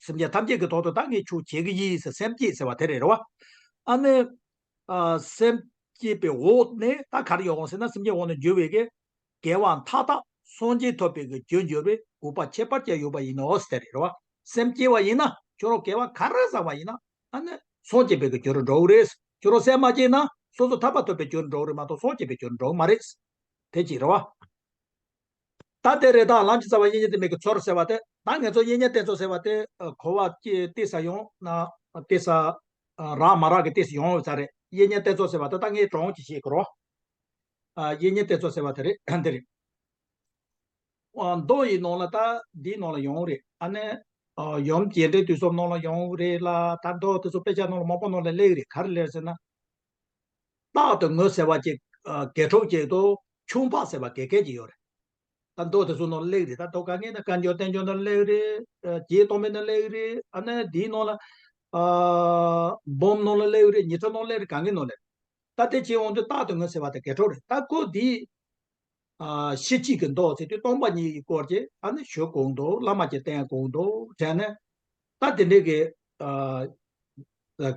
སེམས་ཅན་ཐམས་ཅད་ཀྱི་དོན་དུ་ད་ངས་ཆོས་བྱེད་ཀྱི་ཡིན་ཟེར་སེམས་བསྐྱེད་ཟེར་བ་དེ་རེད་རེད་བ། ཨ་ནི། ཨ། སེམས་བསྐྱེད་པའི་འོག་ནས་ད་ག་རེ་ཡོང་ཟེར་ན། སེམས་བསྐྱེད་འོག་ནས་འགྱུར་བའི་གི་དགེ་བ་མཐའ་དག་སངས་རྒྱས་ཐོབ་པའི་གི་རྒྱུར་འགྱུར་བའི་དགོས་པ་ཁྱད་པར་ཅན་ཡོད་པ་ཡིན་ནོ་ཟེར་རེད་བ། སེམས་བསྐྱེད་པ་ཡིན་ན་ཁྱོད་རང་དགེ་བ་ག་རེ་བསགས་པ་ཡིན་ན་ཨ་ནི་སངས་རྒྱས་པའི་གི་རྒྱུ་རུ་འགྲོ་གི་རེད། ཁྱོད་རང་སེམས་མ་བསྐྱེད་ན་སོ་སོ་ཐར་པ་ཐོབ་པའི་རྒྱུ་རུ་འགྲོ་གི་རེད་མ་གཏོགས་སངས་རྒྱས་པའི་རྒྱུ་རུ་འགྲོ་གི་མ་རེད། དེ་གཅིག་རེད་བ། ད་དེ་རེད། ད་ལམ་གྱི་རྩ་བ་དབྱིག་གཉེན་བསྟེན་པའི་གི་ཚོར་ཟེར་བ་དེ། ད་ང་ཚོ་དབྱིག་གཉེན་བསྟེན་ཚུལ་ཟེར་བ་དེ། ཨ། གོ་བ་ཀྱི་ཏི་ས་ཡོང་ན་ཏི་ས། ཨ། རག་མ་རག་གི་ཏི་ས་ཡོང་ཡོད་ས་རེད། དབྱིག་གཉེན་བསྟེན་ཚུལ་ཟེར་བ་དེ་ད་ངས་གྲོང་གྱི་བཤད་གི་རོ། ཨ། དབྱིག་གཉེན་བསྟེན་ཚུལ་ཟེར་བ་དེ་རེད། འདི་རེད། ཨ། མདོ་ཡི་ནང་ལ་ད་འདིའི་ནང་ལ་ཡོང་རེད། ཨ་ནི། ཨ། ཡུམ་རྒྱས་འབྲིང་བསྡུས་གསུམ་ནང་ལ་ཡོང་རེད་ལ། ད་མདོ་དེ་ཚོ་དཔེ་ཆ་ནང་ལ་མང་པོ་ནང་ལ་སླེབས་རེད། ག་རེ་སླེབས་ཟེར་ན། རྟག་ཏུ་ངུ་ཟེར་བ་ཅིག་ཨ། དགེ་ཕྲུག་ཅིག་དང་ཆུང་འཕགས་ཟེར་བ་དགེ་རྒན་ཅིག་ཡོད་རེད། ད་མདོ་དེ་ཚོ་ནང་སླེབས་རེད། ད་མདོ་ག་གེ་ན་བཀའ་འགྱུར་བསྟན་འགྱུར་ནང་སླེབས་རེད། ཨ། རྒྱས་སྟོང་པའི་ནང་སླེབས་རེད། ཨ་ནི་དེའི་ནང་ལ། ཨ། འབུམ་ནང་ལ་སླེབས་རེད། ཉི་ཁྲི་ནང་སླེབས་རེད། ག་གེ་ནང་སླེབས་རེད། ད་དེ་བྱས་འོང་དུས་རྟག་ཏུ་ངུ་ཟེར་བ་དེ་དགེ་ཕྲུག་རེད། ད་ཁོ་དེ། ཨ། ཤེར་ཕྱིན་གྱི་མདོ་ཟེར་དུས་སྟོང་པ་ཉིད་ཀྱི་སྐོར་གྱི་ཨ་ནི་ཞུ་དགོས་འདུག་བླ་མ་གིས་བསྟན་དགོས་འདུག་དྲན་ནས། ད་དེ་འདྲའི་གི། ཨ།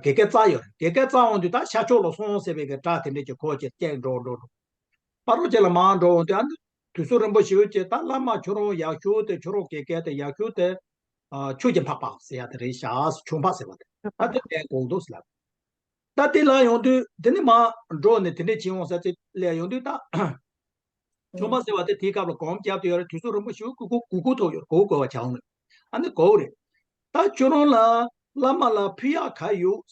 དགེ་རྒན་བཙལ་ཡོད་རེད། དགེ་རྒན་བཙལ་འོང་དུས་ད་ཤར་ཕྱོགས་ལ་སོང་ཟེར་བའི་གི་སྒྲ་དེ་འདྲ་ཅིག་ཁོ་ཅིག་སྐྱེས་འགྲོ་འགྲོ་འགྲོ། ཕ་རོལ་ཅིག་ལ་མར་འགྲོ་འོང་དུས་ཨ་ནི་དུས་གསུམ་རིན་པོ་ཆེ་ཅིག་ད་བླ་མ་ཁྱོད་རང་ཡག་ཤོས་དེ། ཁྱོད་རང་དགེ་རྒན་དེ་ཡག་ཤོས་དེ། ཨ། ཆོས་ཀྱི་འཕགས་པ་ཟེར་ཡ་དེ་རེད་ཤག་ཆོས་འཕགས་ཟེར་བ་དེ། ད་དེ་བསྟེན་དགོས་འདུག་ཟེར་ལབ། ད་དེ་ལ་ཡོང་དུས་དེ་ནས་མར་འགྲོ་ནས་དེ་འདྲས་བྱེད་འོང་ས་ཅིག་ལ་ཡོང་དུས་ད། ཆུང་མ་ཟེར་བ་དེ་དེའི་སྐབས་ལ་གོམ་རྒྱབ་ཏུ་ཡོད་རེད། དུས་གསུམ་རིན་པོ་ཆེ་གུ་གུ་གུ་གུ་ཐོག་ཡོད། གོ་གོ་བ་བྱ་འོང་ནས། ཨ་ནི་གོ་རེད། ད་ཁྱོད་རང་ལ་བླ་མ་ལ་ཕུལ་ཡག་ག་ཡོད།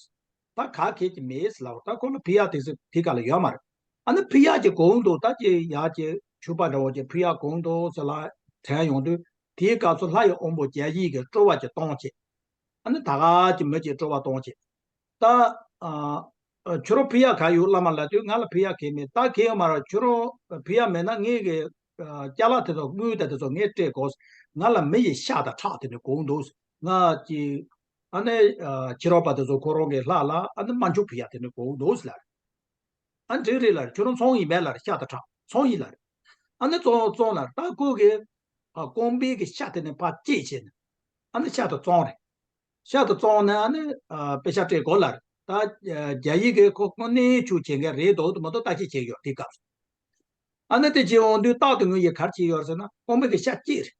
ད་ག་གེ་ཅིག་མེད་ཟེར་ལབ། ད་ཁོ་ལ་ཕུལ་ཡག་དེ་ཚོ་དེའི་སྐབས་ལ་ཡོད་མ་རེད། ཨ་ནི་ཕུལ་ཡག་ཅིག་གོ་འདུག་ད་ཅིག་ཡག་ཅིག་ཕྱུ་པ་འདྲ་བོ་ཅིག་ཕུལ་ཡག་གོ་འདུག་ཟེར་ལ་དྲན་ཡོང་དུས། དེའི་སྐབས་སུ་ལྷ་ཡི་དབང་པོ་བརྒྱ་བཞི་གིས་སྤྲོ་བ་ཅིག་གཏོང་བྱེད། ཨ་ནི་ད་ག་ཅིག་མི་ཅིག་སྤྲོ་བ་གཏོང་བྱེད། ད། ཨ། ཨ། ཁྱོད་རང་ཕུལ་ཡག་ག་ཡོད་བླ་མ་ལབ་དུས། ང་ལ་ཕུལ་ཡག་གང་ཡང་མེད། ད་གང་ཡང་མ་རེད། ཁྱོད་རང་ཕུལ་ཡག་མེད་ན་ངས་གི། ཨ། ཅ་ལག་དེ་ཚོ་དངུལ་དང་དེ་ཚོ་ངས་སྤྲད་དགོས། ང་ལ་མི་ཡི་ཤ་དང་ཁྲག་དེ་འདྲ་དགོས་འདུག་ང་གི། ཨ་ནི། ཨ། ཕྱི་རོལ་པ་དེ་ཚོ་ཁོ་རང་གི་ལྷ་ལ་ཨ་ནི་དམར་མཆོད་ཕུལ་ཡག་དེ་འདྲ་དགོས་འདུག་ལབ། ཨ། འགྲིག་རེད་ལབ། ཁྱོད་རང་ཚོང་ཡིན་པས་ལབ། ཤ་དང་ཁྲག་ཚོང་ཡིན་ལབ། ཨ་ནི་བཙོང་བཙོང་ལབ། ད་ཁོ་གི། ཨ། རྐང་པའི་གི་ཤ་དེ་ནས་ཕར་བཅད་བྱས་ནས། ཨ་ནི་ཤ་དེ་བཙོང་རེད། ཤ་དེ་བཙོང་ནས་ཨ་ནི། ཨ། པེ་ཤག་སྤྲད་དགོས་ལབ། ད། ཨ། རྒྱ་ཡིག་གི་ཁོ་དངོས་གནས་ཆོས་བྱེད་མཁན་རེད་འདུག་མ་གཏོགས་ལྟ་ཞིབ་བྱེད་ཀྱི་ཡོད་དེའི་སྐབས་སུ། ཨ་ནི་དེ་བྱེད་འོང་དུས་རྟག་ཏུ་ངུ་ཡིས་ག་རེ་བྱས་ཡོད་ཟེར་ན། རྐང་པའི་གི་ཤ་བཅད་རེད།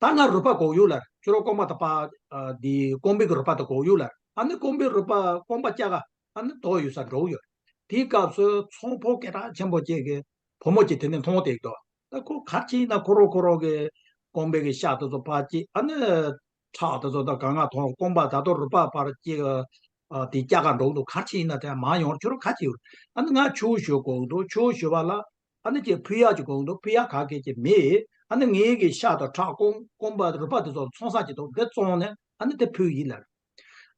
ད་ང་རུས་པ་དགོས་ཡོད་ལབ། ཁྱོད་རང་རྐང་པ་དང་པ། ཨ། འདི་རྐང་པའི་གི་རུས་པ་དེ་དགོས་ཡོད་ལབ། ཨ་ནི་རྐང་པའི་རུས་པ་རྐང་པ་བཅག་ག་ཨ་ནི་དོགས་ཡོད་ས་འགྲོ་ཡོད། དེའི་སྐབས་སུ་ཚོང་དཔོན་སྐད་གྲགས་ཆེན་པོ་ཅིག་གི་བུ་མོ་ཅིག་དེ་ནས་མཐོང་བསྡད་འདུག་ད་ཁོ་ག་རེ་བྱས་ན་ཁོ་རང་ཁོ་རང་གི་རྐང་པའི་གི་ཤ་དེ་ཚོ་ཕར་བཅད། ཨ་ནི་ཁྲག་དེ་ཚོ་ད་ག་ང་མཐོང་། རྐང་པ་ད་དུང་རུས་པ་ཕར་བཅད། ཨ། དེ་བཅག་ག་འགྲོ་འདུག་ག་རེ་བྱས་ན་དེ་མ་ཡོང་། ཁྱོད་རང་ག་རེ་བྱས་ཡོད། ཨ་ནི་ང་ཆོས་ཞུ་དགོས་འདུག་ཆོས་ཞུ་བ་ལ། ཨ་ནི་ཅིག་ཕུལ་ཡག་ཅིག་དགོས་འདུག་ཕུལ་ཡག་ག་གེ་ཅིག་མེད། ཨ་ནི་ངའི་གི་ཤ་དང་ཁྲག་རྐང་རྐང་པ་རུས་པ་དེ་ཚོ་ཚོང་ས་ཅིག་འདུག་དེ་བཙོང་ནས་ཨ་ནི་དེ་ཕུལ་ཡིན་ལབ།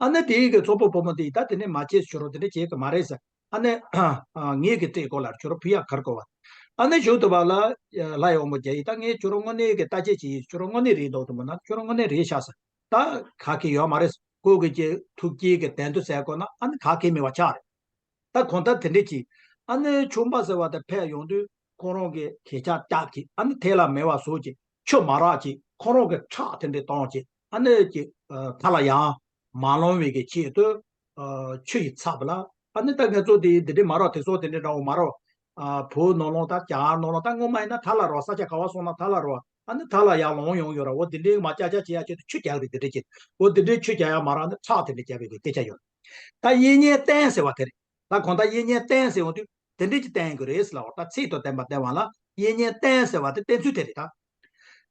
ཨ་ནི་དེའི་གི་ཚོང་དཔོན་བུ་མོ་དེས་ད་དེ་ནས་མ་བྱེད། ཁྱོད་རང་དེ་འདྲ་བྱེད་གི་མ་རེད་ཟེར། ཨ་ནི། ཨ། ངས་གི་སྤྲད་དགོས་ལབ། ཁྱོད་རང་ཕུལ་ཡག་ག་རེ་དགོས་པ། ཨ་ནི་ཞུ་དུས་བ་ལ། ལྷ་ཡི་དབང་པོ་བརྒྱ་ཡིས་ད་ངས་ཁྱོད་རང་དངོས་གནས་གི་ལྟ་དཔྱད་བྱས་ཡིན། ཁྱོད་རང་དངོས་གནས་རེད་འདུག་དུ་མ་ན་ཁྱོད་རང་དངོས་གནས་རེད་ཤག་ཟེར། ད་ག་གེ་ཡོད་མ་རེད། ཁོ་གི་ཅིག་ཐུགས་བསྐྱེད་ཀྱི་དོན་དུ་ཟེར་དགོས་ན་ཨ་ནི་ག་གེ་མེད་པ་ཆགས་རེད། ད་གང་ལྟར་དེ་འདྲས་ཀྱིས་ཨ་ནི་ཆུང་མ་ཟེར་བ་དེ་ཕེབས་ཡོང་དུས་ཁོ་རང་གི་གད་ཕྱགས་བརྒྱབ་ཀྱིས་ཨ་ནི་ཐལ་བ་མེད་པ་བཟོ་ཀྱིས་ཆུ་མ་རག་ཀྱིས་ཁོ་རང་གི་ཁྲག་དེ་འདྲས་བཏང་ཀྱིས་ཨ་ནི་ཀྱི་མཐའ་ལ་ཡང་མ་ལོང་བའི་གི་ཆེད་དུ་ཆུ་ཡི་ཚབ་ལ་ཨ་ནི་ད་ངེད་ཚོ་དེ་འདི་འདྲས་མ་རག་དེ་ཚོ་དེ་འདྲས་འདྲ་བོ་མ་རག་བོད་ནང་ལོགས་ད་རྒྱ་གར་ནང་ལོགས་ད་སྔོན་མ་ཡིན་ན་ཐལ་བ་རག་ས་ཆ་ག་བ་སོང་ན་ཐལ་བ་རག་ཨ་ནི་ཐལ་བ་ཡར་ལོང་ཡོང་ཡོད་ར། འོ་དེ་འདྲའི་མ་ཅག་ཅག་བྱེད་ཡ་ཆེད་དུ་ཆུ་རྒྱག་རེད། དེ་འདྲས་ཀྱིས་འོ་དེ་འདྲའི་ཆུ་རྒྱག་ཡ་མ་རག་ནི་ཁྲག་དེ་འདྲས་རྒྱབ་པའི་གི་སྐད་ཆ་ཡོད། ད་དབྱིག་གཉེན་བསྟེན་ཟེར་བ་དེ་རེད། ད་གང་ལྟར་དབྱིག་གཉེན་བསྟེན་ཟེར་འོང་དུས་དེ་འདྲས་ཀྱི་བསྟེན་དགོས་རེད་ཟེར་ལབ་པ། ད་ཚིག་དང་ལྡན་པ་བསྟེན་པ་ལ་དབྱིག་གཉེན་བསྟེན་ཟེར་བ་དེ་བསྟེན་ཚུལ་དེ་རེད་ད།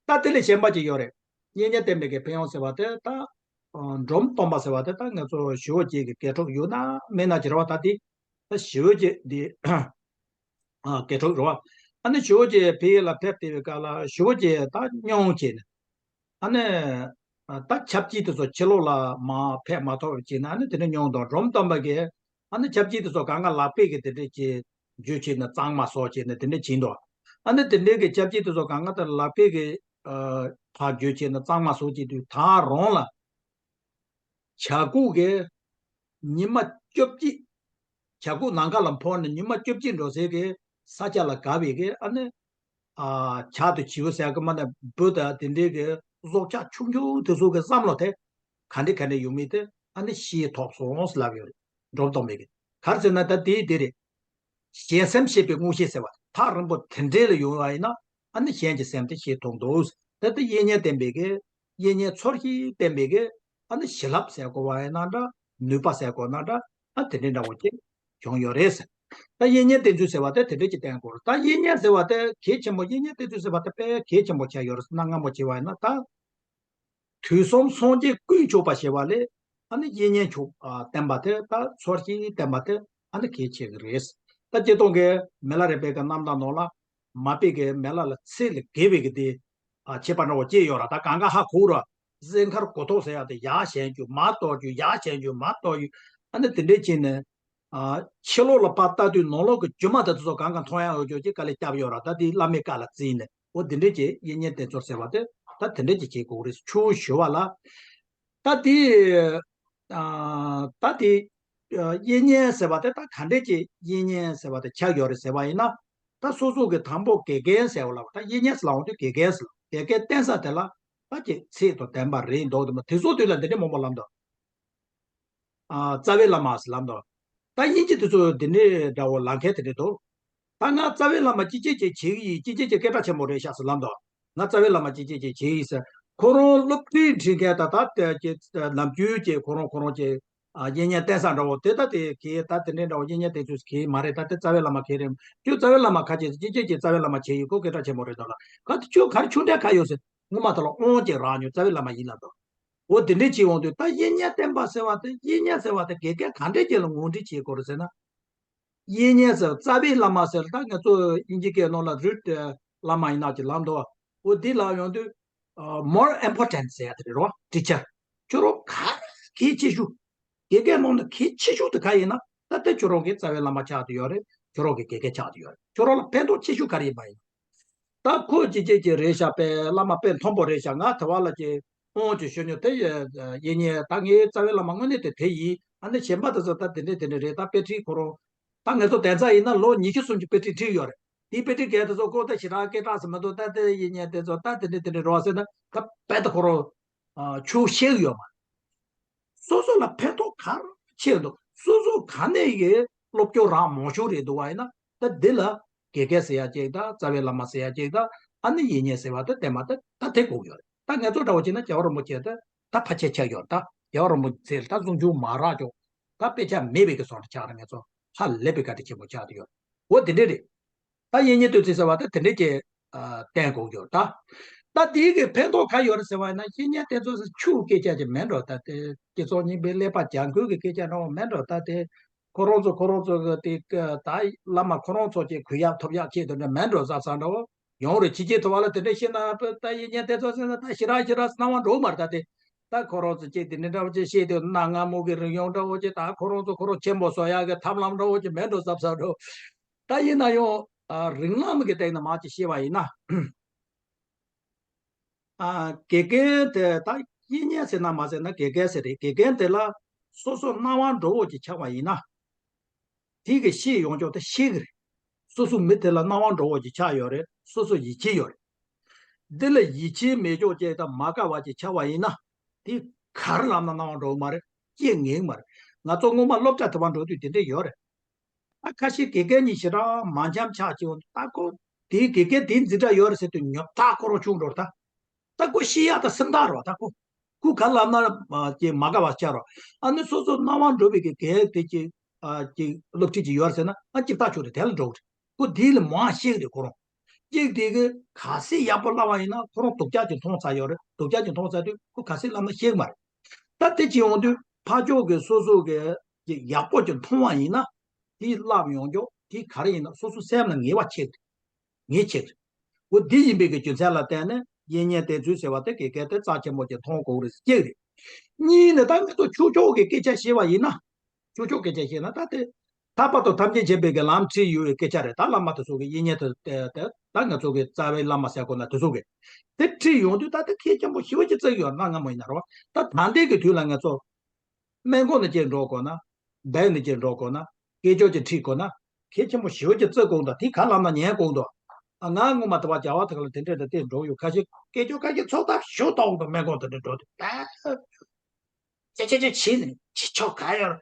ད་དེ་ལས་གཞན་པ་ཅིག་ཡོད་རེད། དབྱིག་གཉེན་བསྟེན་པའི་གི་ཕན་ཡོན་ཟེར་བ་དེ་ད། ཨ། འབྲོམ་སྟོན་པ་ཟེར་བ་དེ་ད་ང་ཚོ་ཞི་བ་རྒྱས་ཀྱི་དགེ་ཕྲུག་ཡོད་ན་མེད་ན་ཅིག་རེད་བ། ད་དེ་ད་ཞི་བ་རྒྱས་འདི། ཨ། དགེ་ཕྲུག་རེད་བ། ཨ་ནི་ཞི་བ་རྒྱས་ཕ་གི་ལ་ཕེབས་བསྡད་པའི་སྐབས་ལ་ཞི་བ་རྒྱས་ད་སྙུང་བྱས་ནས། ཨ་ནི། ཨ། ད་ཆབ་ཆེན་དེ་ཚོ་ཕྱི་ལོགས་ལ་མར་ཕེབས་མ་ཐུབ་བྱས་ན་ཨ་ནི་དེ་འདྲ་སྙུང་དང་། འབྲོམ་སྟོན་པ་གིས་ཨ་ནི་ཆབ་ཆེན་དེ་ཚོ་གང་ག་ལག་པས་གི་དེ་འདྲས་ཀྱི་འཇུ་བྱས་ནས་གཙང་མ་བཟོ་བྱས་ནས་དེ་འདྲས་བྱས་འདུག་ཨ་ནི་དེ་འདྲས་ཀྱི་ཆབ་ཆེན་དེ་ཚོ་གང་ག་དེ་ལག་པས་གི། ཨ། ཕར་འཇུ་བྱས་ནས་གཙང་མ་བཟོ་བྱེད་དུས་ད་རུང་ལ། བྱ་ཁོག་གི་ཉི་མ་བཅོ་བརྒྱད། བྱ་ཁོག་ནམ་མཁའ་ལ་འཕུར་ནས་ཉི་མ་བཅོ་བརྒྱད་འགྲོ་སའི་གི་ས་ཆ་ལ་དགའ་བའི་གི་ཨ་ནི། ཨ། བྱ་དང་བྱིའུ་ཟེར་གི་མ་ནས་འབུ་དང་དེ་འདྲའི་གི་སྲོག་ཆགས་ཆུང་ཆུང་དེ་ཚོ་གི་བསམ་བློ་དེ་ག་འདྲ་ག་འདྲ་ཡོང་མིན་དེ་ཨ་ནི་ཤེས་ཐུབ་སོང་ཟེར་ལབ་ཡོད་རེད། འབྲོམ་སྟོན་པས་གི། ག་རེ་ཟེར་ན་ད་དེ་དེ་རེད། གཞན་སེམས་ཤེས་པའི་མངོན་ཤེས་ཟེར་བ་ཐག་རིང་པོ་དེ་འདྲ་ལ་ཡོང་བ་ཡིན་ན་ཨ་ནི་གཞན་གྱི་སེམས་དེ་ཤེས་ཐུབ་འདུག་ད་དེ་དབྱིག་གཉེན་བསྟེན་པའི་གི། དབྱིག་གཉེན་ཚོར་ཤེས་བསྟེན་པའི་གི། ཨ་ནི་བྱིན་རླབས་ཟེར་དགོས་པ་ཡིན་ན་འདྲ། ནུས་པ་ཟེར་དགོས་ན་འདྲ། ཨ། དེ་འདྲ་འདྲ་བོ་ཅིག་བྱུང་ཡོད་རེད་ཟེར། ད་དབྱིག་གཉེན་བསྟེན་ཚུལ་ཟེར་བ་དེ་དེ་འདྲས་ཀྱི་བསྟེན་དགོས་རེད། ད་དབྱིག་གཉེན་ཟེར་བ་དེ་གལ་ཆེན་པོ། དབྱིག་གཉེན་བསྟེན་ཚུལ་ཟེར་བ་དེ་དཔེ་གལ་ཆེན་པོ་ཆགས་ཡོད་རེད། གནའ་སྔ་མོ་བྱས་པ་ཡིན་ན། ད་དུས་གསུམ་སངས་རྒྱས་ཀུན་མཆོད་པ་ཞེས་པ་ལས། ཨ་ནི་དབྱིག་གཉེན་མཆོག་ཨ་བསྟེན་པ་དེ། ད་ཚོར་ཤེས་བསྟེན་པ་དེ་ཨ་ནི་གལ་ཆེ་གི་རེད། ད་སྤྱིར་བཏང་གི་མི་ལ་རས་པའི་གི་རྣམ་ཐར་ནང་ལ། མ་པའི་གི་མི་ལ་ལ་ཚེ་ལས་བརྒལ་བའི་གི་དེ་ཨ་བྱེད་པ་འདྲ་བོ་ཅིག་ཡོད་ར། ད་གང་ག་ཧ་གོ་ར། སྲས་མཁར་གོ་ཐོག་ཟེར་ཡ་དེ་ཡར་བཞེངས་རྒྱུ། མར་གཏོར་རྒྱུ། ཡར་བཞེངས་རྒྱུ། མར་གཏོར་རྒྱུ། ཨ་ནི་དེ་འདྲས་བྱས་ནས། ཨ་ཕྱི་ལོགས་ལ་ཕར་ལྟ་དུས་ནང་ལོགས་ཀྱི་སྒྱུ་མ་དེ་ཚོ་གང་ག་མཐོང་ཡ་ཡོད་རྒྱུ་ཅིག་དཀའ་ལས་བརྒྱབ་ཡོད་ར། ད་དེ་བླ་མའི་བཀའ་ལ་བརྩིས་ནས། འོ་དེ་འདྲས་ཀྱི་དབྱིག་གཉེན་བསྟེན་ཚུལ་ཟེར་བ་དེ་ད་དེ་འདྲས་ཀྱི་བྱེད་དགོས་རེད། ཆུ་བཞུ་བ་ལ། ད་དེ་ཨ་ད་དེ་ཨ་དབྱིག་གཉེན་ཟེར་བ་དེ་ད་ག་འདྲས་ཀྱི་དབྱིག་གཉེན་ཟེར་བ་དེ་ཆགས་ཡོད་རེད་ཟེར་བ་ཡིན་ན། ད་སོ་སོ་གི་དང་པོ་དགེ་རྒན་ཟེར་བ་ལ། ད་དབྱིག་གཉེན་ཟེར་ལབ་ཡོང་དུས་དགེ་རྒན་ཟེར་ལ། དགེ་རྒན་བསྟེན་ས་དེ་ལ་ད་ཀྱི་ཚད་དང་ལྡན་པ་རེད་འདུག་དེ་མ་དེ་ཚོ་དུས་ལ་འདི་འདྲས་མང་པོ་ལབ་འདུག་ཨ་རྩ་བའི་བླ་མ་ཟེར་ལབ་འདུག་ད་དབྱིན་ཇི་དེ་ཚོ་འདི་འདྲས་འདྲ་བོ་ལབ་མཁན་དེ་འདྲས་འདུག་ད་ང་རྩ་བའི་བླ་མ་ཅི་བྱེད་ཅེས་བྱེད་ཀྱི་ཡིན། ཅི་བྱེད་ཅེས་སྐད་གྲགས་ཆེན་པོ་རེད་ཤག་ཟེར་ལབ་འདུག་ང་རྩ་བའི་བླ་མ་ཅི་བྱེད་ཅེས་བྱེད་ཡིན་ཟེར། ཁོ་རང་སློབ་ཁྲིད་ཁྲིད་མཁན་ད་ལྟ་དེ་ཀྱི་ནམ་རྒྱུན་གྱི་ཁོ་རང་ཁོ་རང་གྱི་ཨ་དབྱིག་གཉེན་བསྟེན་ས་འདྲ་བོ་དེ། ད་དེ་གི་ད་དེ་འདྲས་འདྲ་བོ་དབྱིག་གཉེན་བསྟེན་ཚུལ་གི་མ་རེད། ད་དེ་རྩ་བའི་བླ་མ་གི་རེད། ཁྱོད་རྩ་བའི་བླ་མ་ཁ་ཅིག་ཅི་བྱེད་ཅེས་རྩ་བའི་བླ་མ་བྱེད་ཡིན། ཁོ་སྐད་གྲགས་ཆེན་པོ་རེད་འདུག་ལ། ག་དེ་ཁྱོད་ག་རེ་ཆོས་འབྲེལ་ག་ཡོད་ཟེར། ངོ་མ་དེ་ལ་དབང་ཅིག་རག་མྱོང་། རྩ་བའི་བླ་མ་ཡིན་ལབ་འདུག་འོ་དེ་འདྲས་བྱེད་འོང་དུས། ད་དབྱིག་གཉེན་བསྟེན་པ་ཟེར་བ་དེ། དབྱིག་གཉེན་ཟེར་བ་དེ་དགེ་རྒན་ག་འདྲས་ཅིག་ལ་ངོས་འཛིན་བྱེད་དགོས་རེད་ཟེར་ན། དབྱིག་གཉེན་ཟེར། རྩ་བའི་བླ་མ་ཟེར། ད་ང་ཚོ་དབྱིན་ཇི་སྐད་ནང་ལ་རུ་ཊི་བླ་མ་ཡིན་ན་ཅིག་ལབ་འདུག་འོ་འདི་ལབ་ཡོང་དུས་ཨ་more important ཟེར་ཡ་དེ་རེད་རོ། ཊི་ཆར། ཁྱོད་རང་ག་རེ་གལ་ཆེ་ཤོས། དགེ་རྒན་ནང་ནས་གལ་ཆེ་ཤོས་དེ་ག་ཡིན་ན། ད་དེ་ཁྱོད་རང་གི་རྩ་བའི་བླ་མ་ཆགས་བསྡད་ཡོད་རེད། ཁྱོད་རང་གི་དགེ་རྒན་ཆགས་བསྡད་ཡོད་རེད། ཁྱོད་རང་ལ་ཕན་ཐོགས་ཆེ་ཤོས་ག་རེ་ཡིན་པ་ཡིན། ད་ཁོ་ཅི་བྱེད་ཀྱི་རེད་ཤག་པས། བླ་མ་དཔེ་མཐོན་པོ་རེད་ཤག་ང་དེ་བ་ལ་ཅིག་དབང་ཅིག་ཞུ་མྱོང་། དེ་ཡིན་ཡིན། ད་ངའི་རྩ་བའི་བླ་མ་དངོས་གནས་དེ་དེ་ཡིན། ཨ་ནི་གཞན་པ་དེ་ཚོ་ད་དེ་འདྲས་དེ་འདྲས་རེད། ད་དཔེ་ཁྲིད་ཁོ་རང་ད་ང་ཚོ་གདན་ས་ཡིན་ན་ལོ་ཉི་ཤུ་སུམ་ཅུ་དཔེ་ཁྲིད་ཁྲིད་ཡོད་རེད། དེའི་དཔེ་ཁྲིད་མཁན་དེ་ཚོ་ཁོ་ད་ཞེ་དྲག་སྐད་གྲགས་སུ་མི་འདུག་ད་དེ་ཡིན་ཡིན། དེ་ཚོ་ད་དེ་འདྲས་དེ་འདྲས་རེད་ཟེར་ན། ད་དཔེ་ད་ཁོ་རང་ཆོས་ཤེས་ཡོད་མ། སོ་སོ་ལ་ཕན་ཐོགས་ག་རེ་ཆེ་འདུག་སོ་སོ་ག་ནས་ཡི་སློབ་སྐྱོར་རག་མང་ཤོས་རེད་འདུག་བ་ཡིན་ན། ད་འདི་ལ་དགེ་རྒན་ཟེར་ཡ་ཅིག་དང་། རྩ་བའི་བླ་མ་ཟེར་ཡ་ཅིག་དང་། ཨ་ནི་དབྱིག་གཉེན་ཟེར་བ་དེ་བསྟེན་པ་དེ་ད་དེ་དགོས་ཡོད་རེད། ད་ང་ཚོ་འདྲ་བོ་བྱས་ན་རྒྱལ་བ་རིན་པོ་ཆེ་དེ་ད་ཕལ་ཆེར་ཆགས་ཡོད་རེད། ད་རྒྱལ་བ་རིན་པོ་ཆེ་ལ་ད་གསུང་ཆོས་མ་རག་ཀྱང་ད་དཔེ་ཆ་མེད་པའི་གི་བཟོ་འདྲ་ཆགས་རེད། ང་ཚོ་ཧ་ལས་པའི་བཀའ་དྲིན་ཆེན་པོ་ཆགས་བསྡད་ཡོད་རེད། འོ་དེ་འདྲས་རེད། ད་དབྱིག་གཉེན་བསྟེན་ཚུལ་ཟེར་བ་ད་དེ་འདྲས་ཀྱི་ཨ་བསྟེན་དགོས་ཀྱི་ཡོད་ད། ད་དེའི་གི་ཕན་ཐོགས་ག་ཡོད་རེད་ཟེར་བ་ཡིན་ན། དབྱིག་གཉེན་བསྟེན་ཚུལ་ཟེར་ཆོས་སྐད་ཆ་ཅིག་མིན་འགྲོ། ད་དེ་སྤྱི་ཚོགས་རྙིང་པའི་ཀླད་པ་ལྗང་ཁུ་གི་སྐད་ཆ་འདྲ་བོ་མིན་འགྲོ། ད་དེ་ཁོ་རང་ཚོ་ཁོ་རང་ཚོ་གི་དེ་ད་བླ་མ་ཁོ་རང་ཚོ་ཅིག་གུས་ཡག་ཐོབ་ཡག་ཆེད་དུ་འདྲ་མིན་འགྲོ་བསམ་བསམ་འདྲ་བོ་ཡོང་རེད། ཕྱི་རྒྱལ་ཐུབ་པ་ལ་དེ་འདྲས་བཤད་ན། ད་དབྱིག་གཉེན་བསྟེན་ཚུལ་ཟེར་ན་ད་ཞེ་དྲག་ཞེ་དྲག་སྣང་བ་འགྲོ་མ་རེད། ད་དེ་ད་ཁོ་རང་ཚོ་ཅིག་དེ་འདྲས་འདྲ་བོ་ཅིག་བཤད་དུས་གནའ་སྔ་མོ་གི་རིག་གཞུང་འདྲ་བོ་ཅིག་ད་ཁོ་རང་ཚོ་ཁོ་རང་ཆེན་པོ་བཟོ་ཡག་གི་ཐབས་ལམ་འདྲ་བོ་ཅིག་མིན་འགྲོ་བསམ་བསམ་འདྲ་བོ། ད་ཡིན་ན་ཡང་ཨ་རིགས་ལམ་གྱི་སྟེང་ནས་མར་ཅིག་བཤད་པ་ཡིན་ན། ཨ་དགེ་རྒན་དེ་ད་དབྱིག་གཉེན་ཟེར་ན་མ་ཟེར་ན་དགེ་རྒན་ཟེར་རེད། དགེ་རྒན་དེ་ལ་སོ་སོ་སྣང་བ་འགྲོ་བོ་ཅིག་ཆགས་པ་ཡིན་ན། དེ་གི་ཤེས་ཡོང་ཆོག་དེ་ཤེས་ཀྱི་རེད། སོ་སོ་མི་དེ་ལ་སྣང་བ་འགྲོ་བོ་ཅིག་ཆགས་ཡོད་རེད། སོ་སོ་ཡིད་ཆེས་ཡོད་རེད། འདི་ལ་ཡིད་ཆེས་མེད་ཆོག་ཅིག་དང་མ་དགའ་བ་ཅིག་ཆགས་པ་ཡིན་ན། དེ་ག་རེ་ལབ་ན་སྣང་བ་འགྲོ་གི་མ་རེད། ཅི་ངེས་མ་རེད། ང་ཚོ་སྔོན་མ་སློབ་གྲྭ་དེ་བར་འགྲོ་དུས་དེ་འདྲས་ཡོད་རེད། ཨ་ཁ་ཤས་དགེ་རྒན་གཉིས་ཞེ་དྲག་མ་འཆམ་ཆགས་ཀྱི་འོང་། ད་ཁོ་དེའི་དགེ་རྒན་དེའི་འཛིན་གྲྭ་ཡོད་རེད་ཟེར་དུས་ཉོབ་ཐག་ཁོ་རང་ཆུང་འགྲོ་རེད། ད་ད་ཁོ་ཤེས་ཡག་ད་སེམས་ཐག་རེད་བ། ད་ཁོ་ཁོ་ག་ལབ་ན་ཅེས་མ་དགའ་བ་ཆགས་རེད། ཨ་ནི་སོ་སོ་སྣང་བ་འགྲོ་བའི་གི་དགེ་རྒན་དེ་ཅིག་ཅིག་སློབ་ཁྲིད་ཅིག་ཡོད་རེད་ཟེར་ན། ཨ་ཅིག་ཐག་ཆོད་རེད། དེ་ལ་འགྲོ་གི་རེད། ཁོ་དེ་ལ་མང་ཤེས་ཀྱི་རེད་ཁོ་རང་། གཅིག་དེ་གི་ག་ཚོད་ཡག་པོ་བསླབ་པ་ཡིན་ན་ཁོ་རང་སྡུག་ཅག་ཅིག་མཐོང་ཚར་ཡོད་རེད། སྡུག་ཅག་ཅིག་མཐོང་ཚར་དུས་ཁོ་ག་ཚོད་བསླབ་ན་ཤེས་ཀྱི་མ་རེད། ད་དེ་ཅིག་ཡོང་དུས་ཕར་ཕྱོགས་ཀྱི་སོ་སོ་གི་ཡག་པོ་ཅིག་མཐོང་བ་ཡིན་ན། དེ་བསླབ་ཡོང་ཆོག་དེ་ག་རེ་ཡིན་ན་སོ་སོ་སེམས་ལ་ངེས་པ་ཆེ་གི་རེད། ངེས་ཆེ་གི་རེད། འོ་འདི་ཡིན་པའི་གི་རྒྱུ་མཚན་ལ་བརྟེན་ནས་དབྱིག་གཉེན་བསྟེན་ཚུལ་ཟེར་བ་དེ་དགེ་རྒན་དེ་རྩ་ཆེན་པོ་ཅིག་མཐོང་དགོས་རེད། གཅིག་རེད། གཉིས་ནི་ད་ང་ཚོ་ཆོས་ཕྱོགས་ཀྱི་སྐད་ཆ་བཤད་པ་ཡིན་ན། ཆོས་ཕྱོགས་སྐད་ཆ་བཤད་ན་ད་དེ་ཐར་པ་དང་ཐམས་ཅད་མཁྱེན་པའི་གི་ལམ་ཁྲིད་ཡོད་པའི་སྐད་ཆ་རེད། ད་བླ་མ་དེ་ཚོ་གི་དབྱིག་གཉེན་དེ་དེ་དེ་ད་ང་ཚོ་གི་རྩ་བའི་བླ་མ་ཟེར་དགོས་ན་དེ་ཚོ་གི་དེ་ཁྲིད་ཡོང་དུས་ད་དེ་གལ་ཆེན་པོ་ཞེ་པོ་ཅིག་བརྩི་གི་ཡོད་རེད། གནའ་སྔ་མོ་ཡིན་ན་རེད་བ། ད་ད་ལྟའི་གི་དུས་ལ་ང་ཚོ་སྨན་ཁང་ནས་ཅིག་འགྲོ་དགོས་ན། སྦས་ནས་ཅིག་འགྲོ་དགོས་ན། སྐད་ཅོར་ཅིག་ཁྲིད་དགོས་ན། གལ་ཆེན་པོ་ཞེ་པོ་ཅིག་བརྩི་དགོས་འདུག་དེ་ག་ལབ་ན་ཉན་དགོས་འདུག་ཨ་ང་སྔོན་མ་དེ་བ་རྒྱ་བ་དེ་ག་ལ་དེ་འདྲས་དང་དེ་འགྲོ་ཡོད། ཁ་ཤས་སྐད་ཅོར་ཁ་ཤས་ཚོགས་ཐབས་ཞུ་གཏོང་འདུག་སྨན་ཁང་དེ་འདྲས་འགྲོ་དུས་ད། ཅེ་ཅེ་ཅེ་བྱས་ནས་ཅི་ཆོག་ག་ཡོད།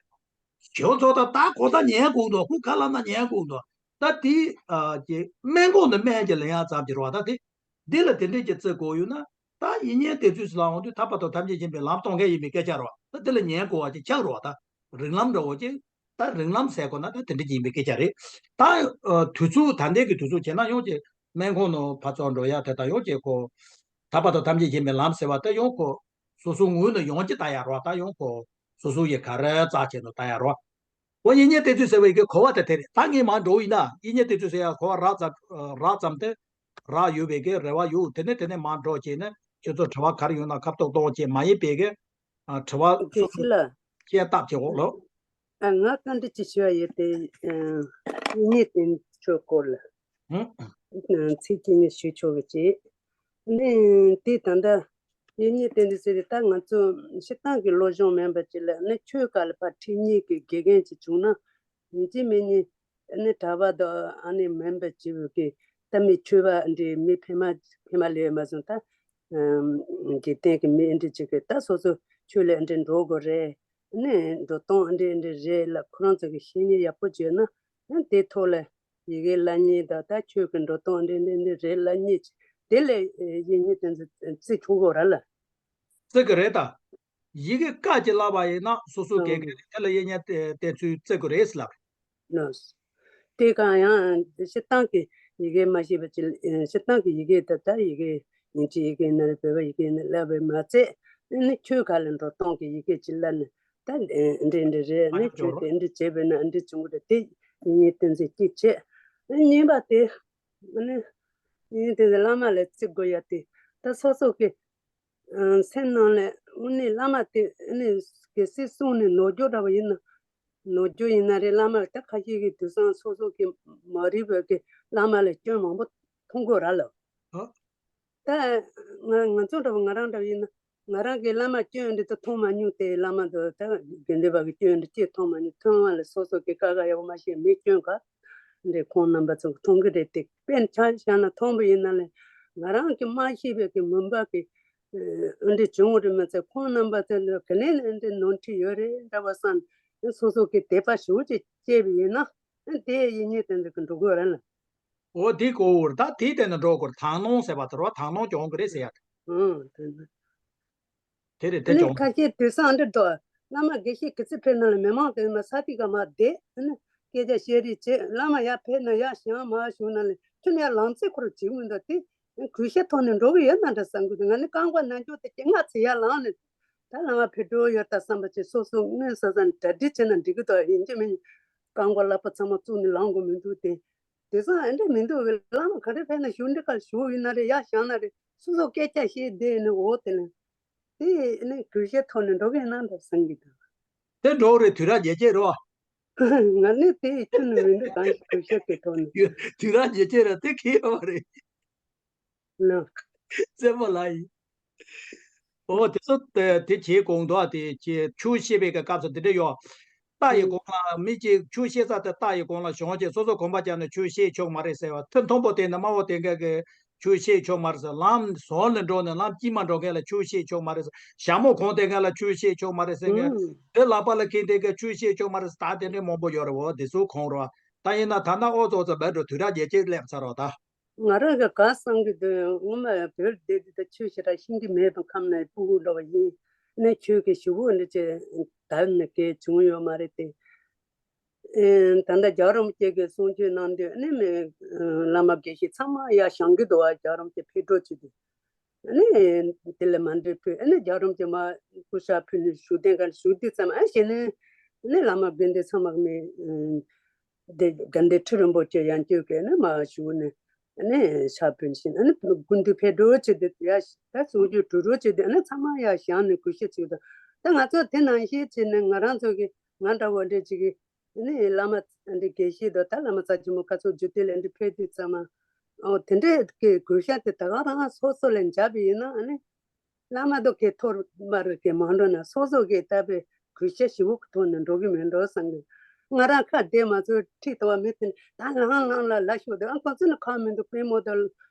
ཞོ་ཚོ་ད་ད་གོ་ད་ཉན་དགོས་འདུག་ཁོ་ག་ལབ་ན་ཉན་དགོས་འདུག་ད་དེ་ཨ་ཀྱི་སྨན་ཁང་ནས་སྨན་གྱི་ལེན་ཡག་ཙམ་གྱི་རེད་བ། ད་དེ་འདི་ལ་དེ་འདྲས་ཀྱི་བརྩི་དགོས་ཡོད་ན། ད་དབྱིག་གཉེན་བསྟེན་ཚུལ་ལ་འོང་དུས་ཐར་པ་དང་ཐམས་ཅད་མཁྱེན་པའི་ལམ་སྟོན་མཁན་ཡིན་པའི་སྐད་ཆ་རེད་བ། ད་དེ་ལ་ཉན་དགོས་པ་ཅིག་ཆགས་རེད་བ། ད་རིགས་ལམ་འདྲ་བོ་ཅིག་ ད་རིང་ལམ་ཟེར་དགོས་ན་ད་དེ་འདྲ་ཅིག་ཡིན་པའི་སྐད་ཆ་རེད། ད་ཨ་དུས་ཚོད་ད་ལྟའི་གི་དུས་ཚོད་བྱས་ན་ཡང་ཅིག་སྨན་ཁང་ནང་ཕར་ཚུར་འགྲོ་ཡ་དེ་དང་ཡང་ཅིག་ཁོ་ད་བར་དུ་ཐམས་ཅད་མཁྱེན་པའི་ལམ་ཟེར་བ་དེ་ཡང་ཁོ་སོ་སོའི་ངོས་ནས་ཡོང་ཅི་ལྟ་ཡ་རོགས། ད་ཡང་ཁོ་སོ་སོ་ཡི་ག་རེ་རྩ་ཆེ་ནོ་ལྟ་ཡ་རོགས། འོ་དབྱིག་གཉེན་བསྟེན་ཚུལ་ཟེར་བའི་གི་གོ་བ་དེ་དེ་རེད། ད་ངས་མར་འགྲོ་ཡིན་ན་དབྱིག་གཉེན་བསྟེན་ཚུལ་ཟེར་ཡ་གོ་བ་རགས་ཙམ་རགས་ཙམ་དེ་རག་ཡོད་པའི་གི་རེ་བ་ཡོད། དེ་ནས་དེ་ནས་མར་འགྲོ་བྱས་ནས་ཁྱོད་ཚོ་དྲི་བ་ག་རེ་ཡོད་ན་ཁ་ཐུག་གཏོང་བྱས་མ་ཡིན་པའི་གི་ཨ་དྲི་བ་དགེ་སོ་བཤེས་སོ་ལགས། བཤད་སྟབས་བྱེད་འོག་ལོ། ཨ་ང་བཀའ་འདྲི་ཅིག་ཞུ་བ་ཡོད་དེ། ཨ་དབྱིག་གཉེན་བསྟེན་ཚུལ་སྐོར་ལ་ཧུམ། ཚིག་གཅིག་གཉིས་ཞུ་ཆོག་གི་ཅིག་ནི་དེ་ད་ལྟ་དབྱིག་གཉེན་བསྟེན་ཚུལ་ཟེར་དེ་ད་ང་ཚོ་སྤྱིར་བཏང་གི་སློབ་སྦྱོང་མིན་པ་ཅིག་ལ་ནི་ཆོས་སྒང་ལ་ཕར་ཁྲིད་མཁན་གྱི་དགེ་རྒན་ཅིག་བྱུང་ན་ཡིན་གཅིག་མིན་གཉིས་ནི་གྲྭ་པ་དང་ཨ་ནི་མིན་པ་ཅིག་གི་ད་མི་ཆོས་པ་འདྲའི་མི་ཕལ་མ་ཕལ་མ་ལས་མ་བཟུང་ད་ཨམ་དགེ་ལྡན་གྱི་མི་འདྲ་ཅིག་གི་ད་སོ་སོ་ཆོས་ལ་འདྲ་འགྲོ་དགོས་རེད། ནི་འགྲོ་སྟངས་འདྲ་འདྲ་རེད་ལ་ཁོ་རང་ཚོ་གི་ཤེས་ཉེན་ཡག་པོ་བརྗོད་ན་ནི་དེ་ཐོག་ལ་ཡི་གེ་བསླབ་མཁན་དང་ད་ཆོས་ཀྱི་འགྲོ་སྟངས་འདྲ་འདྲ་འདྲ་རེད་ལབ་མཁན་ཅིག་དེ་ལ་ཡིན་མཁན་དེ་ཚོ་བརྩི་ཆོག་གོ་ར་ལ། བརྩི་གི་རེད་ད། ཡི་གེ་བཀའ་ཅིག་བསླབ་པ་ཡིན་ན་སོ་སོ་གས་ཨང་གི་རེད། དེ་ལ་དབྱིག་གཉེན་བསྟེན་ཚུལ་བརྩི་དགོས་རེད་ལབ། ལགས། དེ་གང་ཡང་སྤྱིར་བཏང་གི་ཡི་གེ་མ་ཤེས་པ་ཅིག་ཨེ་སྤྱིར་བཏང་གི་ཡི་གེ་དེ་ད་ཡི་གེ་དབྱིན་ཇི་ཡི་གེ་ཡིན་ན་རེད། བོད་པ་ཡི་གེ་ཡིན་ན་བསླབ་པས་མ་ཚད་ཨ་ནི་ཆོས་སྒང་ལ་འགྲོ་སྟངས་ཀྱི་ཡི་གེ་ཅིག་བསླབ་ནས་ད་ཨེ་འདྲ་འདྲ་རེད། ཨ་ནི་ཆོས་དེ་འདྲ་བྱས་པས་ན་འདྲ་བྱུང་གི་རེད། དེ་དབྱིག་གཉེན་བསྟེན་ཚུལ་གཅིག་བྱས། ཨ་གཉིས་པ་དེ་ཨ་ནི་དབྱིག་གཉེན་བསྟེན་ཚུལ་བླ་མ་ལ་བརྩི་དགོས་ཡ་དེ་ད་སོ་སོ་གི་ཨ་སེམས་ནང་ལ་དངོས་གནས་བླ་མ་དེ་ཨ་ནི་གལ་སྲིད་གསུངས་ནས་ནོར་འཁྱོག་འདྲ་བ་ཡིན་ན་ནོར་འཁྱོག་ཡིན་ན་རེད། བླ་མ་ད་ཁ་ཤས་ཀྱིས་དེང་སང་སོ་སོ་གི་མ་རིག་པའི་གི་བླ་མ་ལ་སྐྱོན་མང་པོ་མཐོང་གི་ཡོད་ར་ལ། ཨ། ད་ང་ང་ཚོ་འདྲ་བ་ང་རང་འདྲ་བ་ཡིན་ན་ང་རང་གི་བླ་མ་སྐྱོན་འདི་ཚོ་མཐོང་མ་མྱོང་སྟེ། བླ་མ་ཚོ་ད་དགེ་འདུན་པ་གི་སྐྱོན་འདི་ཅིག་མཐོང་མ་མྱོང་། མཐོང་བ་ལ་སོ་སོ་གི་ཀ་ཁ་ཡག་པོ་མ་ཤེས་མི་སྐྱོན་ག་འདི་ཁོང་རྣམ་པ་ཚོ་མཐོང་གི་རེད་དེ། དཔེར་ཆ་བཞག་ན་མཐོང་བ་ཡིན་ན་ལས་ང་རང་གི་མ་ཤེས་པའི་གི་མུན་པ་གི་ཨ་འདི་བྱུང་བ་རེད་མ་ཚད་ཁོང་རྣམ་པ་ཚོ་ལ་ག་ལེ་ལ་འདི་ནོར་འཁྲུལ་ཡོད་རེད་འདྲ་བ་བསམ། སོ་སོ་གི་དད་པ་ཞེ་པོ་ཅིག་སྐྱེས་པ་ཡིན་ན་དེ་དབྱིག་གཉེན་བསྟེན་ཚུལ་གི་འགྲོ་དགོས་རེད་ལ། འོ་དེ་གོ་འུར་ད་དེའི་སྟེང་ནས་འགྲོ་དགོས། དག་སྣང་ཟེར་བ་དེ་རོ། དག་སྣང་སྦྱོང་གི་རེད་ཟེར་ཡ་དེ། ཨང་དེ་ནི། དེ་རེད་དེ་ནི་སྦྱོང་། ཁ་ཤས་དུས་སང་འདི་འགྲོ། བླ་མ་དགེ་བཤེས་གི་ཚེ་ཕེབས་ན་ལ་མི་མང་དེ་མ་ས་དེ་ག་མ་བསྡད་ནི་སྐད་ཆ་བཤད་རེས་བྱེད། བླ་མ་ཡར་ཕེབས་ན་ཡར་བཞེངས་མར་བཞུགས་ན་ལ་ཁྱོད་ནི་ཡར་ལངས་ཚེ་ཁོ་ར་བྱེད་མི་འདུག་དེ། གུས་ཞབས་ཐོག་ནས་འགྲོ་གི་ཡོད་ན་འདྲ་བསམ་གི་འདུག་ང་ནི་རྐང་པ་ན་འཇོག་དེ་ཁྱེད་ང་ཚེ་ཡར་ལངས་ནས་ད་བླ་མ་ཕེབས་འགྲོ་ཡོད་ད་བསམ་པ་བྱེད། སོ་སོ་དངོས་ས་ས་ནས་གྲ་སྒྲིག་བྱས་ན་འགྲིག་གི་འདུག་ཡིན་གཅིག་མིན་གཅིག་རྐང་པ་ལག་པ་ཚང་མ་བཙུགས་ནས་ལངས་དགོས་མི་འདུག་དེ། དེང་སང་ཨེ་འདྲ་མི་འདུག་གི། བླ་མ་ག་རེ་ཕེབས་ན་བཞུགས་འདི་གར་བཞུགས་ཡིན་ན་རེད། ཡར་བཞེངས་ན་རེད། སོ་སོ་སྐད་ཆ་བཤད་བསྡད་ནས་འོ་དེ་ལ་དེ་ནི་གུས་ཞབས་ཐོག་ནས་འགྲོ་གི་ཡིན་ན་འདྲ་བསམ་གྱི་འདུག་དེ་འགྲོ་རེད། དུས་རབས་ཉེར་གཅིག་རེད་བ། ང་ནི་དེ་ཁྱོན་ནས་མི་འདུག་གང་ཞིག་གུས་ཞབས་ཀྱི་ཐོག་ནས། དུས་རབས་ཉེར་གཅིག་རེད། དེ་གི་ཡོད་མ་རེད། ལགས། བཙན་པོ་ལགས་ཡིན། འོ་དེ་ཚོ་དེ་དེ་བྱེད་དགོས་འདུག་དེ་ཆོས་བཤད་པའི་སྐབས་སུ་དེ་འདྲ་ཡོད། རྟ་ཡི་གོང་ལ་མི་གཅིག་ཆོས་བཤད་ས་དེ་རྟ་ཡི་གོང་ལ་བཞོན་བྱས་སོ་སོ་གོམ་པ་རྒྱབ་ནས་ཆོས་བཤད་ཆོག་མ་རེད་ཟེར་བ། ཐེངས་མཐོན་པོ་དེ་ནི་དམའ་བོ་དེ་འགའ་གི་ཆོས་བཤད་ཆོག་མ་རེད་ཟེར། ལམ་ཟུར་ལ་འགྲོ་ནས་ལམ་དཀྱིལ་མ་འགྲོ་མཁན་ལ་ཆོས་བཤད་ཆོག་མ་རེད་ཟེར། ཞྭ་མོ་གོན་བསྡད་མཁན་ལ་ཆོས་བཤད་ཆོག་མ་རེད་ཟེར་མཁན། དེ་ལག་པ་ལ་འཁྱེར་བསྡད་མཁན་ཆོས་བཤད་ཆོག་མ་རེད་ཟེར། ད་དེ་འདྲའི་མང་པོ་ཡོད་རེད། འོ་དེ་ཚོ་གོང་རོགས། ད་ཡིན་ན་ད་ནང་ཨོ་ཙོ་ཙོ་བེད་འགྲོ། དུས་རབས་ཉེར་གཅིག་སླེབས་ཚར་རོགས་ད། ང་རང་གི་ག་བསམ་གྱི་འདུག་སྔོན་མ་བོད་བསྡད་དུས་ད་ཆོས་ཞེ་དྲག་ཤེས་ཀྱི་མེད་པ། ཁམས་ནས་སྤུ་གུ་འདྲ་བ་ཡིན་ནས་ཆོས་ཀྱི་ཞུ་བོ་འདི་ཅེ་ད་ནི་སྐད་བྱུང་ཡོད་མ་རེད་དེ། ཨེ་ད་ལྟ་རྒྱལ་བ་རིན་པོ་ཆེ་གི་གསུང་ཆོས་གནང་དུས་ནི་མི་བླ་མ་དགེ་བཤེས་ཚང་མ་ཡར་བཞེངས་ཀྱི་འདུག་བ། རྒྱལ་བ་རིན་པོ་ཆེ་ཕེབས་འགྲོ་བྱེད་དུས་ནི་དེ་ལས་མ་འདྲེས་ཕུལ། ཨ་ནི་རྒྱལ་བ་རིན་པོ་ཆེ་མ་སྐུ་ཕྱག་ཕུལ་ནས་བཞུགས་གདན་ག་བཞུགས་དུས་ཙམ། ཨ་གཞི་ནས་ནི་བླ་མ་དགེ་འདུན་ཚང་མ་མི་དེ་དགའ་ལྡན་ཁྲི་རིན་པོ་ཆེ་ཡང་བསྐྱོད་གི་ནི་མར་བཞུགས་ནས་ནི་ཕྱག་ཕུལ་བཞིན། ཨ་ནི་སྐུ་མདུན་ཕེབས་འགྲོ་བྱེད་དུས་ཡ་ད་གསུང་ཆོས་གྲོལ་འགྲོ་བྱེད་དུས་ཨ་ནི་ཚང་མ་ཡར་བཞེངས་ནས་གུས་ཞབས་བྱེད་དུས། ད་ང་ཚོ་དེ་ནང་བཞིན་བྱས་ནས་ང་རང་ཚོ་གི་ང་འདྲ་བོ་འདྲ་ཅིག་གི་ནི་བླ་མ་འདི་དགེ་བཤེས་དང་ད་བླ་མ་རྩ་ཆེན་མོ་ཁ་ཚོ་རྒྱུད་སྟོད་ལ་འདི་ཕེབས་དུས་ཙམ་ཨོ་དེ་འདྲའི་གི་གུས་ཞབས་དེ་ད་ག་རང་སོ་སོ་ལ་འཇགས་པ་ཡིན་ན་ཨ་ནི། བླ་མ་དང་གི་ཐོག་མར་གི་མ་འགྲོ་ན་སོ་སོ་གི་ལྟ་བའི་གུས་ཞབས་ཞེ་པོ་གི་ཐོག་ནས་འགྲོ་གི་མིན་འགྲོ་བསམ་གི། ང་རང་ཁ་བདེ་མ་ཚོད་ཁྲིད་དོ་བ་མི་དེ་ད་ལངས་ལངས་ལ་ལ་ཤོག་དེ་ཨ་ཁོ་ཚོ་ནི་ཁ་མི་འདུག་པུས་མོ་དང་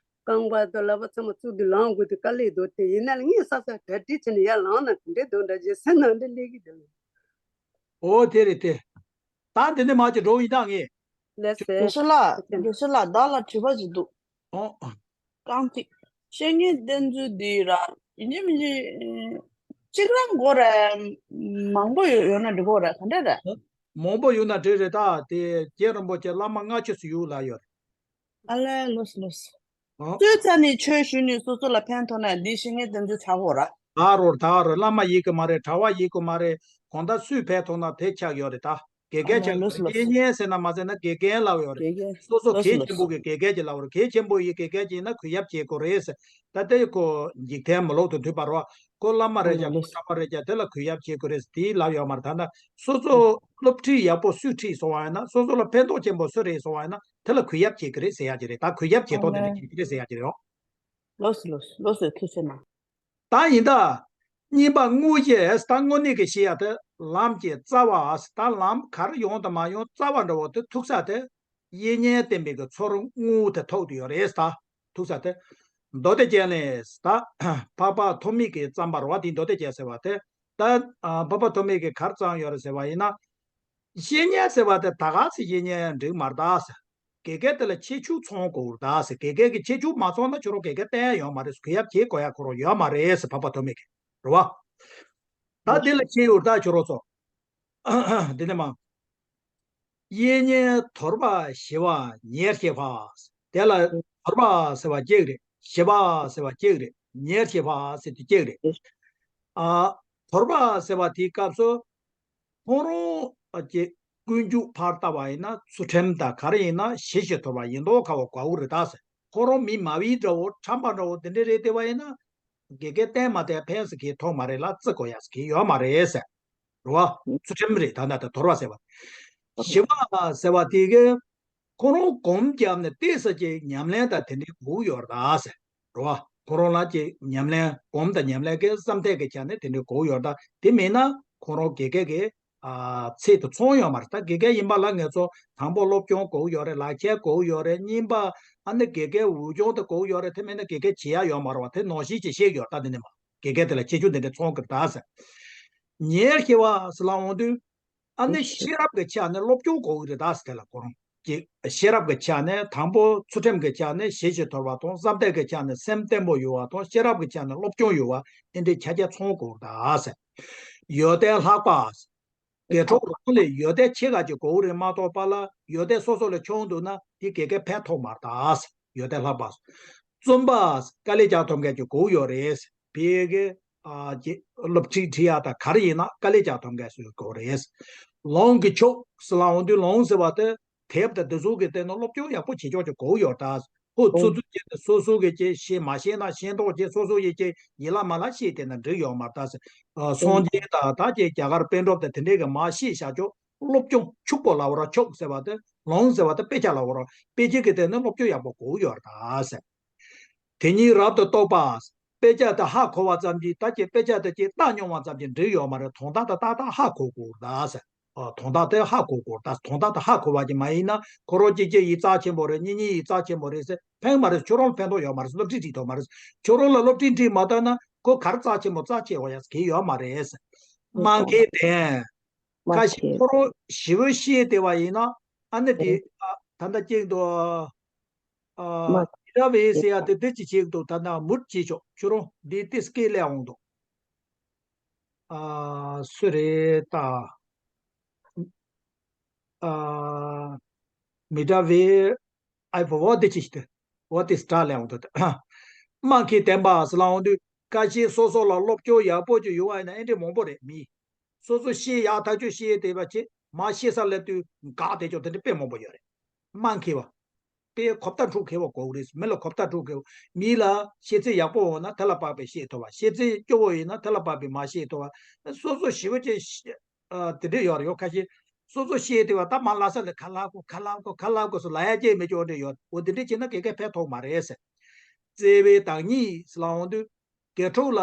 རྐང་པ་དང་ལག་པ་ཚང་མ་བཙུགས་དུས་ལངས་དགོས་དུས་དཀའ་ལས་འདུག་དེ་ཡིན་ན་ལ་ངས་ས་ས་གྲ་སྒྲིག་བྱས་ནས་ཡར་ལངས་ན་ག་འདྲས་འདུག་འདྲ་བྱས་སེམས་ནང་འདྲ་སླེབས་གི་འདུག་ཨོ་དེ་རེད་དེ། ད་འདི་ནས་མ་ཅིག་འགྲོ་ཡིན་ད་ངས། ལགས་སེ། དགེ་བཤེས་ལགས། ལགས་སེ། དགེ་བཤེས་ལགས་བདག་ལ་དྲི་བ་ཅིག་འདུག་ཨོ། རྐང་ཐིག་བཤེས་གཉེན་བསྟེན་ཚུལ་འདི་ར་ཡིན་གཅིག་མིན་གཅིག་གཅིག་རང་དགོས་རེད། མང་པོ་ཡོད་ཡོད་ན་འགྲིག་གོ་རེད། ག་འདྲ་རེད། མང་པོ་ཡོད་ན་འགྲིག་རེད། ད་དེ་རྒྱལ་རིན་པོ་ཆེ་བླ་མ་ལྔ་བཅུ་ཙམ་ཡོད་ལབ་ཡོད་རེད། ཨ་ལས། ལོས་ལོས། ཨ། སོས་ཚར་ནས་ཆོས་ཞུས་ནས་སོ་སོ་ལ་ཕན་ཐོགས་ན་འདི་བཤེས་གཉེན་བསྟེན་རྒྱུ་ཆགས་ཡོད་ར། ད་རོར་ད་རོ་བླ་མ་ཡིན་གི་མ་རེད། གྲྭ་བ་ཡིན་གི་མ་རེད། གང་ལྟར་སུས་ཕན་ཐོགས་ན་དེ་ཆགས་ཡོད་རེད། ད་དགེ་རྒན་ཆགས་ཡོད་རེད། བཤེས་གཉེན་ཟེར་ན་མ་ཟེར་ན་དགེ་རྒན་ལབ་ཡོད་རེད། དགེ་རྒན་སོ་སོ་གལ་ཆེན་པོ་གི་དགེ་རྒན་གྱི་ལབ་རེད། གལ་ཆེན་པོ་ཡི་དགེ་རྒན་གྱི་ཡིན་ན་གུས་ཞབས་བྱེད་དགོས་རེད་ཟེར། ད་དེ་ཁོ་འཇིག་རྟེན་མི་ལོག་ཏུ་འཐུས་པ་རོ། ཁོ་བླ་མ་རེད་ཀྱང་ཁོ་གྲྭ་པ་རེད་ཀྱང་དེ་ལ་གུས་ཞབས་བྱེད་དགོས་རེད་དེ་ལབ་ཡོད་མ་རེད། ད་ན་སོ་སོ་སློབ་ཁྲིད་ཡག་པོ་སུས་ཁྲིད་སོང་བ་ཡིན་ན། སོ་སོ་ལ་ཕན་ཐོགས་ཆེན་པོ་སུ་རེད་སོང་བ་ཡིན་ན། དེ་ལ་གུས་ཞབས་བྱེད་ཀྱི་རེད་ཟེར་ཡག་ཅིག་རེད། ད་གུས་ཞབས་བྱེད་ཐོག་དེ་འདྲ་བྱེད་ཀྱི་རེད་ཟེར་ཡག་ཅིག་རེད། ཨོ། ལོས་ལོས་ལོས་ཐུགས་རྗེ་གནང་། ད་ཡིན་ད། གཉིས་པ་དངོས་གཞི་ད་དངོས་གནས་ཀྱི་བཤད་ཡག་དེ་ལམ་གྱི་རྩ་བ། ད་ལམ་ག་རེ་ཡོང་དང་མ་ཡོང་རྩ་བ་འདྲ་བོ་དེ་ཐུག་ས་དེ། གཡས་གཉེན་བསྟེན་པའི་གི་ཚོར་དངོས་དེ་ཐོག་ཏུ་ཡོད་རེད་ད། ཐུག་ས་དེ། མདོ་སྡེ་རྒྱན་ལས་ད་འཕགས་པ་ཐོགས་མེད་ཀྱིས་བརྩམས་པ་རེད་བ། དེ་མདོ་སྡེ་རྒྱན་ཟེར་བ་དེ། ད་འཕགས་པ་ཐོགས་མེད་ཀྱིས་ག་རེ་བརྩམས་ཡོད་རེད་ཟེར་བ་ཡིན་ན། བཤེས་གཉེན་ཟེར་བ་དེ་ད་ག་ཚོད་བཤེས་གཉེན་འགྲིག་མ་རེད་ད་ཟེར། དགེ་རྒན་དེ་ལ་ཁྱད་ཆོས་ཚང་དགོས་རེད་ད་ཟེར། དགེ་རྒན་གྱི་ཁྱད་ཆོས་མ་ཚང་ན་ཁྱོད་རང་དགེ་རྒན་བསྟེན་ཡ་ཡོད་མ་རེད། གུས་ཞབས་བྱེད་དགོས་ཡ་ཁོ་རང་ཡོད་མ་རེད་ཟེར། འཕགས་པ་ཐོགས་མེད་ཀྱིས་རེད་བ། ད་འདི་ལ་ཁྱད་ཡོད་ད་ཁྱོད་རང་ཚོ། འདི་ནས་མ། གཡས་གཉེན་དོར་བ་ཞི་བ་ཉེར་ཞི་བ། དེ་ལ་དོར་བ་ཟེར་བ་གཅིག་རེད། ཞི་བ་ཟེར་བ་གཅིག་རེད། ཉེར་ཞི་བ་ཟེར་དུས་གཅིག་རེད། ཨ། དོར་བ་ཟེར་བ་དེའི་སྐབས་སུ། ཁོང་རང་གི་ཀུན་སྤྱོད་ཕར་ལྟ་བ་ཡིན་ན་ཚུལ་ཁྲིམས་དང་ག་རེ་ཡིན་ན་ཞི་ཞིང་དུལ་བ་ཡིན་མདོག་ཁ་བོ་དགའ་བོ་རེད་ད་ཟེར། ཁོ་རང་མི་མ་བི་འདྲ་བོ་ཁྲམ་པ་འདྲ་བོ་དེ་འདྲས་རེད་བལྟས་པ་ཡིན་ན། དགེ་རྒན་བསྟེན་མ་བསྟེན་ཕན་ཟེར་གི་ཐོག་མ་རེད་ལ་བརྩི་དགོས་ཡ་ཟེར་གི་ཡོད་མ་རེད་ཟེར། རེད་བ། ཚུལ་ཁྲིམས་རེད་ད་ན་ད་དོར་བ་ཟེར་བ། ཞི་བ་ཟེར་བ་དེ་གི། ཁོ་རང་གོམ་བརྒྱབ་ནས་ཏོག་ཙམ་ཅིག་ཉམས་ལེན་དང་དེ་འདྲའི་དགོས་ཡོད་རེད་ད་ཟེར། རེད་བ། ཁོ་རང་ལ་ཅིག་ཉམས་ལེན་གོམ་དང་ཉམས་ལེན་གྱི་བསམ་གཏན་གྱི་ཆ་ནས་དེ་འདྲའི་དགོས་ཡོད་རེད་ད། དེ་མེད་ན་ཁོ་རང་དགེ་རྒན་གྱི་ཨ་ཚད་དུ་ཚང་ཡོད་མ་རེད་ད། དགེ་རྒན་ཡིན་པ་ལ་ངེད་ཚོ་དང་པོ་སློབ་སྦྱོང་དགོས་ཡོད་རེད། ལག་ཁྱེར་དགོས་ཡོད་རེད། གཉིས་པ་ཨ་ནི་དགེ་རྒན་འོས་སྦྱོང་དེ་དགོས་ཡོད་རེད། དེ་མེད་ན་དགེ་རྒན་བྱེད་ཡ་ཡོད་མ་རེད་བ། དེ་ནང་བཞིན་ཅིག་ཤེས་ཡོད་ད། དེ་ནས་མ་དགེ་རྒན་དེ་ལ་ཁྱད་ཆོས་དེ་འདྲ་ཚང་གི་རེད་ད་ཟེར། ཉེར་ཞི་བ་ཟེར་ལབ་འོང་དུས། ཨ་ནི་ཤེས་རབ་ཀྱི་ཆ་ནས་སློབ་སྦྱོང་དགོས་ཀྱི་རེད་ད་ཟེར། དེ་ལ་ཁོ་རང་གི་ཤེས་རབ་ཀྱི་ཆ་ནས་དང་པོ་ཚུལ་ཁྲིམས་ཀྱི་ཆ་ནས་ཞི་ཞིང་དུལ་བ་དང་། བསམ་གཏན་གྱི་ཆ་ནས་སེམས་བརྟན་པོ་ཡོད་པ་དང་། ཤེས་རབ་ཀྱི་ཆ་ནས་སློབ་སྦྱོང་ཡོད་པ། དེ་འདྲའི་ཆ་རྐྱེན་ཚང་དགོས་ཀྱི་རེད་ད་ཟེར། ཡོན་ཏན་ལྷག་པ། དགེ་ཕྲུག་རང་ལས་ཡོན་ཏན་ཆེ་ག་ཅིག་དགོས་ཀྱི་རེད་མ་གཏོགས་པ་ལ་ཡོན་ཏན་སོ་སོ་ལས་ཆུང་འདུག་ན་དེ་དགེ་རྒན་ཕན་ཐོགས་མ་རེད་ད་ཟེར། ཡོན་ཏན་ལྷག་པ། བཙུན་པ། དཀའ་ལས་རྒྱག་ཐུབ་མཁན་ཅིག་དགོས་ཡོད་རེད། བོད་ཀྱི་ཨ་ཀྱི་སློབ་ཁྲིད་ཁྲིད་ཡག་དང་ག་རེ་ཡིན་ན་དཀའ་ལས་རྒྱག་ཐུབ་མཁན་ཞིག་དགོས་རེད། ལུང་གི་ཕྱོགས་ཟེར་ལབ་འོང་དུས། ལུང་ཟེར་བ་དེ་དེབ་དང་དེ་ཚོ་གི་སྟེང་ན་སློབ་སྦྱོང་ཡག་པོ་བྱེད་ཆོག་ཅིག་དགོས་ཡོད་ད། ཁོ་ཚོ་ཚོ་ཀྱི་སོ་སོ་གི་ཀྱི་ཤེས་མ་ཤེས་ན་ཤེས་མདོག་ཀྱི་སོ་སོ་ཡི་ཀྱི་ཡིད་ལ་མ་ལ་ཤེས་དེ་ན་འགྲིག་ཡོད་མ་རེད་ད་ཟེར། སངས་རྒྱས་དང་ད་ཀྱི་རྒྱ་གར་པཎ་གྲུབ་དང་དེ་འདྲས་གི་མ་ཤེས་བྱ་ཆོག་སློབ་སྦྱོང་ཕྱུག་པོ་ལབ་ར། ཕྱོགས་ཟེར་བ་དེ། ལུང་ཟེར་བ་དེ་དཔེ་ཆ་ལབ་ར། དཔེ་ཆ་གི་སྟེང་ནས་སློབ་སྦྱོང་ཡག་པོ་དགོས་ཡོད་རེད་ད་ཟེར། དེ་ཉིད་རབ་ཏུ་རྟོགས་པ། དཔེ་ཆ་དེ་ཧ་གོ་བ་ཙམ་གྱིས། ད་ཀྱི་དཔེ་ཆ་དེ་ཀྱི་བལྟས་མྱོང་བ་ཙམ་གྱིས་འགྲིག་ཡོད་མ་རེད། དོན་དག་དེ་ཏག་ཏག་ཧ་གོ་དགོས་རེད་ད་ཟེར། ཨ། དོན་དག་དེ་ཧ་གོ་དགོས་རེད་ད། དོན་དག་དེ་ཧ་གོ་བ་ཅིག་མ་ཡིན་ན་ཁོ་རང་གཅིག་གཅིག་ཡིག་རྩ་ཆེན་པོ་རེད། གཉིས་གཉིས་ཡིག་རྩ་ཆེན་པོ་རེད་ཟེར། ཕན་མ་རེད། ཁྱོད་རང་ལ་ཕན་ཐོགས་ཡོད་མ་རེད། སློབ་ཁྲིད་ཁྲིད་ཐུབ་མ་རེད། ཁྱོད་རང་ལ་སློབ་ཁྲིད་ཁྲིད་མ་ཐུབ་ན་ཁོ་ག་རེ་རྩ་ཆེན་པོ་རྩ་ཆེ་བ་ཡ་གི་ཡོད་མ་རེད་ཟེར། སྨྲ་མཁས་ལྡན། ཁ་ཤས་ཁོ་རང་ཞི་བ་ཤེས་བསྡད་པ་ཡིན་ན། ཨ་ནི་དེ། ཨ། ད་ལྟ་ཅིག་འདུག་ཨ། མི་འདྲ་བའི་ཟེར་ཡ་དེ་དེ་ཅི་ཞིག་འདུག་ད་ལྟ་མུར་བྱེད་ཆོག་ཁྱོད་རང་འདི་ཏིས་སྐད་ལས་འོང་འདུག་ཨ། སུ་རེད་ད། ཨ། མི་འདྲ་བའི། ཨའི་བོ་བོ་དེ་ཅི་ཞིག་དེ། འོ་དེ་སྒྲ་ལས་འོང་འདུག་ད། སྨྲ་མཁས་ལྡན་པ་ཟེར་ལབ་འོང་དུས། ཁ་ཤས་སོ་སོ་ལ་སློབ་སྦྱོང་ཡག་པོ་ཅིག་ཡོད་པ་ཡིན་ན་ཨེ་འདྲས་མང་པོ་རེད་མི། སོ་སོ་ཤེས་ཡག་ཐག་ཆོད་ཤེས་བསྡད་པ་ཅིག་མ་ཤེས་ས་སླེབས་དུས་འགག་བསྡད་ཆོག་དེ་འདྲ་དཔེ་མང་པོ་ཡོད་རེད། སྨྲ་མཁས་པ། དཔེ་གོ་བརྡ་འཕྲོད་མཁས་པ་དགོས་ཀྱི་རེད། མི་ལ་གོ་བརྡ་འཕྲོད་མཁས་པ། མི་ལ་ཤེས་ཚད་ཡག་པོ་འོང་ན་དེ་ལ་དཔག་པའི་ཤེས་ཐུབ་པ། ཤེས་ཚད་སྐྱོ་བོ་ཡིན་ན་དེ་ལ་དཔག་པའི་མ་ཤེས་ཐུབ་པ། སོ་སོ་ཞི་བ་ཅན་ཨ། དེ་འདྲས་ཡོད་རེད། ཡོད་ཁ་ཤས། སོ་སོ་ཤེས་བསྡད་པ་ད་མ་ལབ་ས་ལ་ཁ་ལབ་དགོས། ཁ་ལབ་དགོས། ཁ་ལབ་དགོས་སུ་ལབ་ཡ་ཅིག་མེད་ཅོག་འདྲས་ཡོད། འོ་དེ་འདྲས་བྱས་ན་དགེ་རྒན་ཕན་ཐོགས་མ་རེད་ཟེར། བརྩེ་བའི་བདག་ཉིད་ལབ་འོང་དུས། དགེ་ཕྲུག་ལ།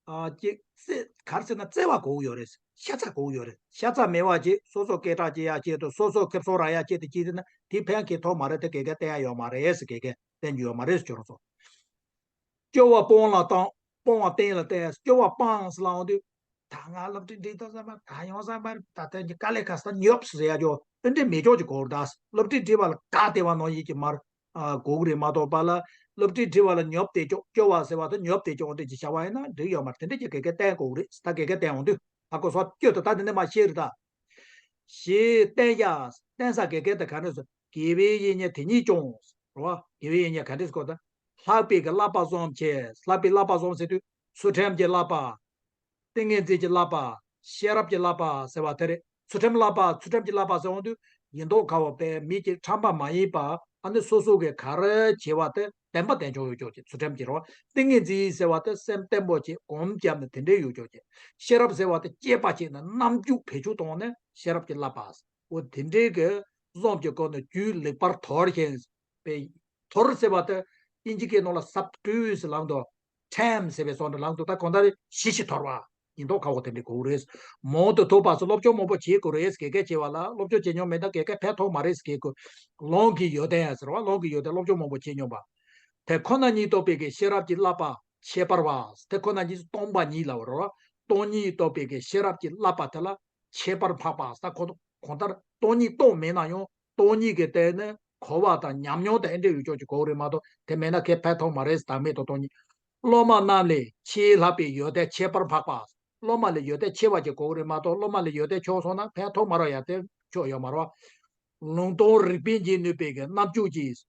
ཨ། ཅིག་བརྩེ། ག་རེ་ཟེར་ན་བརྩེ་བ་དགོས་ཀྱི་ཡོད་རེད། ཤ་ཚ་དགོས་ཀྱི་ཡོད་རེད། ཤ་ཚ་མེད་པ་ཅིག་སོ་སོ་སྐད་གྲགས་སྐྱེ་ཡ་ཆེད་དུ། སོ་སོ་ཁེ་བཟང་རག་ཡ་ཆེད་དུ་བྱས་ན་དེ་ཕན་གྱི་ཐོགས་མ་རེད་དེ། དགེ་རྒན་བསྟེན་ཡ་ཡོད་མ་རེད་ཟེར། དགེ་རྒན་བསྟེན་རྒྱུ་ཡོད་མ་རེད་ཟེར། ཁྱོད་རང་ཚོ། སྐྱོ་བ་སྤང་ལ་བཏང་། སྤང་བ་གཏན་ལ་བཏང་། སྐྱོ་བ་སྤང་ཟེར་ལབ་འོང་དུས། ད་ང་སློབ་ཁྲིད་འགྲིག་ཐུབ་ས་མ་རེད། ད་ཡོང་ས་མ་རེད། ད་ལྟ་གི་དཀའ་ལས་ཁག་ས་ཉོབ་ཟེར་ཡ་ཅོ་ཨེ་འདྲས་མེད་ཅོག་ཅིག་དགོས་རེད་ད། སློབ་ཁྲིད་འགྲིག་པ་ལ་ག་བདེ་བ་ནང་བཞིན་གྱི་མར། ཨ། དགོས་ཀྱི་རེད་མ་གཏོགས་པ་ལ། སློབ་ཁྲིད་འགྲིག་པ་ལ་ཉོབ་བསྡད་ཅོག་སྐྱོ་བ་ཟེར་བ་དང་ཉོབ་བསྡད་ཅོག་འདྲས་ཅིག་བྱ་བ་ཡིན་ན་འགྲིག་ཡོད་མ་རེད། དེ་འདྲས་ཀྱི་དགེ་རྒན་བསྟེན་དགོས་ཀྱི་རེད། ད་དགེ་རྒན་བསྟེན་འོང་དུས་ཧ་གོ་སོང་། སྐྱོ་ད་ད་དེ་འདྲས་མ་ཤེས་རེད་ད། ཞེས་བསྟན་ཡ། བསྟན་ས་དགེ་རྒན་དེ་ག་འདྲས་སོ། དགེ་བའི་བཤེས་གཉེན་དེ་ཉིད་ཀྱང་། རེད་བ། དགེ་བའི་བཤེས་གཉེན་ག་འདྲས་སོ་ད། ལྷག་པའི་གི་བསླབ་པ་བཟུམ་བྱས། ལྷག་པའི་བསླབ་པ་བཟུམ་ཟེར་དུས་ཚུལ་ཁྲིམས་ཀྱི་བསླབ་པ། ཏིང་ངེ་འཛིན་གྱི་བསླབ་པ། ཤེས་རབ་ཀྱི་བསླབ་པ་ཟེར་བ་དེ་རེད། ཚུལ་ཁྲིམས་བསླབ་པ། ཚུལ་ཁྲིམས་ཀྱི་བསླབ་པ་ཟེར་འོང་དུས་ཡིན་མདོག་ཁ་བོ་པའི་མི་གཅིག་ཁྲམ་པ་མ་ཡིན་པ། ཨ་ནི་སོ་སོ་གི་ག་རེ་བྱས་པ་དེ་བདེན་པ་བདེན་འཇོག་ཡོད་ཅོག་ཅིག་ཚུལ་ཁྲིམས་ཀྱི་རེད་བ། ཏིང་ངེ་འཛིན་ཟེར་བ་དེ་སེམས་བརྟན་པོ་བྱས་སྒོམ་བརྒྱབ་ནས་དེ་འདྲས་ཡོད་ཅོག་ཅིག་ཤེས་རབ་ཟེར་བ་དེ་དཔྱད་པ་བྱས་ནས་རྣམ་འགྱུར་བེད་སྤྱོད་བཏང་ནས་ཤེས་རབ་ཀྱི་བསླབ་པ། འོ་དེ་འདྲས་ཀྱི་བཟུམ་གྱི་སྒོ་ནས་རྒྱུད་ལེགས་པར་དོར་ཞིང་། པའི་དོར་ཟེར་བ་དེ་དབྱིན་ཇི་སྐད་ནང་ལ་སབ་ཊུ་ཟེར་ལབ་འདུག་ཊེམ་ཟེར་བའི་བཟོ་འདྲ་ལབ་འདུག་ད་གང་ལྟར་ཞི་ཞིང་དོར་བ་ཡིན་མདོག་ཁ་བོ་དེ་འདྲ་དགོས་རེད། མང་དུ་ཐོས་པ་སོགས་སློབ་སྦྱོང་མང་པོ་བྱེད་དགོས་རེད། དགེ་རྒན་བྱེད་པ་ལ་སློབ་སྦྱོང་བྱེད་མྱོང་མེད་ན་དགེ་རྒན་ཕན་ཐོགས་མ་རེད་ཟེར་གྱི། ལུང་གི་ཡོན་ཏན་ཟེར་བ། ལུང་གི་ཡོན་ཏན་སློབ་སྦྱོང་མང་པོ་བྱེད་མྱོང་པ། དེ་ཁོ་ན་ཉིད་རྟོགས་པའི་གི་ཤེས་རབ་ཀྱི་བསླབ་པ་ཁྱད་པར་བ། དེ་ཁོ་ན་ཉིད་སྟོང་པ་ཉིད་ལབ་རེད། སྟོང་ཉིད་རྟོགས་པའི་གི་ཤེས་རབ་ཀྱི་བསླབ་པ་དེ་ལ་ཁྱད་པར་འཕགས་པ་ཟེར། ཁོ་གང་ལྟར་སྟོང་ཉིད་རྟོགས་མེད་ན་ཡང་སྟོང་ཉིད་ཀྱི་སྟེང་ནས་གོ་བ་དང་ཉམས་མྱོང་དང་ཨེ་འདྲ་ཡོད་ཅོག་ཅིག་དགོས་རེད་མ་གཏོགས་དེ་མེད་ན་ཁེ་ཕན་ཐོགས་མ་རེད། བདག་མེད་དུ་སྟོང་ཉིད། སློབ་མ་རྣམས་ལས་ཆེས་ལྷག་པའི་ཡོན་ཏན་ཁྱད་པར་འཕགས་པ། སློབ་མ་ལས་ཡོན་ཏན་ཆེ་བ་ཅིག་དགོས་རེད་མ་གཏོགས་སློབ་མ་ལས་ཡོན་ཏན་ཆུང་སོང་ན་ཕན་ཐོགས་མ་རེད། ཡ་དེ་ཆོག་ཡོད་མ་རེད། ལུང་སྟོང་རིགས་པས་འབྱེད་ནུས་པའི་གི་རྣམ་འགྱུར་གྱིས།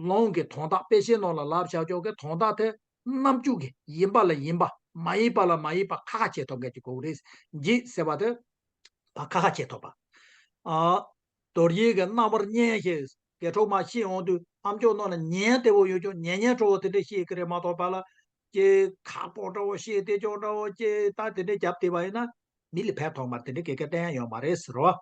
ལུང་གི་དོན་དག་དཔེ་ཆའི་ནང་ལ་ལབ་བཞག་ཅོག་གི་དོན་དག་དེ་རྣམ་འགྱུར་གྱིས་ཡིན་པ་ལ་ཡིན་པ། མ་ཡིན་པ་ལ་མ་ཡིན་པ་ཁ་ཁ་ཕྱེ་ཐུབ་མཁན་ཅིག་དགོས་རེད། འབྱེད་ཟེར་བ་དེ་ཁ་ཁ་ཕྱེ་ཐུབ་པ། ཨ། དོལ་རྒྱལ་གྱི་རྣ་བར་སྙན་ཞེས་དགེ་ཕྲུག་མ་བཤད་འོང་དུས་ཨམ་ཅོག་ནང་ལ་ཉན་བདེ་བོ་ཡོད་ཅོག་ཉན་ཉན་བྲོ་བོ་དེ་འདྲ་བཤད་ཀྱི་རེད་མ་གཏོགས་པ་ལ་ཀྱེ་ཁག་པོ་འདྲ་བོ་བཤད་བདེ་ཅོག་འདྲ་བོ་ཀྱེ་ད་དེ་འདྲ་རྒྱབ་བསྡད་པ་ཡིན་ན་མི་ལ་ཕན་ཐོགས་མ་རེད། དེ་འདྲ་དགེ་རྒན་བསྟེན་ཡ་ཡོད་མ་རེད་ཟེར་རོ།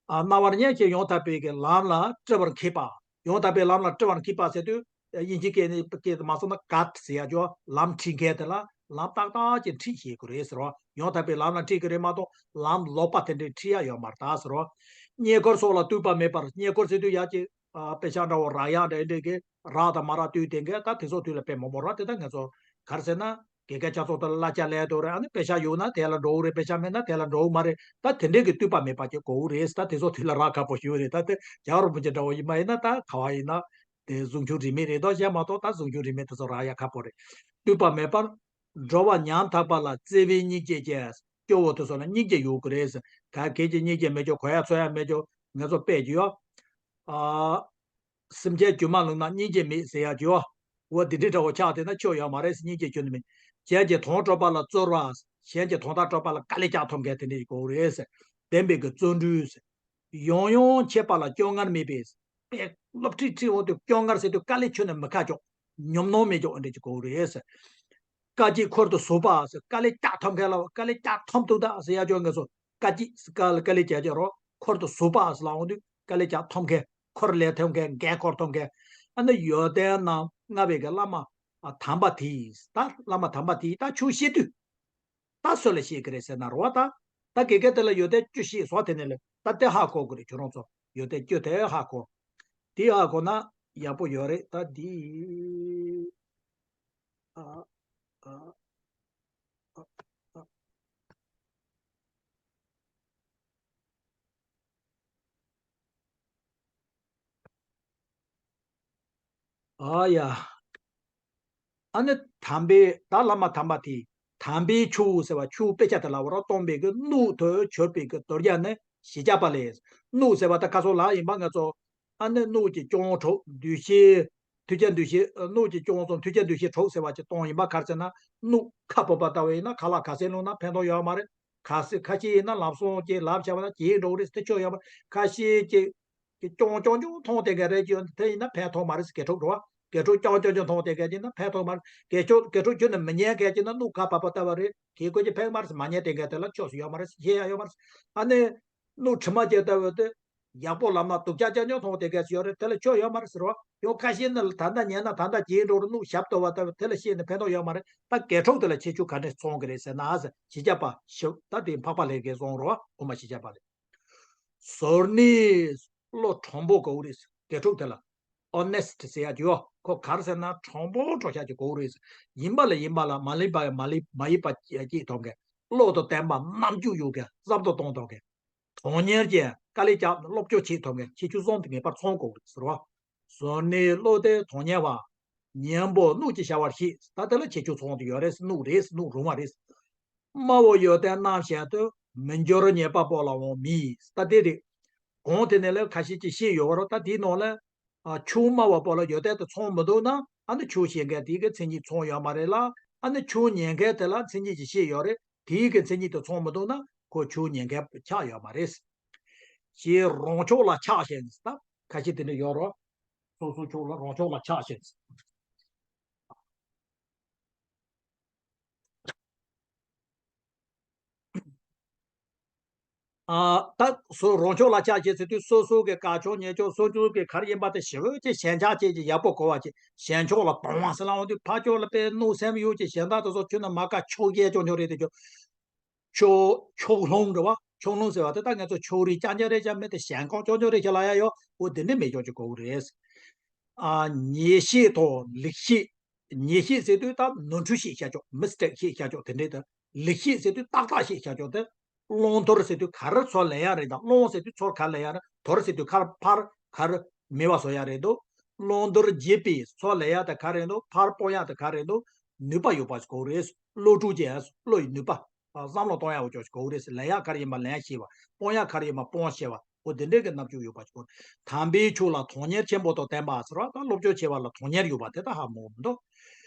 ཨ། རྣ་བར་སྙན་ཞེས་ཡང་དག་པའི་གི་ལམ་ལ་སྤྲོ་བར་མཁས་པ། ཡང་དག་པའི་ལམ་ལ་སྤྲོ་བར་མཁས་པ་ཟེར་དུས་དབྱིན་ཇི་སྐད་ནས་སྐད་དུ་མ་སོང་ན་གཱད་ཟེར་ཡ་ཅོག་ལམ་ཁྲིད་མཁན་དེ་ལ་ལམ་ཏག་ཏག་ཅིག་ཁྲིད་ཤེས་དགོས་རེད་ཟེར་རོ། ཡང་དག་པའི་ལམ་ལ་ཁྲིད་ཀྱི་རེད་མ་གཏོགས་ལམ་ལོག་པ་དེ་འདྲའི་ཁྲིད་ཡ་ཡོད་མ་རེད་ད་ཟེར་རོ། རྙེད་བཀུར་སོགས་ལ་ལྟོས་པ་མེད་པར། རྙེད་བཀུར་ཟེར་དུས་ཡ་ཅིག་ཨ། དཔེ་ཆ་འདྲ་བོ་རག་ཡག་འདྲ་འདྲ་གི་རག་དང་མ་རག་ལྟོས་དེ་འགའ་ད་དེ་ཚོ་དུས་ལ་དཔེ་མང་པོ་རག་དེ་ད་ང་ཚོ་ག་རེ་ཟེར་ན་དགེ་རྒན་ཆ་ཚོགས་དེ་ལ་གླ་ཆ་ལས་དོ་རེད། ཨ་ནི་དཔེ་ཆ་ཡོད་ན་དེ་ལ་འགྲོ་གི་རེད། དཔེ་ཆ་མེད་ན་དེ་ལ་འགྲོ་གི་མ་རེད། ད་དེ་འདྲའི་གི་ལྟོས་པ་མེད་པ་ཅིག་དགོས་གི་རེད། ད་དེ་ཚོ་དུས་ལ་རག་ཁག་པོ་ཞིག་རེད། ད་དེ་རྒྱ་གར་རིན་པོ་ཆེ་འདྲ་བོ་ཡིན་པ་ཡིན་ན་ད་ག་བ་ཡིན་ན་དེ་གཟུངས་ཆུང་རིན་མེད་རེད་དོ་བཤད་མ་གཏོགས་ད་གཟུངས་ཆུང་རིན་མེད་དེ་ཚོ་རག་ཡག་ཁག་པོ་རེད། ལྟོས་པ་མེད་པར། འགྲོ་བ་ཉམ་ཐག་པ་ལ་བརྩེ་བའི་སྙིང་རྗེ་སྐྱེས། སྐྱོ་བོ་དེ་ཚོ་ལ་སྙིང་རྗེ་ཡོད་དགོས་རེད། ག་གེ་ཅིག་སྙིང་རྗེ་མེད་ཅོག་གོ་ཡ་ཚོར་ཡ་མེད་ཅོག་ང་ཚོ་དཔེ་ཅིག་ཡོད། ཨ། སེམས་ཅན་རྒྱུ་མ་བླངས་ན་སྙིང་རྗེ་མེད་ཟེར་ཡ་ཅིག་ཡོད། འོ་འདི་འདྲའི་འདྲ་བོ་ཆགས་བསྡད་ན་ཆོ་ཡོད་མ་རེད། སྙིང་རྗེ་ཁྱོན་ནས་མེད། གཞན་གྱི་དོན་སྒྲུབ་པ་ལ་བརྩོན་པ། གཞན་གྱི་དོན་དག་སྒྲུབ་པ་ལ་དཀའ་ལས་རྒྱག་ཐུབ་མཁན་དེ་འདྲ་ཞིག་དགོས་རེད། ལྡན་པའི་གི་བརྩོན་འགྲུས། ཡང་ཡང་མཁས་པ་ལ་སྐྱོ་ངལ་མེད་པས། དཔེ་སློབ་ཁྲིད་ཁྲིད་འོང་དུས་སྐྱོ་ངལ་ཟེར་དུས་དཀའ་ལས་ཁྱོན་ནས་མི་ཁག་ཅོག་ཉོབ་སྣང་མེད་ཅོག་འདྲ་ཅིག་དགོས་རེད། དཀའ་སྤྱད་འཁོར་དུ་ཟུག་པ་ཟེར། དཀའ་ལས་རྒྱག་ཐུབ་མཁན་ལ་དཀའ་ལས་རྒྱག་ཐུབ་ཐུབ་ད་ཟེར་ཡ་ཅོག་ང་ཚོ་དཀའ་སྤྱད་དཀའ་ལས་དཀའ་ལས་རྒྱག་རྒྱག་རོགས། འཁོར་དུ་ཟུག་པ་ཟེར་ལ་འོང་དུས་དཀའ་ལས་རྒྱག་ཐུབ་མཁན། འཁོར་ལས་ཐུབ་མཁན། འགན་འཁུར་ཐུབ་མཁན། ཨ་ནི་ཡོན་ཏན་རྣམ་ལྔ་པའི་གི་བླ་མ་དམ་པ་དེས། ད་བླ་མ་དམ་པ་དེས་ད་ཆོས་བཤད་དུས། ད་སུ་ལ་བཤད་ཀྱི་རེད་ཟེར་ན་རོ། ད་ད་དགེ་རྒན་དེ་ལ་ཡོན་ཏན་བཅུ་བཤད་སོང་། དེ་ནས་ལས་ད་དེ་ཧ་གོ་དགོས་རེད། ཁྱོད་རང་ཚོ་ཡོན་ཏན་བཅུ་དེ་ཧ་གོ། དེ་ཧ་གོ་ན་ཡག་པོ་ཡོད་རེད། ད་འདི། ཨ། ཨ། ཨ། ཨ། ཨ་ཡ། ཨ་ནི་དམ་པའི་ད་བླ་མ་དམ་པ་དེས་དམ་པའི་ཆོས་ཟེར་བ་ཆོས་དཔེ་ཆ་དེ་ལ་བར་སྟོན་པའི་གི་གནུབས་དུ་གྱུར་པའི་གི་དོལ་རྒྱལ་ནི་ཞེས་བྱ་བ་ལས། གནུབས་ཟེར་བ་ད་ཁ་སང་ལ་ཡིན་པ་ང་ཚོ་ཨ་ནི་གནུབས་ཀྱི་སྐྱོང་གྲོགས་འདུས་བྱས་ཐུགས་རྗེ་འདུས་བྱས། གནུབས་ཀྱི་སྐྱོང་གསུམ་ཐུགས་རྗེ་འདུས་བྱས་གྲོགས་ཟེར་བ་ཅིག་གཏོང་ཡིན་པ། ག་རེ་ཟེར་ན་གནུབས་ཁ་སྤོབས་པ་ལྟ་བུ་ཡིན་ན་ཁ་ལག་ག་ཚད་བླངས་ན་ཕན་ཐོགས་ཡོད་མ་རེད། ག་ཚད་ཁ་ཤས་ཡིན་ན་ལམ་སང་ཅིག་ལབ་བྱ་བ་ན་ཇེ་འགྲོ་རེད་དེ་ཆོ་ཡོད་མ་རེད། ཁ་ཤས་ཅིག་གི་ཀྱོང་ཀྱོང་ཀྱོང་མཐོང་བསྡད་མཁན་རེད་ཀྱི་དེ་ཡིན་ན་ཕན་ཐོགས་མ་རེད། དགེ་ཕྲུག་འགྲོ་བ་དགེ་ཕྲུག་ཀྱོང་ཀྱོང་ཀྱོང་མཐོང་བསྡད་མཁན་ཅིག་ན་ཕན་ཐོགས་མ་རེད། དགེ་ཕྲུག་དགེ་ཕྲུག་ཁྱོན་ནས་མི་ཉན་མཁན་ཅིག་ན་གནུབས་ཁ་སྤོབས་པ་ལྟ་བུ་རེད། དེ་ཁོ་ཅིག་ཕན་མ་རེད། མ་ཉན་བསྡད་མཁན་དེ་ལ་ཆོ་ཡོད་མ་རེད། ཤེས་ཡ་ཡོད་མ་རེད། ཨ་ནི་གནུབས་དྲི་མ་ཅན་ལྟ་བུ་དེ་ཡག་པོ་ལབ་ན་སྡུག་ཅག་རྐྱང་རྐྱང་མཐོང་བསྡད་མཁན་ཅིག་ཡོད་རེད། དེ་ལ་ཆོ་ཡོད་མ་རེད་ཟེར་བ། ཡང་ཁ་ཤས་ནི་ད་ལྟ་ཉན་ན་ད་ལྟ་ཇེ་འགྲོ་རེད། གནུབས་ཞབས་ལྟ་བུ་ལྟ་བུ་དེ་ལ་ཤེས་ནས་ཕན་ཐོགས་ཡོད་མ་རེད། ད་དགེ་ཕྲུག་དེ་ལ་ཁྱེད་ཆོས་ག་འདྲས་སློང་གི་རེད་ཟེར་ན་ཟེར། ཞི་བྱེད་པ་ཞི་ད་དེ་འཕགས་པ་ལྷ་དགེ་སློང་རོ། དབུ་མ་ཞི་བྱེད་པ་ལས། ཟུར་ནས་བློ་དྲང་པོ་དགོས་རེད། དགེ་ཕྲུག་དེ་ལ་ཨོ་ནེ་སི་ཊི་ཟེར་ཡ་ཅིག་ཡོད། ཁོ་ག་རེ་ཟེར་ན་དྲང་པོ་འགྲོ་ཤ་ཅིག་དགོས་རེད། ཡིན་པ་ལ་ཡིན་པ་ལ་མ་ལེན་པ་མ་ལེན་མ་ཡིན་པ་སྐྱེས་ཐོབ་མཁན། བློ་དང་ལྡན་པ། རྣམ་འགྱུར་ཡོད་མཁན། བསམ་བློ་གཏོང་ཐུབ་མཁན། དོན་གཉེར་ཅན། དཀའ་ལས་རྒྱབ་ནས་སློབ་སྦྱོང་བྱེད་ཐུབ་མཁན། ཁྱེད་ཆོས་གསུམ་དེ་ངེས་པར་ཚང་དགོས་རེད་ཟེར་བ། ཟུར་ནས་བློ་དེ་དོན་གཉེར་བ། གཉེན་པོ་གནུབས་ཀྱི་བྱ་བར་བཤད། ད་དེ་ལ་ཁྱེད་ཆོས་ཚང་དུ་ཡོད་རེད། གནུབས་རེད། གནུབས་རུང་བ་རེད། སྨྲ་བོ་ཡོན་ཏན་རྣམ་གཞན་དུ། མི་འགྱུར་ཉེས་པ་སྤོང་ལ་འོང་མིན། ད་དེ་རེད། གོང་དེ་ནས་ལ་ཁ་ཤས་ཅིག་བཤད་ཡོད་བ་རོ། ད་དེའི་ནང་ལ་ཨ་ཆོས་སྨྲ་བ་པོ་ལ་ཡོན་ཏན་དེ་ཚང་མི་འདུག་ན། ཨ་ནི་ཆོས་བཤད་མཁན་དེ་གི་མཚན་ཉིད་ཚང་ཡོད་མ་རེད་ལ། ཨ་ནི་ཆོས་ཉན་མཁན་དེ་ལ་མཚན་ཉིད་ཅིག་བཤད་ཡོད་རེད། དེའི་གི་མཚན་ཉིད་དེ་ཚང་མི་འདུག་ན་ཁོ་ཆོས་ཉན་མཁན་ཆགས་ཡོད་མ་རེད། ཞེས་རང་ཕྱོགས་ལ་ཆགས་ཤིང་། ད་ཁ་ཤས་དེ་འདྲ་ཡོད་རོ། སོ་སོ་ཕྱོགས་ལ་རང་ཕྱོགས་ལ་ཆགས་ཤིང་། ཨ། ད་སོ་རང་ཕྱོགས་ལ་ཆགས་ཞེས་ཟེར་དུས་སོ་སོ་གི་དགའ་ཕྱོགས་ཉེ་ཕྱོགས་སོ་སོ་གི་ག་རེ་ཡིན་པ་དེ་ཞེ་པོ་ཅིག་ཞེན་ཆགས་བྱས་ཀྱི་ཡག་པོ་གོ་བ་ཅིག་ཞེན་ཕྱོགས་ལ་སྡང་བ་ཟེར་ལ་འོང་དུས་ཕར་ཕྱོགས་ལ་དཔེ་གནོད་སེམས་ཡོད་ཅིག་གཞན་དག་དེ་ཚོ་ཁྱོད་ནི་མ་དགའ་ཕྱོགས་རྒྱལ་ཅོག་ཉོ་རེད་དེ་ཅོ། ཕྱོགས་ཕྱོགས་ལྷུང་འདྲ་བ། ཕྱོགས་ལྷུང་ཟེར་བ་དེ་ད་ང་ཚོ་ཕྱོགས་རིས་རྐྱང་རྐྱང་རེད་ཀྱང་མེད་དེ་ཞེན་ཁོག་ཅོག་ཅོག་རེད་ཀྱང་ལ་ཡ་ཡོ། འོ་དེ་འདྲ་མེད་ཅོག་ཅིག་གོ་གི་རེད། ཨ། ཉེས་ཤེས་དང་ལེགས་ཤེས། ཉེས་ཤེས་ཟེར་དུས་ད་ནོར་འཁྲུལ་ཤེས་བྱ་ཅོག་མིས་ཊེག་ཤེས་བྱ་ཅོག་དེ་འདྲས་དང་། ལེགས་ཤེས་ཟེར་དུས་ཏག་ཏག་ཤེས་བྱ་ཅོག་དེ། བླང་དོར་ཟེར་དུས་ག་རེ་ཚོར་ལེན་ཡ་རེད་དང་བླང་ཟེར་དུས་ཚོར་ག་རེ་ལེན་ཡ་རེད། དོར་ཟེར་དུས་ག་རེ་ཕར་ག་རེ་མེད་པ་བཟོ་ཡ་རེད་འདུག་བླང་དོར་འབྱེད་པའི་ཚོར་ལེན་ཡ་དེ་ག་རེ་འདུག་ཕར་སྤོང་ཡ་དེ་ག་རེ་འདུག་ནུས་པ་ཡོད་པ་ཞིག་དགོས་རེད། བློ་གྲོས་ཅན། བློ་ཡི་ནུས་པ། བསམ་བློ་གཏོང་ཡ་འོ་ཅོག་ཞིག་དགོས་རེད། ལེན་ཡ་ག་རེ་ཡིན་པ་ལེན་ཤེས་པ། སྤོང་ཡ་ག་རེ་ཡིན་པ་སྤོང་ཤེས་པ། འོ་དེ་འདྲའི་གི་རྣམ་དཔྱོད་ཡོད་པ་ཞིག་དགོས། དམ་པའི་ཆོས་ལ་དོན་གཉེར་ཆེན་པོ་དང་ལྡན་པ་ཟེར་བ་ད་སློབ་སྦྱོང་བྱེད་པ་ལ་དོན་གཉེར་ཡོད་པ་དེ་ད་ཧ་མོ་མི་འདུག་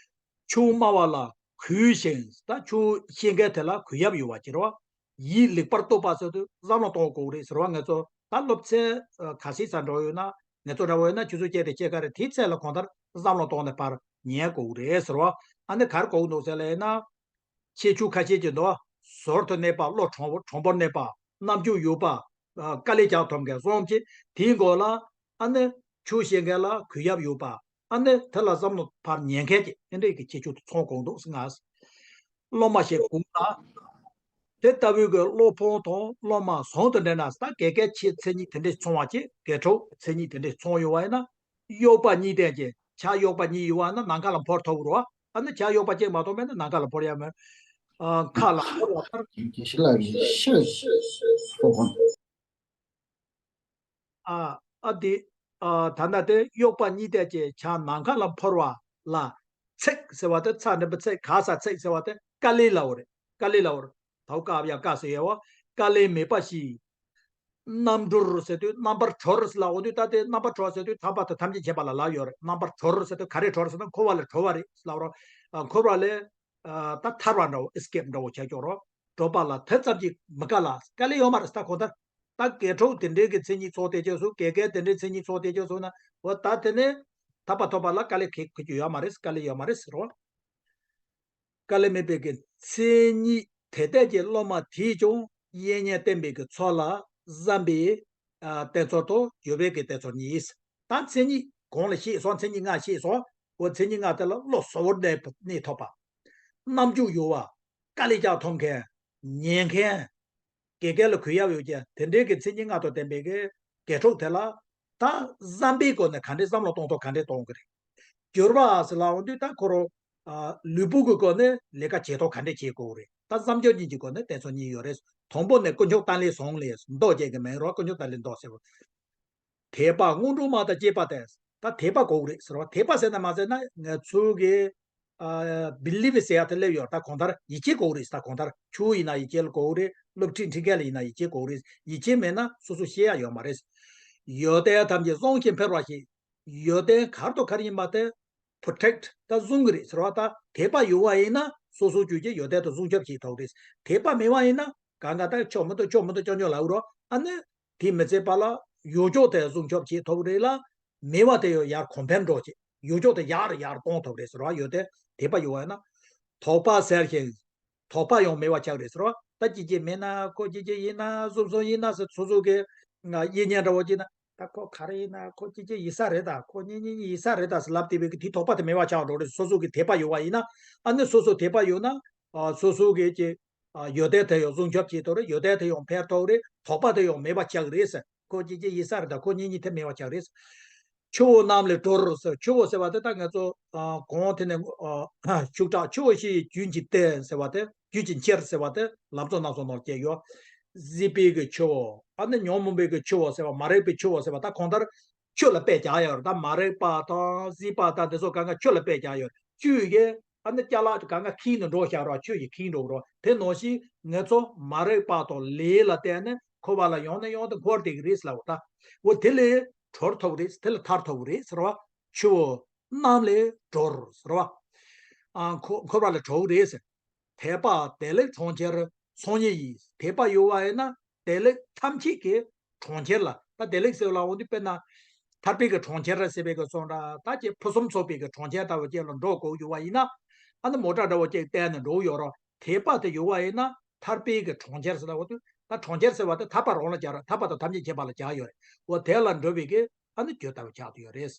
ཆོས་སྨྲ་བ་ལ་གུས་ཤིང་། ད་ཆོས་བཤད་མཁན་དེ་ལ་གུས་ཡབ་ཡོད་པ་ཅིག་རེད་བ། ཡིད་ལེགས་པར་རྟོགས་པ་ཟེར་དུས་བསམ་བློ་གཏོང་དགོས་རེད་ཟེར་བ། ང་ཚོ་ད་སློབ་ཚན་ག་ཚོད་ཙམ་འགྲོ་ཡོད་ན། ང་ཚོ་འདྲ་བོ་ཡོད་ན་ཆུ་ཚོད་བརྒྱད་དང་ཕྱེད་ཀ་རེད། དེའི་ཚད་ལ་གང་ལྟར་བསམ་བློ་གཏོང་ནས་ཕར་ཉན་དགོས་རེད་ཟེར་བ། ཨ་ནི་ག་རེ་གོ་གི་འདུག་ཟེར་ལབ་ན། ཁྱད་ཆོས་ཁ་ཤས་ཅིག་འདུག་ཟོར་དུ་གནས་པ། བློ་དྲང་པོ་དྲང་པོར་གནས་པ། རྣམ་དཔྱོད་ཡོད་པ། དཀའ་ལས་རྒྱག་ཐུབ་མཁན་སོགས་ཀྱི་དེའི་མགོ་ལ། ཨ་ནི་ཆོས་བཤད་མཁན་ལ་གུས་ཡབ་ཡོད་པ། ཨ་ནི་དེ་ལ་བསམ་བློ་ཕར་ཉན་མཁན་གྱི་དེ་འདྲའི་གི་ཁྱད་ཆོས་དེ་ཚང་དགོས་འདུག་ཟེར་ང་། སློབ་མ་ཞེས་གུས་ལ། དེ་ལྟ་བུའི་གི་སློབ་དཔོན་དང་སློབ་མ་ཟུང་དུ་འབྲེལ་ན། ད་གལ་གལ་ཆེ་མཚན་ཉིད་དེ་འདྲས་ཚང་བ་ཅིག་དགེ་ཕྲུག་མཚན་ཉིད་དེ་འདྲས་ཚང་ཡོད་པ་ཡིན་ན། གཡོགས་པ་གཉིས་ལྡན་གྱི་ཕྱག་གཡོགས་པ་གཉིས་ཡོད་པ་ན་ནམ་མཁའ་ལ་འཕུར་ཐུབ་རོ། ཨ་ནི་ཕྱག་གཡོགས་པ་གཅིག་མ་གཏོགས་མེད་ན་ནམ་མཁའ་ལ་འཕུར་ཡ་མེད། ཨ། མཁའ་ལ་འཕུར་བ་ལྟར། ཡིན་གྱི་ཤི་ལ་ཡིན་ཤི་ཤི་ཤི་ཤི་ཤི་ཨ། ཨ་དེ། ཨ། ད་ལྟ་དེ་གཡོགས་པ་གཉིས་ལྡན་གྱི་ཕྱག་ནམ་མཁའ་ལ་འཕུར་བ་ལ། ཚེག་ཟེར་བ་དེ་ཚ་འགྲེང་བུ་ཚེག་ག་ས་ཚེག་ཟེར་བ་དེ་དཀའ་ལས་ལའོ་རེད། དཀའ་ལས་ལའོ་རེད། དའོ་ཀ་བ་ཡ་དཀའ་ཟེར་ཡ་བ། དཀའ་ལས་མེད་པ་ཞིག་རྣམ་གྲོལ་ཟེར་དུས་རྣམ་པར་གྲོལ་ལབ་འོ་དུས་ད་དེ་རྣམ་པར་གྲོལ་ཟེར་དུས་ཐར་པ་དང་ཐམས་ཅད་མཁྱེན་པ་ལ་ལབ་ཡོད་རེད། རྣམ་པར་གྲོལ་ཟེར་དུས་ག་རེ་གྲོལ་ཟེར་ན་འཁོར་བ་ལས་གྲོལ་བ་རེད་ལབ་རོ། ཨ། འཁོར་བ་ལས། ཨ། ད་ཐར་བ་འདྲ་བོ་ཨེ་སི་ཀེབ་འདྲ་བོ་བྱས་ཀྱོག་རོ། གྲོལ་བ་ལ་དེ་ཙམ་གྱིས་མི་དཀའ་ལ་དཀའ་ལས་ཡོད་མ་རེད་ད་གོ་ད། ད་དགེ་ཕྲུག་དེ་འདྲའི་གི་མཚན་ཉིད་ཚོགས་བསྡད་ཀྱོག་སོང་། དགེ་རྒན་དེ་འདྲའི་མཚན་ཉིད་ཚོགས་བསྡད་ཀྱོག་སོང་ན་འོ་ད་དེ་ནས་ཐར་པ་ཐོབ་པ་ལ་དཀའ་ལས་ཁེལ་ཁེལ་གྱི་ཡོད་མ་རེད། དཀའ་ལས་ཡོད་མ་རེད་ཟེར་རོ། དཀའ་ལས་མེད་པའི་གི་མཚན་ཉིད་དེ་ལྟར་གྱི་སློབ་མ་དེས་ཀྱང་དབྱིག་གཉེན་བསྟེན་པའི་གི་ཚོགས་ལ་བཟང་པའི་ཨ་རྟེན་ཚོགས་དང་འབྱོར་པའི་གི་རྟེན་ཚོགས་གཉིས། ད་མཚན་ཉིད་གོང་ལ་བཤད་སོང་། མཚན་ཉིད་ལྔ་བཤད་སོང་། འོ་མཚན་ཉིད་ལྔ་དེ་ལ་བློ་གཟུ་བོར་གནས་གནས་ཐུབ་པ། རྣམ་དཔྱོད་ཡོད་པ། དཀའ་ལས་རྒྱག་ཐུབ་མཁན། ཉན་མཁན། དགེ་རྒན་ལ་གུས་ཡབ་ཡོད་ཀྱི་དེ་འདྲའི་གི་མཚན་ཉིད་ལྔ་དང་ལྡན་པའི་གི་དགེ་ཕྲུག་དེ་ལ། ད་བསམ་པའི་སྒོ་ནས་ག་འདྲའི་བསམ་བློ་གཏོང་ཐུབ་ག་འདྲའི་གཏོང་གི་རེད། འབྱོར་བ་ཟེར་ལབ་འོང་དུས་ད་ཁོ་རང་ཨ་ལུས་པོ་གི་སྒོ་ནས་ལས་ཀ་བྱེད་ཐུབ་ག་འདྲས་བྱེད་དགོས་རེད། ད་བསམ་སྦྱོར་གཉིས་ཀྱི་སྒོ་ནས་རྟེན་ཚོགས་གཉིས་ཡོད་རེད། དང་པོ་ནས་དཀོན་མཆོག་ཏཱ་ལའི་ཟུང་ལས་མདོ་བཅས་ཀྱི་མིང་རོ། དཀོན་མཆོག་ཏཱ་ལའི་མདོ་ཟེར་བ། དད་པ་སྔོན་འགྲོ་མ་དང་བཅས་པ་སྟེ། ད་དད་པ་དགོས་རེད་ཟེར་བ། དད་པ་ཟེར་ན་མ་ཟེར་ན་ང་ཚོ་གི་ཨ་བི་ལིབ་ཟེར་ཡ་དེ་སླེབས་ཡོད། ད་གང་ལྟར་ཡིད་ཆེས་དགོས་རེད། ད་གང་ལྟར་ཆོས་ཡིན་ན་ཡིད་ཆེས་དགོས་རེད། སློབ་ཁྲིད་ཁྲིད་མཁན་ལ་ཡིན་ན་ཡིད་ཆེས་དགོས་རེད། ཡིད་ཆེས་མེད་ན་སོ་སོ་ཤེས་ཡ་ཡོད་མ་རེད། ཡོན་ཏན་ཐམས་ཅད་བཟང་ཞིང་འཕེལ་བར་བྱེད། ཡོན་ཏན་ག་རེ་དང་ག་རེ་ཡིན་པ་དེ་པོ་རོ་ཊེག་ཊི་ད་བཟུང་གི་རེད་ཟེར་བ། ད་དད་པ་ཡོད་པ་ཡིན་ན་སོ་སོ་ཆོས་ཀྱི་ཡོན་ཏན་དེ་སྲུང་སྐྱོབ་བྱེད་ཐུབ་རེད། དད་པ་མེད་པ་ཡིན་ན་གང་ག་ད་ཆོག་མི་ཐུབ་ཆོག་མི་ཐུབ་ཅོག་ཉོག་ལབ་རོ། ཨ་ནི་དེ་མི་ཚད་པ་ལ་ཡོད་ཅོག་དེ་སྲུང་སྐྱོབ་བྱེད་ཐུབ་རེད་ལ། མེད་པ་དེ་ཡང་ཡར་གོང་འཕེལ་འགྲོ་བྱེད། ཡོད་ཅོག་དེ་ཡར་ཡར་གཏོང་ཐུབ་རེད་ཟེར་བ། ཡོད་དེ་དད་པ་ཡོད་པ་ཡིན་ན། དོགས་པ་སེལ་ཞིང་། དོགས་པ་ཡང་མེད་པ་ཆགས་རེད་ཟེར་བ། ད་ཅི་ཅི་མེད་ན་ཁོ་ཅི་ཅི་ཡིན་ན་བཟུམ་བཟུམ་ཡིན་ན་ཟེར་སོ་སོ་གི་ང་དབྱིག་གཉེན་འདྲ་བོ་ཅི་ན་ད་ཁོ་ག་རེ་ཡིན་ན་ཁོ་ཅི་ཅི་ཡིན་ས་རེད་ད། ཁོ་གཉིས་གཉིས་ཡིན་ས་རེད་ད་ཟེར་ལབ་བསྡད་པའི་གི་དེ་དོགས་པ་དེ་མེད་པ་ཆགས་འགྲོ་རེད། སོ་སོ་གི་དད་པ་ཡོད་པ་ཡིན་ན། ཨ་ནི་སོ་སོ་དད་པ་ཡོད་ན། ཨ་སོ་སོ་གི་ཅི། ཨ་ཡོན་ཏན་དེ་ཡང་སྲུང་སྐྱོབ་བྱེད་ཐུབ་རེད། ཡོན་ཏན་དེ་ཡང་འཕེལ་ཐུབ་རེད། དོགས་པ་དེ་ཡང་མེད་པ་ཆགས་རེད་ཟེར། ཁོ་ཅི་ཅི་ཡིན་ས་རེད་ད། ཁོ་གཉིས་གཉིས་དེ་མེད་པ་ཆགས་རེད། ཆུ་བོ་རྣམས་ལས་གྲོལ་ཟེར། ཆུ་བོ་ཟེར་བ་དེ་ད་ང་ཚོ་ཨ་གོང་དེ་ནས་ཨ་ཤུགས་དྲག་ཆུ་བོ་ཞེས་རྒྱུན་གྱི་སྟེ་ཟེར་བ་དེ་རྒྱུན་གྱི་ཆེར་ཟེར་བ་དེ་ལམ་གཙོ་རྣམ་གསུམ་ནང་སྐྱེས་ཡོད། བཟི་བའི་གི་ཆུ་བོ། ཨ་ནི་ཉོན་མོངས་པའི་གི་ཆུ་བོ་ཟེར་བ། མ་རིག་པའི་ཆུ་བོ་ཟེར་བ། ད་གང་ལྟར་ཆུ་ལ་དཔེ་བྱ་ཡོད་རེད། ད་མ་རིག་པ་དང་བཟི་བ་དང་དེ་ཚོ་གང་ག་ཆུ་ལ་དཔེ་བྱ་ཡོད་རེད། ཆུ་ཡི་ཨ་ནི་ཅ་ལག་གང་ག་ཁེངས་ནས་འགྲོ་བཞག་རོགས། ཆུ་ཡིས་ཁེངས་འགྲོ་རོགས། དེ་ནང་བཞིན་ང་ཚོ་མ་རིག་པ་དང་ལས་ལ་བརྟེན་ནས་ འཁོར་བ་ལ་ཡང་ནས་ཡང་དུ་འཁོར་བསྡད་ཀྱི་རེད་ལབ་པ་ད། འོ་དེ་ལས་གྲོལ་ཐུབ་རེད། དེ་ལས་ཐར་ཐུབ་རེད་ཟེར་བ། ཆུ་བོ་རྣམས་ལས་གྲོལ་ཟེར་བ། ཨ་འཁོར་འཁོར་བ་ལས་གྲོལ་རེད་ཟེར། དད་པ་བདེ་ལེགས་གྲོང་ཁྱེར་ཚོགས་གཉིས་ཡིན། དད་པ་ཡོད་པ་ཡིན་ན་བདེ་ལེགས་ཐམས་ཅད་ཀྱི་གྲོང་ཁྱེར་ལ། ད་བདེ་ལེགས་ཟེར་བ་ལ་འོ་འདི་དཔེར་ན་ཐར་པའི་གི་གྲོང་ཁྱེར་ཟེར་བའི་གི་སོང་འདྲ། ད་ཅིག་ཕུན་སུམ་ཚོགས་པའི་གི་གྲོང་ཁྱེར་ལྟ་བུ་ཅིག་ལ་འགྲོ་དགོས་ཡོད་པ་ཡིན་ན། ཨ་ནི་མོ་ཊ་འདྲ་བོ་ཅིག་བསྟན་ནས་འགྲོ་ཡོད་རོགས། དད་པ་དེ་ཡོད་པ་ཡིན་ན་ཐར་པའི་གི་གྲོང་ཁྱེར་ཟེར་ལ་འོ་དུས་ད་གྲོང་ཁྱེར་ཟེར་བ་དེ་ཐར་པ་རང་ལ་སྦྱར་ར། ཐར་པ་དང་ཐམས་ཅད་མཁྱེན་པ་ལ་སྦྱར་ཡོད་རེད། འོ་དེ་ལ་འགྲོ་བའི་གི་ཨ་ནི་རྒྱུ་ལྟ་བུ་ཆགས་ཀྱི་ཡོད་རེད།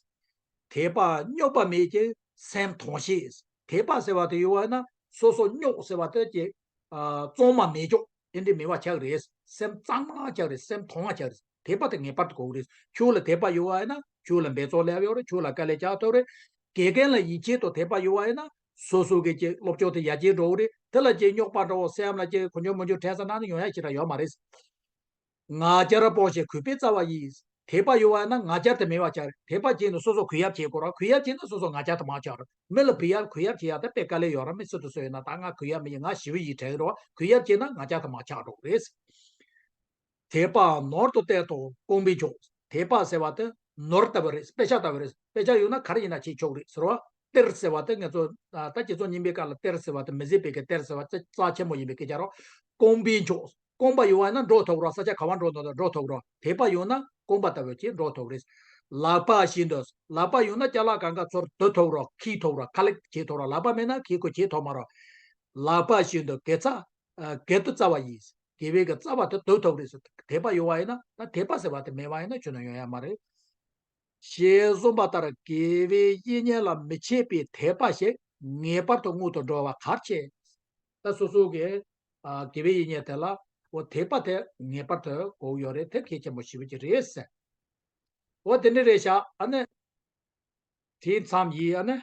དད་པ་རྙོག་པ་མེད་ཅིང་སེམས་དྭངས་ཤེས། དད་པ་ཟེར་བ་དེ་ཡོད་པ་ན་སོ་སོ་རྙོག་ཟེར་བ་དེ་ཀྱི་ཨ་གཙང་མ་མེད་ཅོག་དེ་འདྲའི་མེད་པ་ཆགས་རེད། སེམས་གཙང་མ་ཆགས་རེད། སེམས་དྭངས་མ་ཆགས་རེད། དད་པ་དེ་ངེས་པར་དུ་དགོས་རེད། ཁྱོད་ལ་དད་པ་ཡོད་པ་ཡིན་ན་ཁྱོད་ལ་འབད་རྩོལ་སླེབས་ཡོད་རེད། ཁྱོད་ལ་དཀའ་ལས་རྒྱག་ཐུབ་རེད། དགེ་རྒན་ལ་ཡིད་ཆེས་དང་དད་པ་ཡོད་པ་ཡིན་ན་སོ་སོ་གི་ཅིག་སློབ་སྦྱོང་དེ་ཡར་རྒྱས་འགྲོ་གི་རེད། དེ་ལ་ཅིག་རྙོག་པ་འདྲ་བོ་སེམས་ལ་ཅིག་གོ་འཇོ་མོ་འཇོ་དྲན་ས་ན་ནི་ཡོང་ཡ་ཞིག་ར་ཡོད་མ་རེད། ང་རྒྱལ་སྤོང་ཞིང་གུས་པས་སྩལ་བ་ཡིས། དད་པ་ཡོད་པ་ན་ང་རྒྱལ་དེ་མེད་པ་ཆགས་རེད། དད་པ་བྱས་ནས་སོ་སོ་གུས་ཡབ་བྱེད་དགོས་ར། གུས་ཡབ་བྱས་ན་སོ་སོ་ང་རྒྱལ་དེ་མར་ཆགས་རེད། མི་ལ་གུས་ཡབ་གུས་ཡབ་བྱེད་ཡ་དེ་དཔེ་དཀའ་ལས་ཡོད་ར། མི་སུ་དེ་སུ་ཡིན་ན་ད་ང་གུས་ཡབ་མི་ཡིན། ང་ཞི་བའི་ཡིད་དྲན་རོགས། གུས་ཡབ་བྱས་ན་ང་རྒྱལ་དེ་མར་ཆགས་འགྲོ་གི་རེད། དད་པ་ནོར་དུ་གཏད་དོ་སྐོམ་པས་འཇོག། དད་པ་ཟེར་བ་དེ་ནོར་ལྟ་བུ་རེད། དཔེ་ཆ་ལྟ་བུ་རེད། དཔེ་ཆ་ཡོད་ན་ག་རེ་ཡིན་ན་བྱེད་ཆོག་རེད་ཟེར་བ། གཏེར་ཟེར་བ་དེ་ང་ཚོ་ཨ་ད་ཁྱེད་ཚོ་རྙིང་པའི་སྐབས་ལ་གཏེར་ཟེར་བ་དེ་མི་ཟད་པའི་གི་གཏེར་ཟེར་བ་དེ་རྩ་ཆེན་པོ་ཡིན་པའི་སྐད་ཆ་རོ། སྐོམ་པས་འཇོག། སྐོམ་པ་ཡོད་པ་ཡིན་ན་འགྲོ་ཐུབ་རོགས། ས་ཆ་ག་བ་འགྲོ་འདོད་ན་འགྲོ་ཐུབ་རོགས། དད་པ་ཡོད་ན་སྐོམ་པ་ལྟ་བུ་ཅིག་འགྲོ་ཐུབ་རེད། ལག་པ་བཞིན་དུ། ལག་པ་ཡོད་ན་ཅ་ལག་གང་ག་ཚུར་སྡུད་ཐུབ་རོགས། འཁྱེར་ཐུབ་རོགས། ཁ་ལག་བྱེད་ཐུབ་རོགས། ལག་པ་མེད་ན་འཁྱེར་དགོས་བྱེད་ཐུབ་མ་རོགས། ལག་པ་བཞིན་དུ་དགེ་རྩ། ཨ་དགེ་དུ་སྩལ་བ་ཡིས། དགེ་བའི་གི་རྩ་བ་དེ་སྡུད་ཐུབ་རེད་ཟེར། དད་པ་ཡོད་པ་ཡིན་ན། ད་དད་པ་ཟེར་བ་དེ་མེད་པ་ཡིན་ན་ཁྱོན་ནས་ཡོང་ཡ་མ་རེད། ཞེས་གསུངས་པ་ལྟར་དགེ་བའི་བཤེས་གཉེན་ལ་མི་ཕྱེད་པའི་དད་པ་ཞིག་ངེས་པར་དུ་མངོན་དུ་འགྲོ་བ་གལ་ཆེ། ད་སོ་སོ་གི་ཨ་དགེ་བའི་བཤེས་གཉེན་དེ་ལ་འོ་དད་པ་དེ་ངེས་པར་དུ་དགོས་ཡོད་རེད། དེ་གལ་ཆེན་པོ་ཞེ་པོ་ཅིག་རེད་ཟེར། འོ་དེ་འདྲ་རེད་ཤག་ཨ་ནི། དེའི་མཚམས་ཡིན། ཨ་ནི་